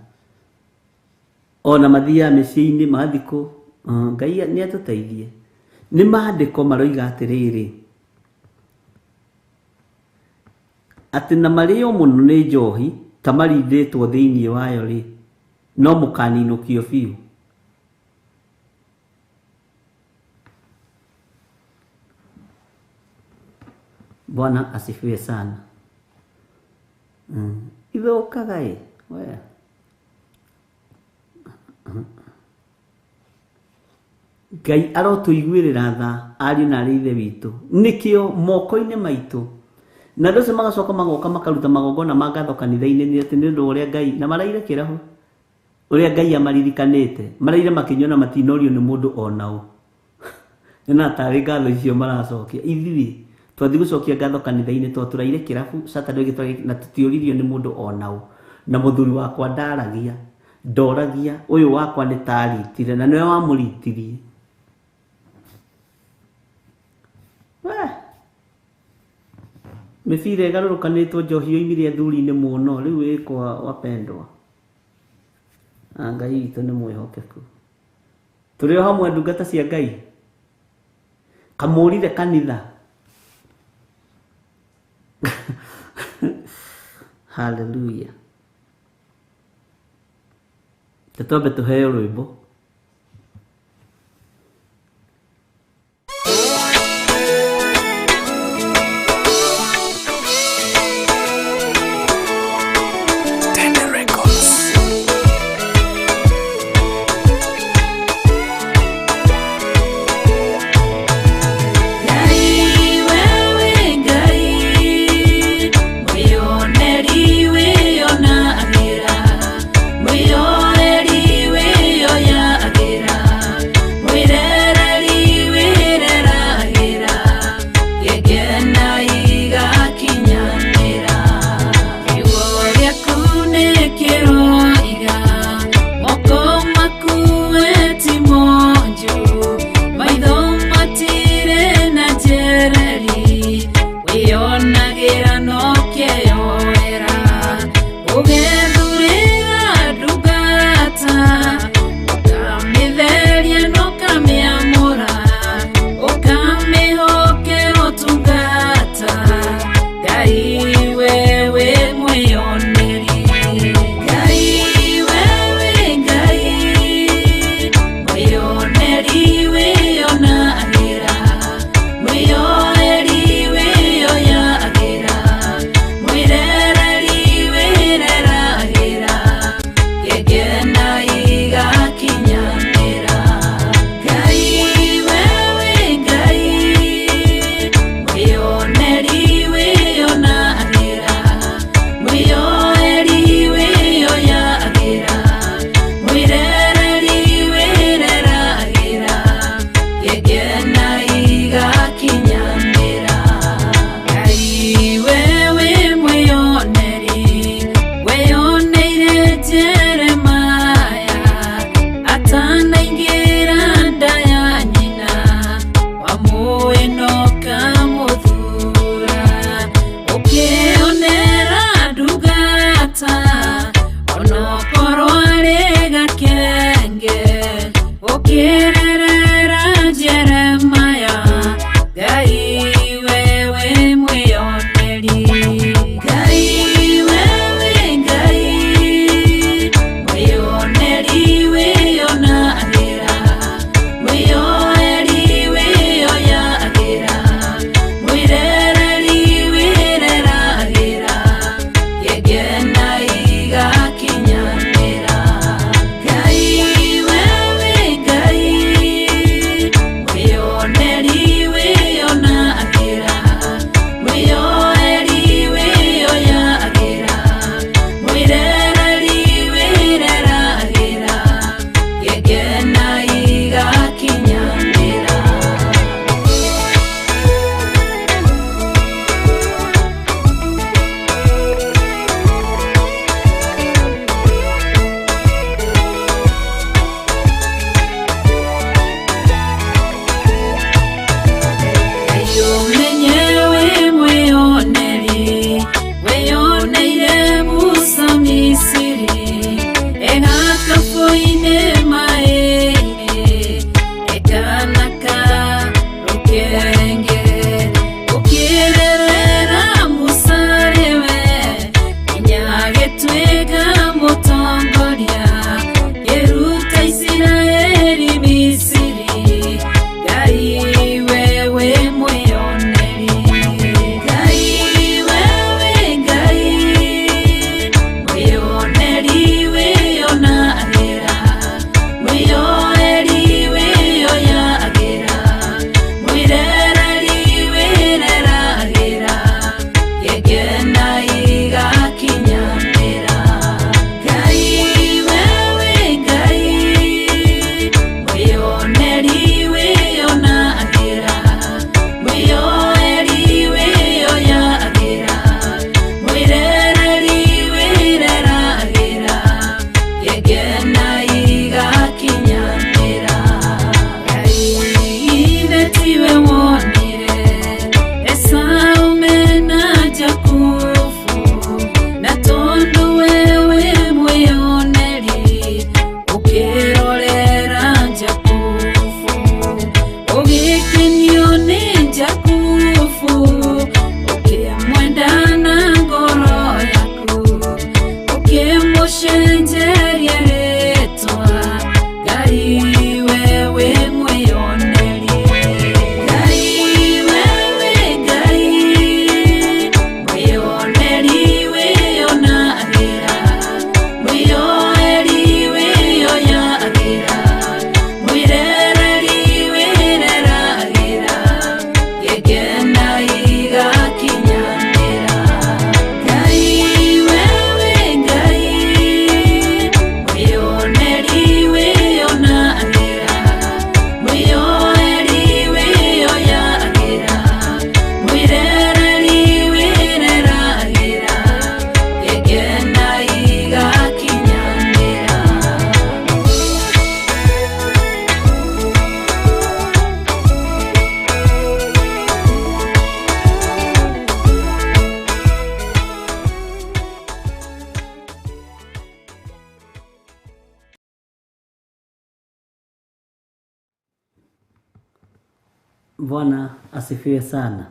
Ona mathiaga mĩciĩ-inĩ magathiĩ kũ, Ngai nĩ atũteithie. Nĩ maandĩko maroiga atĩrĩrĩ, atĩ na marĩo mũno nĩ njohi ta marindĩtwo thĩinĩ wayo rĩ, no mũkaninũkio biũ. Bwana asifiwe sana. Ithũkaga ĩ we. Ngai arotũiguĩrĩra tha ariũ na arĩ ithe witũ, nĩkĩo moko-inĩ maitũ. Na andũ acio magacoka magoka makaruta magongona ma ngatho kanitha-inĩ nĩ atĩ nĩ ũndũ wa ũrĩa Ngai, na maraire kĩrabu, ũrĩa Ngai amaririkanĩte, maraire makĩnyua na matinorio nĩ mũndũ ona ũ. Nyonaga tarĩ ngatho icio maracokia. Ithuĩ twathiĩ gũcokia ngatho kanitha-inĩ tondũ tũraire kĩrabu Saturday gĩtware na tũtiũririo nĩ mũndũ ona ũ. Na mũthuri wakwa ndaragia, ndoragia, ũyũ wakwa nĩ taritire na nĩwe wamũritirie. We mĩbira ĩgarũrũkanĩtwo njohi yoimire athuri-inĩ mũno, rĩu ĩkwa wapendwa. Na Ngai witũ nĩ mwĩhokeku. Tũrĩ o hamwe ndungata cia Ngai. Kamũrire kanitha. Hallelujah. Tũtwambe tũheo rwĩmbo. Ngai wewe Ngai, mwĩoneri wĩonagĩra, mwĩoreri wĩoyagĩra. Bwana asifiwe sana.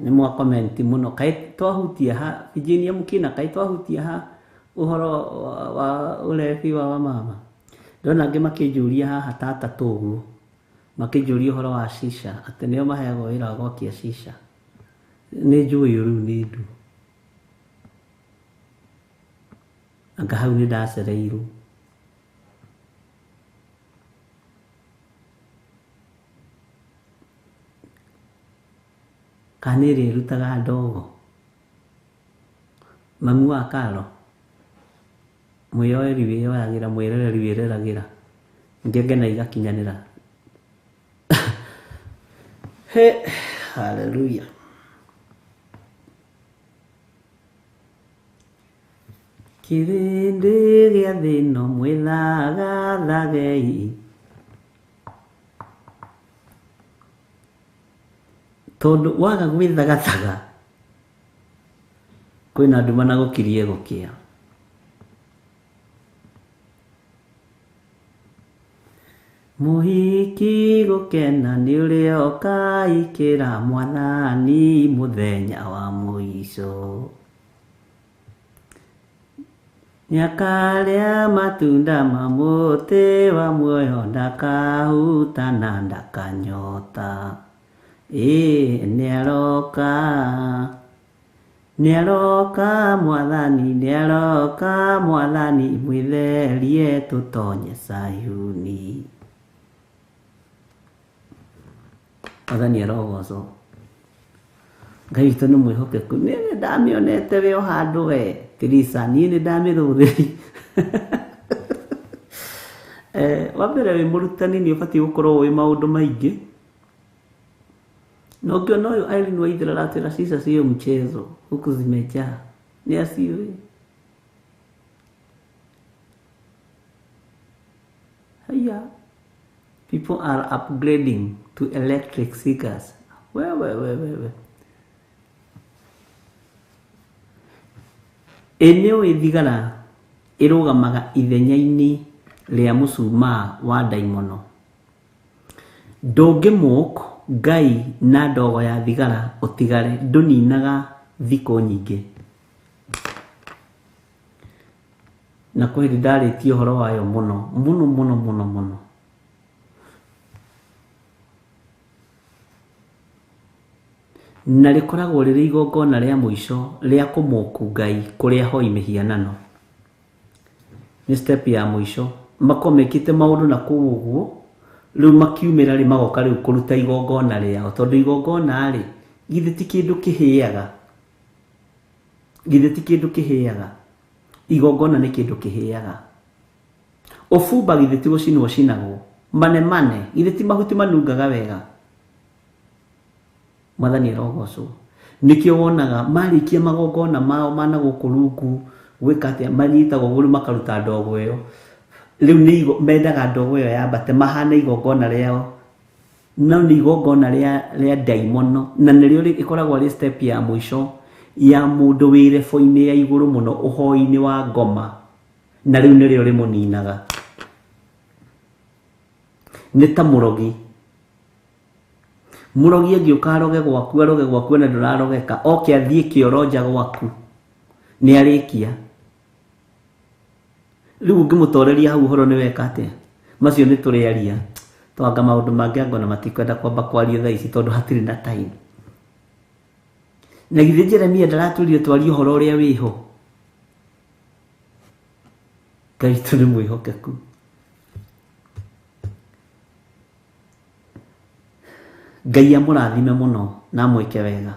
Nĩ mwa comment mũno kaĩ twahutia ha Virginia Mukina, kaĩ twahutia ha ũhoro wa ũrebi wa wamama. Ndona angĩ makĩnjũria haha tata tũguo, makĩnjũria ũhoro wa shisha atĩ nĩo maheagwo wĩra wa gwakia shisha. Nĩ njũĩ rĩu nĩ ndu anga hau nĩ ndacereirwo. Kana nĩ ĩrĩa ĩrutaga ndogo mamu wa Karo, mwĩyoeri wĩyoyagĩra, mwĩroreri wĩroragĩra, ngenge na igakinyanĩra. He, haleluya. Kĩrĩndĩ gĩa thĩ ĩno mwĩthagathagei, tondũ waga gwĩthagathaga kwĩna nduma na gũkirie gũkĩa. Mũhiki gũkena nĩ ũrĩa ũkaikĩra mwathani mũthenya wa mũico. Nĩakarĩa matunda ma mũtĩ wa muoyo, ndakahuta na ndakanyota. Ĩĩ nĩaroka, nĩaroka mwathani, nĩaroka mwathani, mwĩtherie tũtonye Sayuni. Mwathani arogocwo. Ngai witũ nĩ mwĩhokeku. Niĩ nĩ ndamĩonete wĩ o handũ we Tirisa, niĩ nĩ ndamĩrũthĩri. Wa mbere wĩ mũrutani nĩ ũbatiĩ gũkorwo ũĩ maũndũ maingĩ. Na ũngĩona ũyũ Irene Waithera aratwĩra shisha sio mchezo, huku zimejaa. Nĩ aciũĩ. Haya. People are upgrading to electric cigars. We. Ĩ nĩũĩ thigara ĩrũgamaga ithenya-inĩ rĩa mũcumaa wa ndaimono. Ndũngĩmũk Ngai na ndogo ya thigara ũtigare, ndũninaga thikũ nyingĩ. Na kwĩ hĩndĩ ndarĩtie ũhoro wayo mũno mũno mũno mũno mũno. Na rĩkoragwo rĩrĩ igongona rĩa mũico rĩa kũmũku Ngai kũrĩa hoi mĩhianano. Nĩ step ya mũico. Makorwo mekĩte maũndũ na kũu ũguo, rĩu makiumĩra rĩ magoka rĩu kũruta igongona rĩao, tondũ igongona rĩ githĩ ti kĩndũ kĩhĩaga, githĩ ti kĩndũ kĩhĩaga. Igongona nĩ kĩndũ kĩhĩaga. Ũbumba githĩ ti gũcinwo cinagwo, manemane githĩ ti mahuti manungaga wega. Mwathani arogocwo. Nĩkĩo wonaga marĩkia magongona mao mana gũkũ rungu gwĩka atĩa, manyitagwo ũguo rĩu makaruta ndogo ĩyo. Rĩu nĩ mendaga ndogo ĩyo yambate mahane igongona rĩao, no nĩ igongona rĩa ndaimono, na nĩrĩo ĩkoragwo rĩ step ya mũico ya mũndũ wĩ rebo-inĩ ya igũrũ mũno ũhoi-inĩ wa ngoma, na rĩu nĩrĩo rĩmũninaga. Nĩ ta mũrogi. Mũrogi angĩũka aroge gwaku na ndũrarogeka, oke athiĩ kĩoro nja gwaku nĩ arĩkia. Rĩu ũngĩmũtoreria hau ũhoro nĩ weka atĩa? Macio nĩ tũrĩaria. Twanga maũndũ mangĩ angona matikwenda kwamba kwaria thaa ici tondũ hatirĩ na time. Na githĩ Jeremia ndaratwĩrire twarie ũhoro ũrĩa wĩho? Ngai witũ nĩ mwĩhokeku. Ngai amũrathime mũno na amwĩke wega.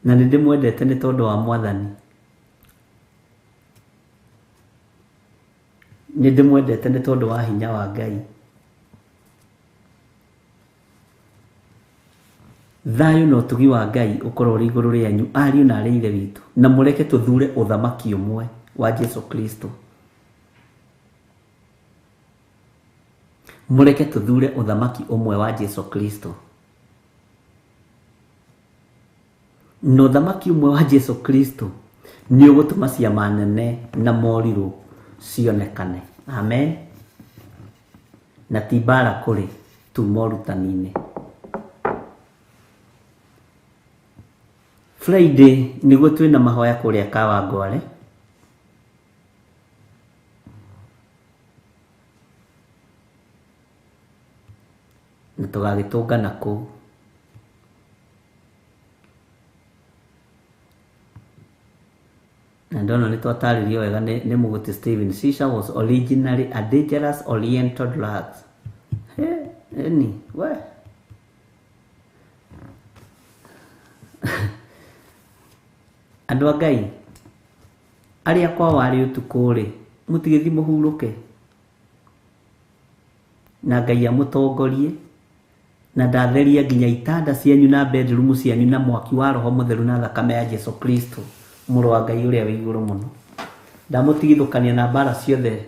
Na nĩ ndĩmwendete nĩ tondũ wa mwathani. Nĩ ndĩmwendete nĩ tondũ wa hinya wa Ngai. Thayũ na ũtugi wa Ngai ũkorwo ũrĩ igũrũ rĩanyu, ariũ na arĩ ithe witũ, na mũreke tũthure ũthamaki ũmwe wa Jesu Kristo. Mũreke tũthure ũthamaki ũmwe wa Jesu Kristo. Na ũthamaki ũmwe wa Jesu Kristo nĩ ũgũtũma ciama nene na morirũ cionekane. Amen. Na ti mbara kũrĩ. Tuma ũrutani-inĩ. Friday nĩguo twĩna mahoya kũrĩa Kawangware. Na tũgagĩtũngana kũu. Na ndona nĩ twatarĩrio wega nĩ Mũgũti Stephen. Shisha was originally a dangerous oriental drug. Eni, we. Andũ a Ngai, arĩa kwao arĩ ũtukũ-rĩ, mũtigĩthiĩ mũhurũke. Na Ngai amũtongorie, na ndatheria nginya itanda cianyu na bedroom cianyu na mwaki wa Roho Mũtheru na thakame ya Jesu Kristo, mũrũ wa Ngai ũrĩa wĩ igũrũ mũno. Ndamũtigithũkania na mbara ciothe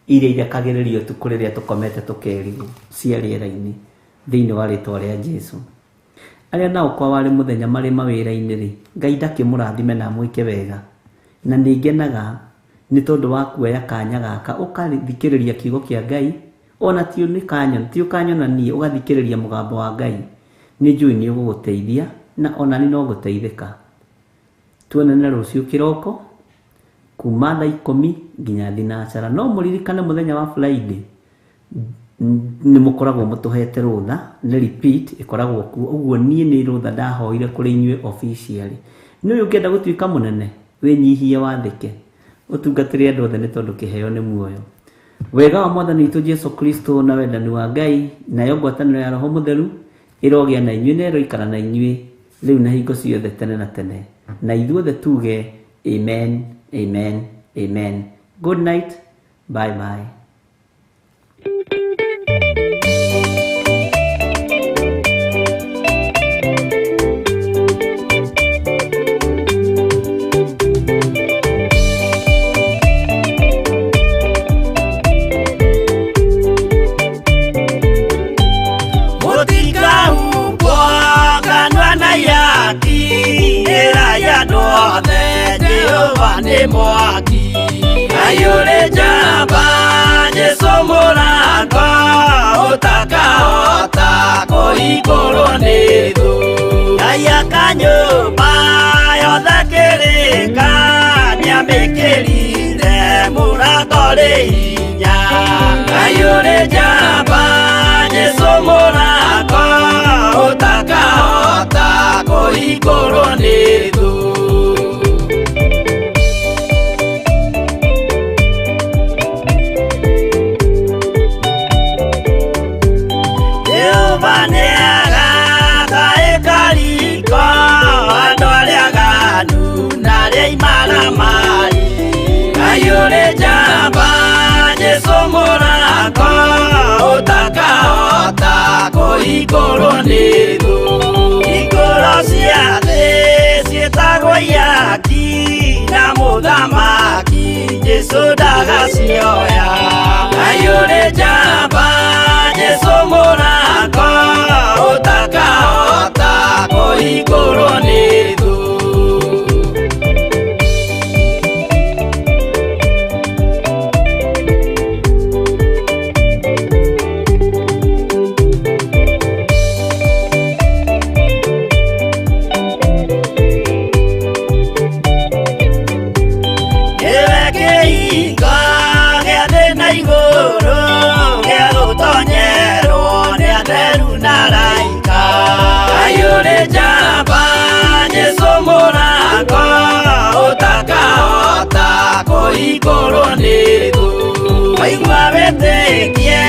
iria irekagĩrĩrio ũtukũ rĩrĩa tũkomete tũkerigwo cia rĩera-inĩ thĩinĩ wa rĩtwa rĩa Jesu. Arĩa nao kwao arĩ mũthenya marĩ mawĩra-inĩ rĩ, Ngai ndakĩmũrathime na amwĩke wega. Na nĩ ngenaga nĩ tondũ wa kuoya kanya gaka ũkathikĩrĩria kiugo kĩa Ngai, ona ti nĩ kanyona, ti ũkanyona niĩ, ũgathikĩrĩria mũgambo wa Ngai. Nĩ njũĩ nĩ ũgũgũteithia na ona niĩ no ngũteithĩka. Tuonane rũciũ kĩroko kuma thaa ikũmi nginya thinacara. No mũririkane mũthenya wa Friday nĩ mũkoragwo mũtũhete rũtha, nĩ repeat ĩkoragwo kuo. Ũguo niĩ nĩ rũtha ndahoire kũrĩ inyuĩ officially. Nĩ ũyũ ũngĩenda gũtuĩka mũnene, wĩnyihie wathĩke, ũtungatĩre andũ othe nĩ tondũ kĩheo nĩ muoyo. Wega wa Mwathani witũ Jesu Kristo na wendani wa Ngai nayo ngwatanĩro ya Roho Mũtheru ĩrogĩa na inyuĩ na ĩroikara na inyuĩ rĩu na hingo ciothe tene na tene. Na ithuothe tuge amen, amen, amen. Good night, bye bye. Mũtikahumbwo kanua na ihaki, ĩrai andũ othe Jehova nĩ mwaki. Aiyũrĩ njamba Jesũ mũrango, ũtakahota kũhingũrwo nĩ thũ. Ngai aka nyũmba yothe kĩrĩka, nĩamĩkĩrire mũrango rĩ hinya. Aiyũrĩ njamba Jesũ mũrango, ũtakahota kũhingũrwo nĩ thũ. Jehova nĩagaka ĩkariko, andũ arĩa aganu na arĩa imaramari. Aiyũrĩ njamba Jesũ mũrango, ũtakahota kũhingũrwo nĩ thũ. Hingũro cia thĩ ciĩtagwo ihaki, na mũthamaki Jesũ ndagacioya. Aiyũrĩ njamba Jesũ mũrango, ũtakahota kũhingũrwo nĩ thũ. Nĩwe kĩhingo gĩa thĩ na igũrũ, gĩa gũtonyerwo nĩ atheru na araika. Aiyũrĩ njamba Jesũ mũrango, ũtakahota kũhingũrwo nĩ thũ. Waigua wĩtĩkie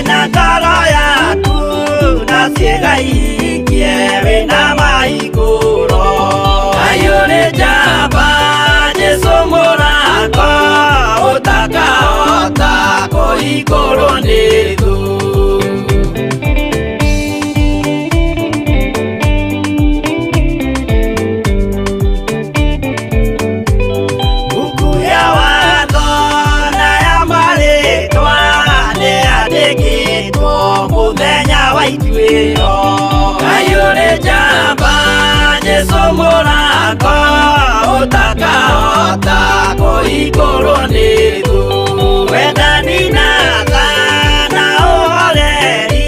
na ngoro yaku, na ciĩga ihingie wĩna mahingũro. Aiyũrĩ njamba Jesũ mũrango, ũtakahota kũhingũrwo nĩ thũ. Buku ya watho na ya marĩtwa nĩyandĩkĩtwo mũthenya wa ituĩro. Aiyũrĩ njamba Jesũ mũrango, ũtakahota kũhingũrwo nĩ thũ. Wendani na tha na ũhoreri.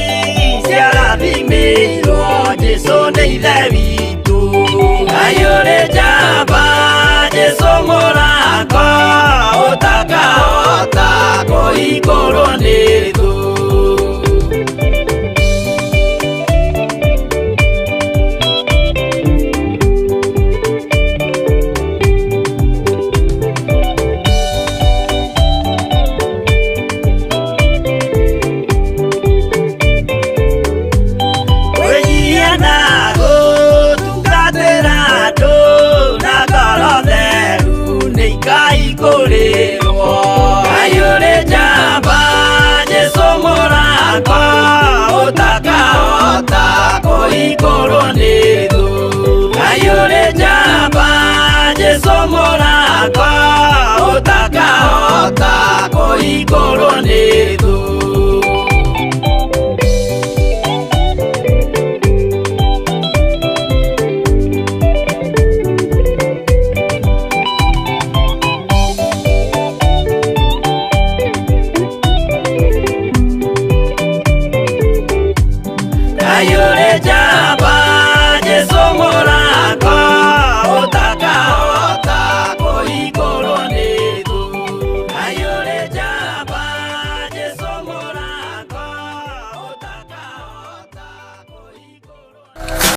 Kũhingũrwo nĩ thũ. Ngai ũrĩ njamba.